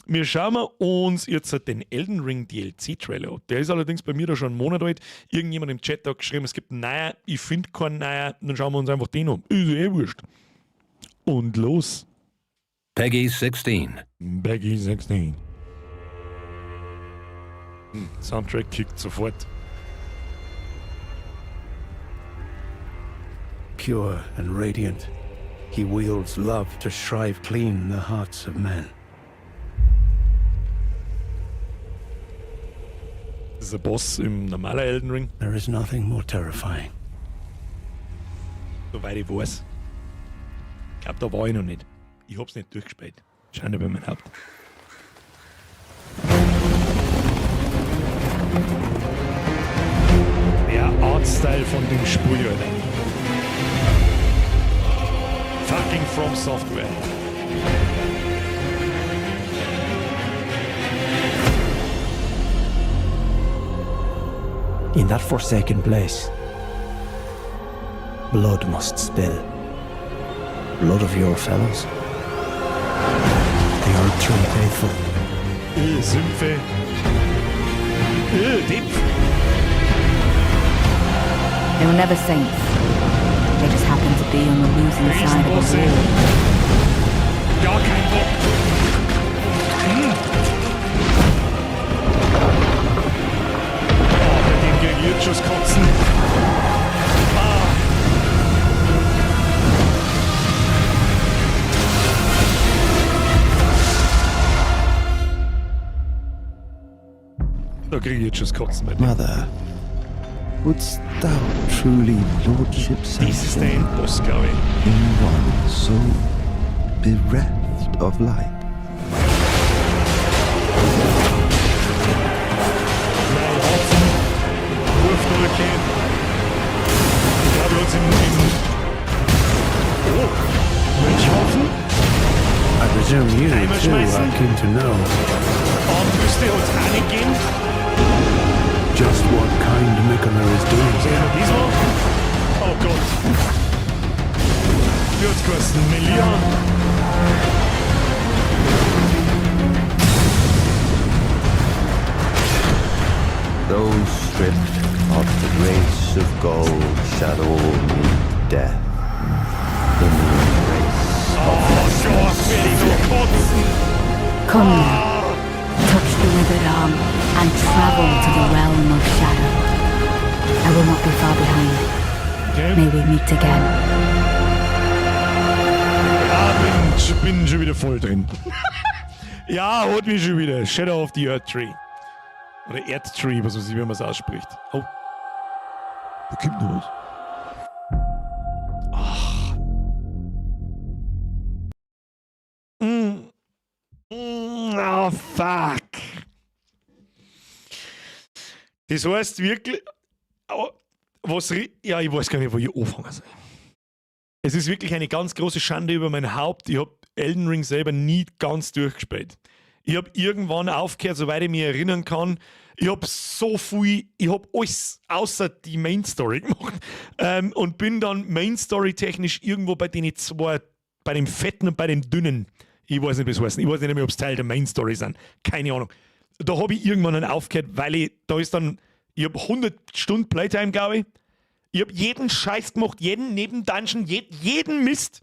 Wir schauen uns jetzt den Elden Ring DLC-Trailer an. Der ist allerdings bei mir da schon einen Monat alt. Irgendjemand im Chat hat geschrieben, es gibt einen neuen. Ich finde keinen neuen. Dann schauen wir uns einfach den an. Ist eh wurscht. Und los. PEGI 16. PEGI 16. Soundtrack kickt sofort. Pure and radiant, he wields love to shrive clean the hearts of men. Das ist ein Boss im normalen Elden Ring. There is nothing more terrifying. Soweit ich weiß. Ich glaube, da war ich noch nicht. Ich hab's nicht durchgespielt. Schande über mein Haupt. Der Artstyle von dem Spiel, Alter. Fucking From Software. In that forsaken place, blood must spill. Blood of your fellows. The Erdtree faithful. Sümpfe. Depf. They were never saints. They just happened to be on the losing side of a Riesenbosse. war. Gar kein Bock. Oh, bei dem krieg ich jetzt schon das Kotzen. Ah. Da krieg ich jetzt schon das Kotzen bei dem. Mother, wouldst thou truly lordship Das ist der sanction Endboss, glaube ich. in one so bereft of light? Nein, Hopfen, Wurfdrücke. Ich glaube, uns im Oh, Mönchwaffen. I presume you Eimer too schmeißen. are keen to know Armbrüste hat's auch nicht gegeben. Just what kind Miquella is doing. Was haben wir diesmal? Oh Gott. Wie hat's geheißen? Melian. Those stripped of the grace of gold shall all meet death in the embrace Oh Gott, werde ich noch kotzen. Come now, touch the withered arm and travel to the realm of shadow. I will not be far behind. Okay. May we meet again. Ja, bin schon wieder voll drin. Ja, hat mich schon wieder. Shadow of the Erdtree. Oder Erdtree, was weiß ich, wie man es ausspricht. Oh. Da kommt noch was. Ach. Oh, fuck. Das heißt wirklich. Oh, was, ja, ich weiß gar nicht, wo ich anfangen soll. Es ist wirklich eine ganz große Schande über mein Haupt. Ich habe Elden Ring selber nie ganz durchgespielt. Ich habe irgendwann aufgehört, soweit ich mich erinnern kann. Ich habe so viel, ich habe alles außer die Main Story gemacht und bin dann Main Story technisch irgendwo bei den zwei, bei dem Fetten und bei dem Dünnen. Ich weiß nicht, wie es heißt. Ich weiß nicht mehr, ob es Teil der Main Story sind. Keine Ahnung. Da habe ich irgendwann dann aufgehört, weil ich, da ist dann, ich habe 100 Stunden Playtime, glaube ich. Ich habe jeden Scheiß gemacht, jeden Nebendungeon, jeden Mist.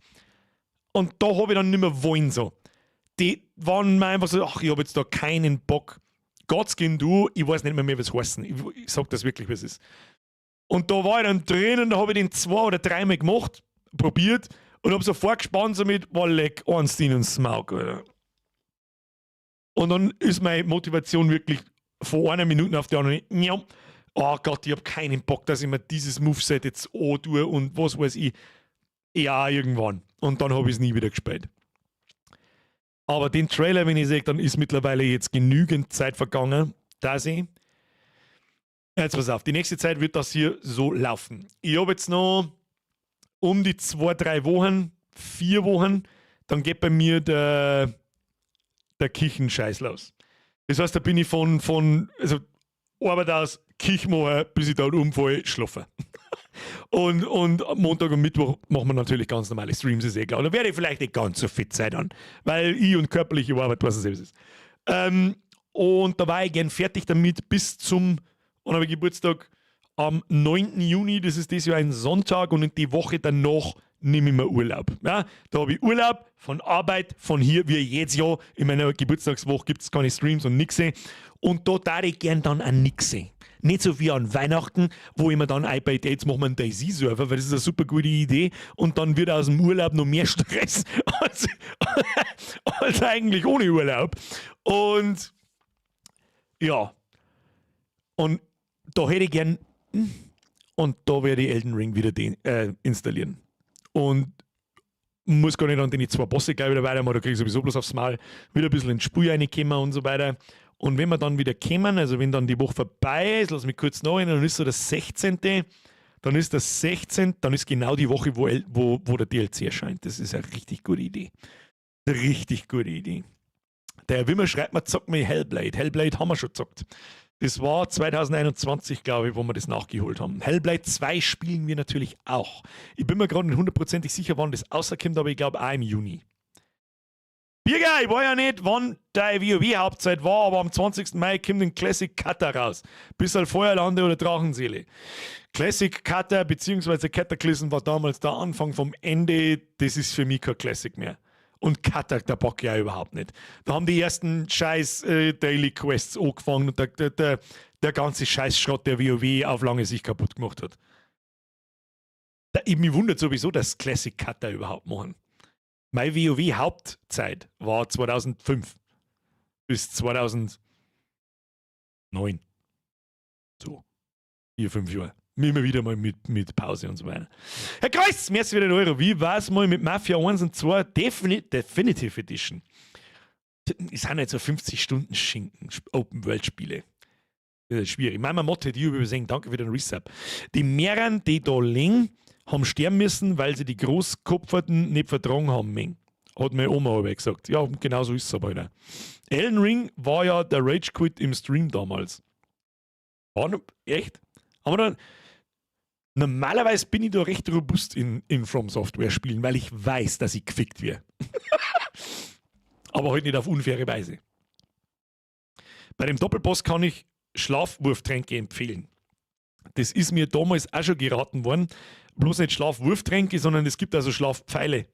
Und da habe ich dann nicht mehr wollen so. Die waren mir einfach so, ach, ich habe jetzt da keinen Bock. Godskin Duo, ich weiß nicht mehr, was heißen. Ich sag das wirklich, was es ist. Und da war ich dann drin und da habe ich den zwei oder dreimal gemacht, probiert und habe so vorgespannt so mit, boah, leck, Ornstein und Smough, Alter. Und dann ist meine Motivation wirklich von einer Minute auf die andere, ja, oh Gott, ich habe keinen Bock, dass ich mir dieses Moveset jetzt antue und was weiß ich. Ja, irgendwann. Und dann habe ich es nie wieder gespielt. Aber den Trailer, wenn ich sehe, dann ist mittlerweile jetzt genügend Zeit vergangen, dass ich. Jetzt pass auf, die nächste Zeit wird das hier so laufen. Ich habe jetzt noch um die 2, 3 Wochen, 4 Wochen, dann geht bei mir der Kichenscheiß los. Das heißt, da bin ich von also Arbeit aus, Kich machen, bis ich dann umfalle, schlafen. Und Montag und Mittwoch machen wir natürlich ganz normale Streams, ist eh klar. Da werde ich vielleicht nicht ganz so fit sein dann, weil ich und körperliche Arbeit, was es eben ist. Und da war ich gern fertig damit bis zum, und habe Geburtstag am 9. Juni, das ist dieses Jahr ein Sonntag, und in die Woche danach nehme ich mir Urlaub. Ja, da habe ich Urlaub von Arbeit, von hier, wie jedes Jahr. In meiner Geburtstagswoche gibt es keine Streams und nix. Und da darf ich gern dann auch nix. Nicht so wie an Weihnachten, wo ich mir dann iPad, jetzt machen wir einen DayZ-Server, weil das ist eine super gute Idee. Und dann wird aus dem Urlaub noch mehr Stress als eigentlich ohne Urlaub. Und ja. Und da hätte ich gern, und da werde ich Elden Ring wieder installieren. Und muss gar nicht an den zwei Bosse gleich wieder weitermachen, da kriege ich sowieso bloß aufs Maul, wieder ein bisschen ins Spiel reinkommen und so weiter. Und wenn wir dann wieder kommen, also wenn dann die Woche vorbei ist, lass mich kurz nachrechnen, dann ist so das 16., dann ist das 16., dann ist genau die Woche, wo der DLC erscheint. Das ist eine richtig gute Idee. Richtig gute Idee. Der Wimmer schreibt mir, zock mir Hellblade. Hellblade haben wir schon gezockt. Das war 2021, glaube ich, wo wir das nachgeholt haben. Hellblade 2 spielen wir natürlich auch. Ich bin mir gerade nicht hundertprozentig sicher, wann das rauskommt, aber ich glaube auch im Juni. Birger, ich weiß ja nicht, wann deine WoW-Hauptzeit war, aber am 20. Mai kommt ein Classic Cata raus. Bissal Feuerlande oder Drachenseele. Classic Cata bzw. Cataclysm war damals der Anfang vom Ende. Das ist für mich kein Classic mehr. Und Cata, der Bock ja überhaupt nicht. Da haben die ersten scheiß Daily Quests angefangen und der ganze Scheißschrott, der WoW auf lange Sicht kaputt gemacht hat. Da, ich, mich wundert sowieso, dass Classic Cata überhaupt machen. Meine WoW-Hauptzeit war 2005 bis 2009. So. 4, 5 Jahre. Immer wieder mal mit Pause und so weiter. Herr Kreuz, merci wieder Euro. Wie war es mal mit Mafia 1 und 2 Definitive Edition? Es sind nicht so 50 Stunden Schinken, Open-World-Spiele. Das ist schwierig. Mama Motte, die übersehen, danke für den Resub. Die mehreren, die da liegen, haben sterben müssen, weil sie die Großkopferten nicht vertragen haben mögen. Hat meine Oma aber gesagt. Ja, genau so ist es aber wieder. Elden Ring war ja der Rage Quit im Stream damals. War noch, echt? Aber dann, normalerweise bin ich da recht robust in From Software Spielen, weil ich weiß, dass ich gefickt werde. Aber halt nicht auf unfaire Weise. Bei dem Doppelboss kann ich Schlafwurftränke empfehlen. Das ist mir damals auch schon geraten worden. Bloß nicht Schlafwurftränke, sondern es gibt also Schlafpfeile.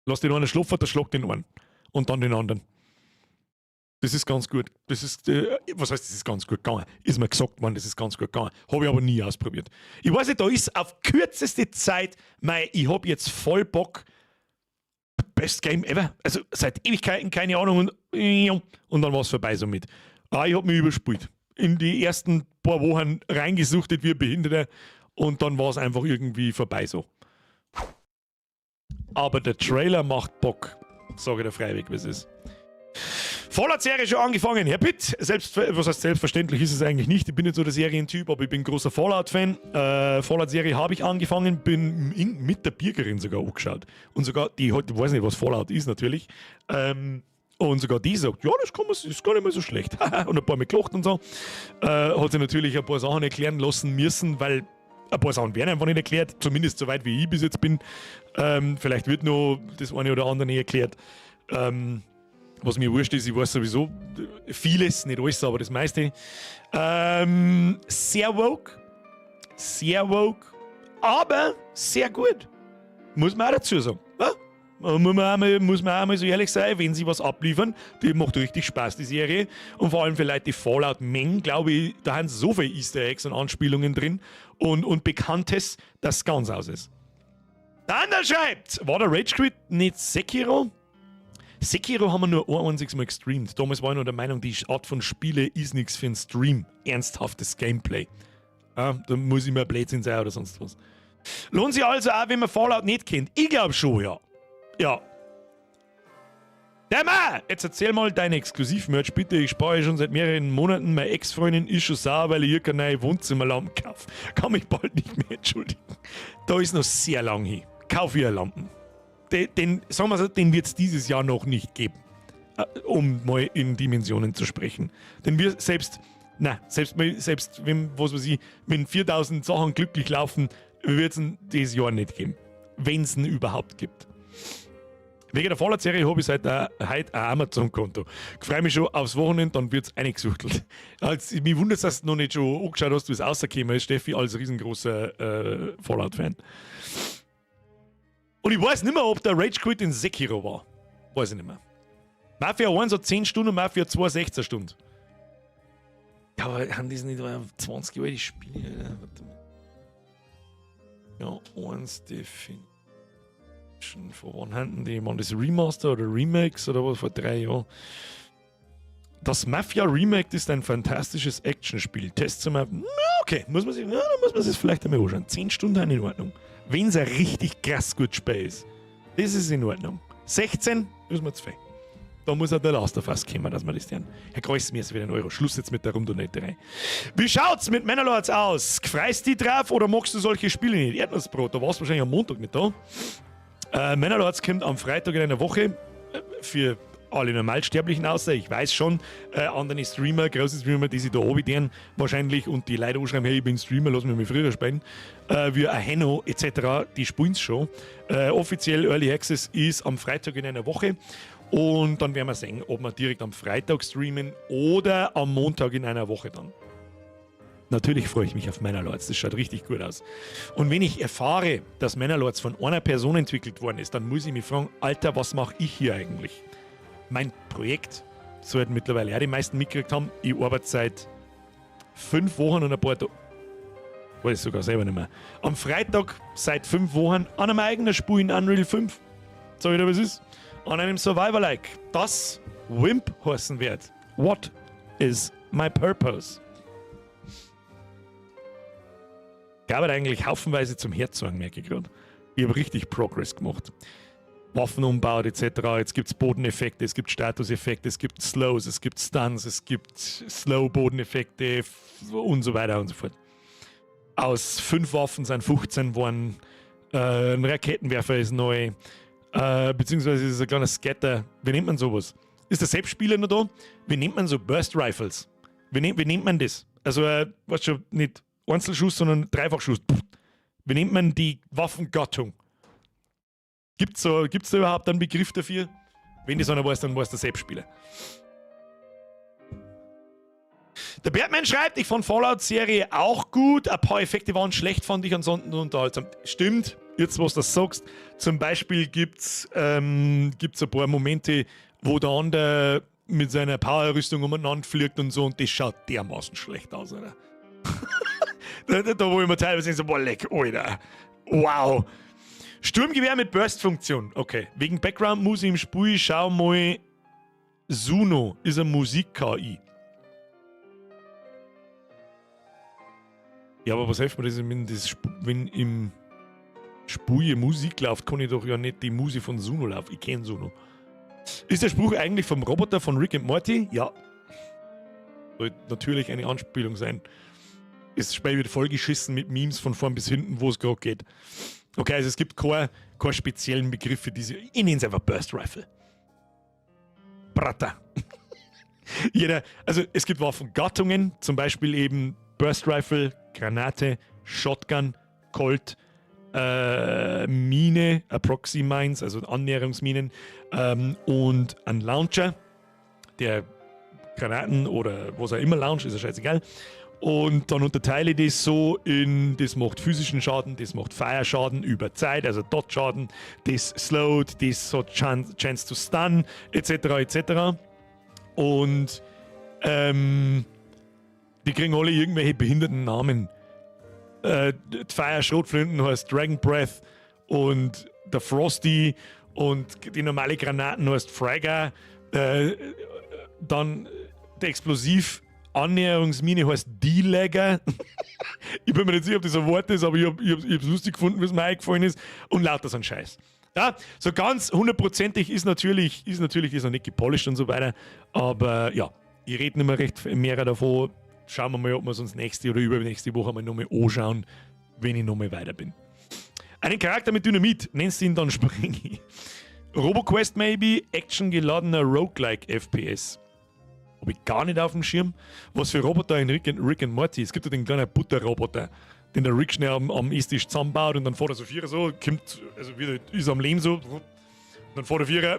Lass den einen schlafen, der schlagt den einen. Und dann den anderen. Das ist ganz gut. Das ist, was heißt, das ist ganz gut gegangen? Ist mir gesagt worden, das ist ganz gut gegangen. Habe ich aber nie ausprobiert. Ich weiß nicht, da ist auf kürzeste Zeit, mei, ich habe jetzt voll Bock. Best Game ever. Also seit Ewigkeiten, keine Ahnung. Und dann war es vorbei somit. Ah, ich habe mich überspielt. In die ersten paar Wochen reingesuchtet wie ein Behinderter und dann war es einfach irgendwie vorbei so. Aber der Trailer macht Bock, sage ich dir freiweg, wie es ist. Fallout-Serie schon angefangen. Herr Pitt, selbst, was heißt selbstverständlich ist es eigentlich nicht. Ich bin nicht so der Serientyp, aber ich bin großer Fallout-Fan. Fallout-Serie habe ich angefangen, bin mit der Birgerin sogar angeschaut. Und sogar, die hat, ich weiß nicht, was Fallout ist natürlich. Und sogar die sagt, ja, das ist gar nicht mal so schlecht. Und ein paar Mal gelacht und so. Hat sich natürlich ein paar Sachen erklären lassen müssen, weil ein paar Sachen werden einfach nicht erklärt, zumindest soweit wie ich bis jetzt bin. Vielleicht wird noch das eine oder andere nicht erklärt. Was mir wurscht ist, ich weiß sowieso vieles, nicht alles, aber das meiste. Sehr woke, aber sehr gut. Muss man auch dazu sagen. Ja? Muss man auch mal so ehrlich sein, wenn sie was abliefern, die macht richtig Spaß, die Serie. Und vor allem für Leute, die Fallout mengen, glaube ich, da haben so viele Easter Eggs und Anspielungen drin und Bekanntes, dass es ganz aus ist. Der andere schreibt, war der Rage Quit nicht Sekiro? Sekiro haben wir nur ein einziges Mal gestreamt. Damals war ich noch der Meinung, die Art von Spiele ist nichts für einen Stream. Ernsthaftes Gameplay. Ja, da muss immer Blödsinn sein oder sonst was. Lohnt sich also auch, wenn man Fallout nicht kennt? Ich glaube schon, ja. Ja. Der Mann! Jetzt erzähl mal dein Exklusiv-Merch, bitte. Ich spare schon seit mehreren Monaten. Meine Ex-Freundin ist schon sauer, weil ich ihr keine neue Wohnzimmerlampen kaufe. Kann mich bald nicht mehr entschuldigen. Da ist noch sehr lang hin. Kauf ihr Lampen. Den, sagen wir so, den wird es dieses Jahr noch nicht geben. Um mal in Dimensionen zu sprechen. Denn wir selbst, na, selbst wenn, was weiß ich, wenn 4000 Sachen glücklich laufen, wird es dieses Jahr nicht geben. Wenn es ihn überhaupt gibt. Wegen der Fallout-Serie habe ich seit heute ein Amazon-Konto. Ich freue mich schon aufs Wochenende, dann wird es eingesuchtelt. Also, mich wundert dass du noch nicht schon angeschaut hast, wie es rausgekommen ist, Steffi, als riesengroßer Fallout-Fan. Und ich weiß nicht mehr, ob der Rage Quit in Sekiro war. Weiß ich nicht mehr. Mafia 1 hat 10 Stunden und Mafia 2 16 Stunden. Ja, aber haben die nicht 20 Jahre die Spiele? Warte mal. Ja, 1 Definition. Von wann haben die? Waren das Remaster oder Remakes oder was? Vor 3 Jahren. Das Mafia Remake ist ein fantastisches Actionspiel. Test zum. Okay, muss man sich, ja, da muss man sich vielleicht einmal anschauen. 10 Stunden sind in Ordnung. Wenn es ein richtig krass gut Spiel ist. Das ist in Ordnung. 16 ist mir zu viel. Da muss auch der Last of Us kommen, dass wir das tun. Herr Kreuz, mir ist wieder ein Euro. Schluss jetzt mit der Rumdonaterei. Wie schaut's mit Manor Lords aus? Freust dich drauf oder magst du solche Spiele nicht? Erdnussbrot, da warst du wahrscheinlich am Montag nicht da. Manor Lords kommt am Freitag in einer Woche für alle Normalsterblichen außer, ich weiß schon, andere Streamer, große Streamer, die sich da oben wahrscheinlich und die Leute anschreiben, hey, ich bin Streamer, lass mich mal früher spielen, wie ein Henno etc., die spielen's schon. Offiziell Early Access ist am Freitag in einer Woche und dann werden wir sehen, ob wir direkt am Freitag streamen oder am Montag in einer Woche dann. Natürlich freue ich mich auf Manor Lords, das schaut richtig gut aus. Und wenn ich erfahre, dass Manor Lords von einer Person entwickelt worden ist, dann muss ich mich fragen, Alter, was mache ich hier eigentlich? Mein Projekt, sollten mittlerweile auch die meisten mitgekriegt haben, ich arbeite seit 5 Wochen und ein paar Tagen, weiß ich sogar selber nicht mehr. Am Freitag seit 5 Wochen an einem eigenen Spiel in Unreal 5. Sag ich dir, was ist? An einem Survivor-like, das Wimp heißen wird. What is my purpose? Ich habe eigentlich haufenweise zum Herzogen, merke ich gerade. Ich habe richtig Progress gemacht. Waffen umbaut etc. Jetzt gibt es Bodeneffekte, es gibt Statuseffekte, es gibt Slows, es gibt Stuns, es gibt Slow-Bodeneffekte und so weiter und so fort. Aus fünf Waffen sind 15 geworden. Ein Raketenwerfer ist neu. Beziehungsweise ist es ein kleiner Scatter. Wie nennt man sowas? Ist der Selbstspieler noch da? Wie nennt man so Burst Rifles? Wie nennt man das? Also, weißt schon, nicht Einzelschuss, sondern Dreifachschuss. Wie nennt man die Waffengattung? Gibt es so, gibt's da überhaupt einen Begriff dafür? Wenn das einer weiß, dann weiß der Selbstspieler. Der Batman schreibt, ich fand Fallout-Serie auch gut. Ein paar Effekte waren schlecht, fand ich ansonsten unterhaltsam. Stimmt, jetzt was du das sagst. Zum Beispiel gibt es gibt's ein paar Momente, wo der andere mit seiner Power-Rüstung umeinander fliegt und so und das schaut dermaßen schlecht aus, Alter. Da wo ich mir teilweise so, boah, leck, Alter. Wow. Sturmgewehr mit Burst-Funktion. Okay. Wegen Background-Musik im Spiel, schau mal. Suno ist eine Musik-KI. Ja, aber was hilft mir das, wenn im Spiel Musik läuft, kann ich doch ja nicht die Musik von Suno laufen. Ich kenne Suno. Ist der Spruch eigentlich vom Roboter von Rick and Morty? Ja. Sollte natürlich eine Anspielung sein. Das Spiel wird vollgeschissen mit Memes von vorn bis hinten, wo es gerade geht. Okay, also es gibt keine speziellen Begriffe für diese. Ich nenne es einfach Burst Rifle. Bratter. Jeder, also es gibt Waffengattungen, zum Beispiel eben Burst Rifle, Granate, Shotgun, Colt, Mine, Proxy Mines, also Annäherungsminen und ein Launcher, der Granaten oder was auch immer launcht, ist ja scheißegal. Und dann unterteile ich das so in, das macht physischen Schaden, das macht Feuerschaden über Zeit, also Dot-Schaden, das slowed, das hat Chance to Stun, etc. etc. Und die kriegen alle irgendwelche behinderten Namen. Die Feuerschrotflinten heißt Dragon Breath und der Frosty und die normale Granaten heißt Fragger. Dann der Explosiv Annäherungsmine heißt D-Lagger. Ich bin mir nicht sicher, ob das ein Wort ist, aber ich hab's lustig gefunden, wie es mir eingefallen ist. Und lauter so ein Scheiß. Ja, so ganz hundertprozentig ist natürlich das noch nicht gepolished und so weiter. Aber ja, ich rede nicht mehr recht mehr davon. Schauen wir mal, ob wir es uns nächste oder übernächste Woche mal nochmal anschauen, wenn ich nochmal weiter bin. Einen Charakter mit Dynamit, nennst du ihn dann Springy. RoboQuest maybe, actiongeladener Roguelike FPS. Hab ich gar nicht auf dem Schirm. Was für Roboter in Rick and Morty? Es gibt ja den kleinen Butterroboter, den der Rick schnell am Esstisch zusammenbaut und dann fährt er so vierer so, kommt, also wieder ist am Leben so. Und dann fährt er vierer,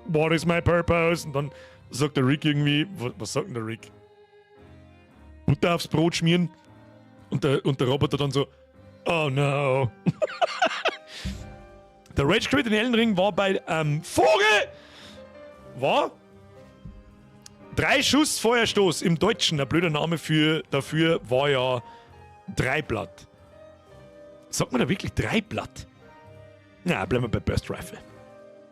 what is my purpose? Und dann sagt der Rick irgendwie, was sagt denn der Rick? Butter aufs Brot schmieren. Und der Roboter dann so, oh no. Der Rage Quit in Elden Ring war bei Vogel! War? Drei Schuss Feuerstoß im Deutschen, ein blöder Name dafür war ja Dreiblatt. Sagt man da wirklich Dreiblatt? Na, bleiben wir bei Burst Rifle.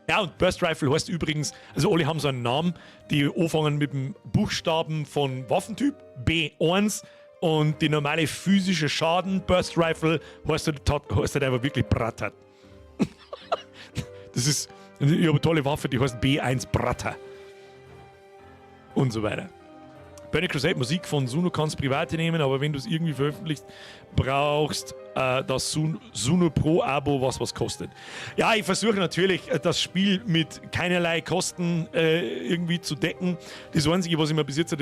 Ja, und Burst Rifle heißt übrigens, also alle haben so einen Namen, die anfangen mit dem Buchstaben von Waffentyp, B1, und die normale physische Schaden Burst Rifle heißt halt einfach wirklich Bratter. Das ist, ich habe eine tolle Waffe, die heißt B1 Bratter. Und so weiter. Burning Crusade Musik von Suno kannst privat nehmen, aber wenn du es irgendwie veröffentlichst, brauchst das Suno Pro Abo, was kostet. Ja, ich versuche natürlich, das Spiel mit keinerlei Kosten irgendwie zu decken. Das Einzige, was ich mir bis jetzt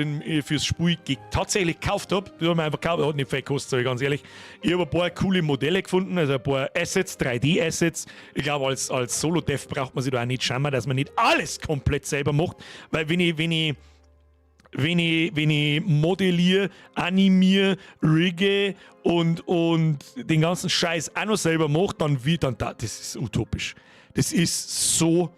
fürs Spiel tatsächlich gekauft habe, das habe ich mir einfach gekauft, hat nicht viel gekostet, sage ich ganz ehrlich. Ich habe ein paar coole Modelle gefunden, also ein paar Assets, 3D-Assets. Ich glaube, als Solo-Dev braucht man sich da auch nicht schamen, dass man nicht alles komplett selber macht, weil wenn ich modelliere, animiere, rigge und den ganzen Scheiß auch noch selber mache, dann wird dann da, das ist utopisch. Das ist so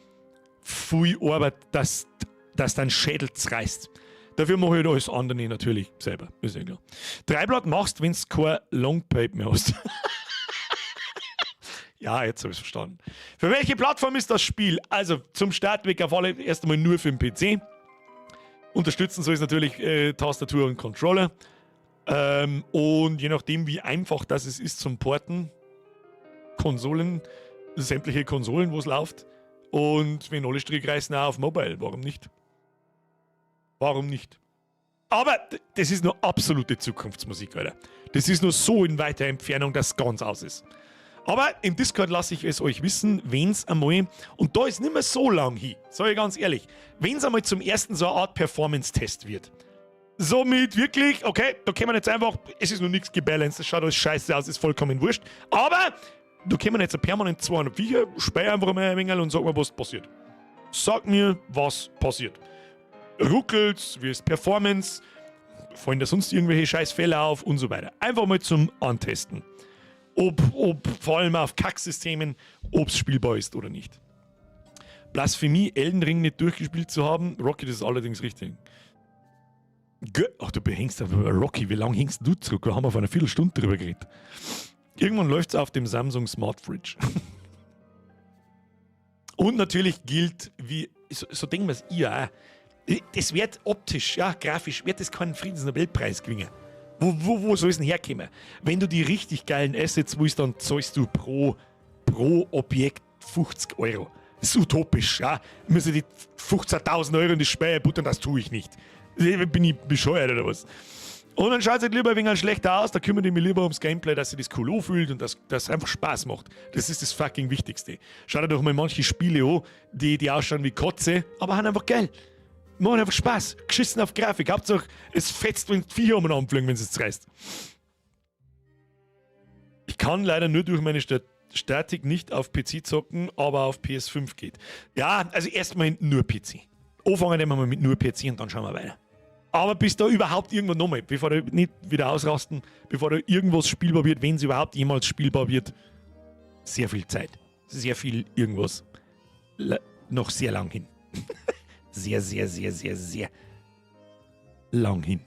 viel Arbeit, dass dein Schädel zerreißt. Dafür mache ich halt alles andere natürlich selber. Ist ja klar. Dreiblatt machst, wenn du kein Longpipe mehr hast. Ja, jetzt habe ich es verstanden. Für welche Plattform ist das Spiel? Also zum Start weg auf alle erst einmal nur für den PC. Unterstützen soll es natürlich Tastatur und Controller. Und je nachdem, wie einfach das es ist zum Porten, Konsolen, sämtliche Konsolen, wo es läuft. Und wenn alle Stricke reißen, auch auf Mobile. Warum nicht? Warum nicht? Aber das ist nur absolute Zukunftsmusik, Alter. Das ist nur so in weiter Entfernung, dass es ganz aus ist. Aber im Discord lasse ich es euch wissen, wenn es einmal, und da ist nicht mehr so lang hin, sage ich ganz ehrlich, wenn es einmal zum ersten so eine Art Performance-Test wird. Somit wirklich, okay, da können wir jetzt einfach, es ist noch nichts gebalanced, es schaut alles scheiße aus, ist vollkommen wurscht. Aber da können wir jetzt permanent 200 Viecher, spiel einfach mal ein wenig und sag mir, was passiert. Sag mir, was passiert. Ruckelt's, wie ist Performance, fallen da sonst irgendwelche Scheißfehler auf und so weiter. Einfach mal zum Antesten. Ob vor allem auf Kacksystemen, ob es spielbar ist oder nicht. Blasphemie, Elden Ring nicht durchgespielt zu haben. Rocky, das ist allerdings richtig. Ach, du behängst aber Rocky, wie lange hängst du zurück? Wir haben auf einer Viertelstunde drüber geredet. Irgendwann läuft es auf dem Samsung Smart Fridge. Und natürlich gilt, wie, so denken wir es ihr auch, das wird optisch, ja, grafisch, wird das keinen Friedensnobelpreis gewinnen. Wo soll es denn herkommen? Wenn du die richtig geilen Assets willst, dann zahlst du pro Objekt 50 Euro. Das ist utopisch, ja. Müssen die 15.000 Euro in die Spiel buttern, das tue ich nicht. Bin ich bescheuert oder was? Und dann schaut es halt lieber ein wenig schlechter aus, da kümmere ich mich lieber ums Gameplay, dass sich das cool anfühlt und dass das einfach Spaß macht. Das ist das fucking Wichtigste. Schau dir doch mal manche Spiele an, die ausschauen wie Kotze, aber haben einfach geil. Machen einfach Spaß. Geschissen auf Grafik. Hauptsache, es fetzt, wenn die Viecher umeinander fliegen, wenn es zerreißt. Ich kann leider nur durch meine Statik nicht auf PC zocken, aber auf PS5 geht. Ja, also erstmal nur PC. Anfangen wir mal mit nur PC und dann schauen wir weiter. Aber bis da überhaupt irgendwann nochmal, bevor da nicht wieder ausrasten, bevor da irgendwas spielbar wird, wenn es überhaupt jemals spielbar wird, sehr viel Zeit. Sehr viel irgendwas. Le noch sehr lang hin. Sehr, sehr, sehr, sehr, sehr lang hin.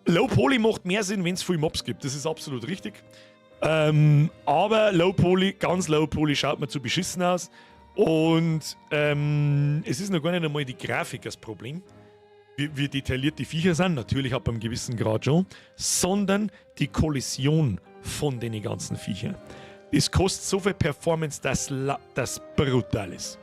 Low Poly macht mehr Sinn, wenn es viel Mobs gibt. Das ist absolut richtig. Aber Low Poly, ganz Low Poly schaut mir zu beschissen aus. Und es ist noch gar nicht einmal die Grafik das Problem. Wie detailliert die Viecher sind, natürlich ab einem gewissen Grad schon, sondern die Kollision von den ganzen Viechern. Das kostet so viel Performance, dass das brutal ist.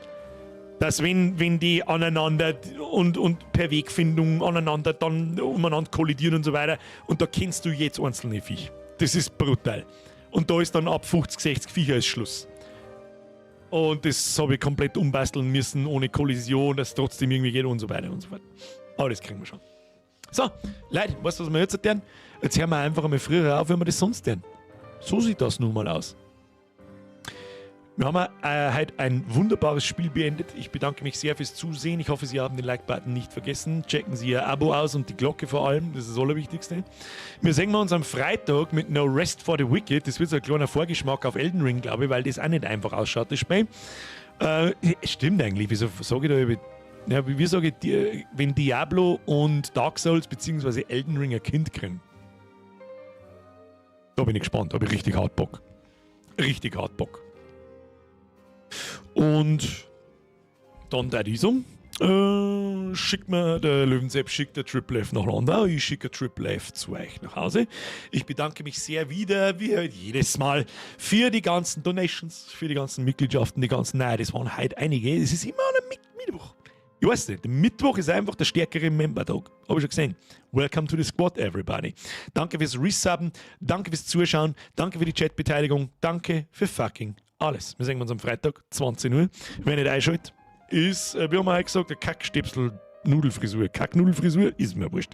Dass wenn die aneinander und per Wegfindung aneinander dann umeinander kollidieren und so weiter, und da kennst du jedes einzelne Viech. Das ist brutal. Und da ist dann ab 50, 60 Viecher ist Schluss. Und das habe ich komplett umbasteln müssen, ohne Kollision, dass es trotzdem irgendwie geht und so weiter und so fort. Aber das kriegen wir schon. So, Leute, weißt du, was wir jetzt tun? Jetzt hören wir einfach einmal früher auf, wenn wir das sonst tun. So sieht das nun mal aus. Wir haben heute ein wunderbares Spiel beendet. Ich bedanke mich sehr fürs Zusehen. Ich hoffe, Sie haben den Like-Button nicht vergessen. Checken Sie Ihr Abo aus und die Glocke vor allem. Das ist das Allerwichtigste. Wir sehen uns am Freitag mit No Rest for the Wicked. Das wird so ein kleiner Vorgeschmack auf Elden Ring, glaube ich, weil das auch nicht einfach ausschaut, das Spiel. Stimmt eigentlich. Wieso sage ich da über. Ja, wie sage ich, wenn Diablo und Dark Souls bzw. Elden Ring ein Kind kriegen? Da bin ich gespannt. Da habe ich richtig hart Bock. Richtig hart Bock. Und dann der ich sagen, schickt mir der Löwensepp schickt der Triple F nach Landau, ich schicke Triple F zu euch nach Hause. Ich bedanke mich sehr wieder, wie halt jedes Mal, für die ganzen Donations, für die ganzen Mitgliedschaften, die ganzen, nein, das waren heute einige. Es ist immer am Mittwoch. Ich weiß nicht, der Mittwoch ist einfach der stärkere Member-Tag. Habe ich schon gesehen. Welcome to the squad, everybody. Danke fürs Resubben, danke fürs Zuschauen, danke für die Chatbeteiligung, danke für fucking alles. Wir sehen uns am Freitag, 20 Uhr. Wer nicht einschaltet, ist, wie haben wir heute gesagt, eine Kackstöpsel-Nudelfrisur. Kacknudelfrisur ist mir wurscht.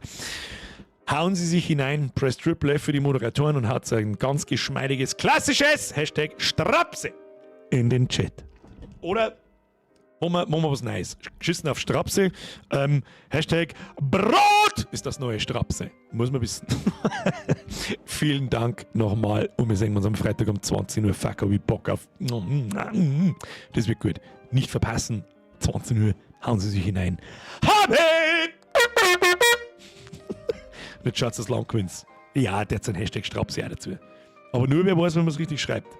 Hauen Sie sich hinein, press Triple F für die Moderatoren und haut ein ganz geschmeidiges, klassisches #Strapse in den Chat. Oder machen wir was Neues. Geschissen auf Strapse. #Brot ist das neue Strapse. Muss man wissen. Vielen Dank nochmal und wir sehen uns am Freitag um 20 Uhr. Fuck, hab ich Bock auf. Das wird gut. Nicht verpassen. 20 Uhr. Hauen Sie sich hinein. Habe! Nicht schaut das lang gewinnt. Ja, der hat sein #Strapse auch dazu. Aber nur wer weiß, wenn man es richtig schreibt.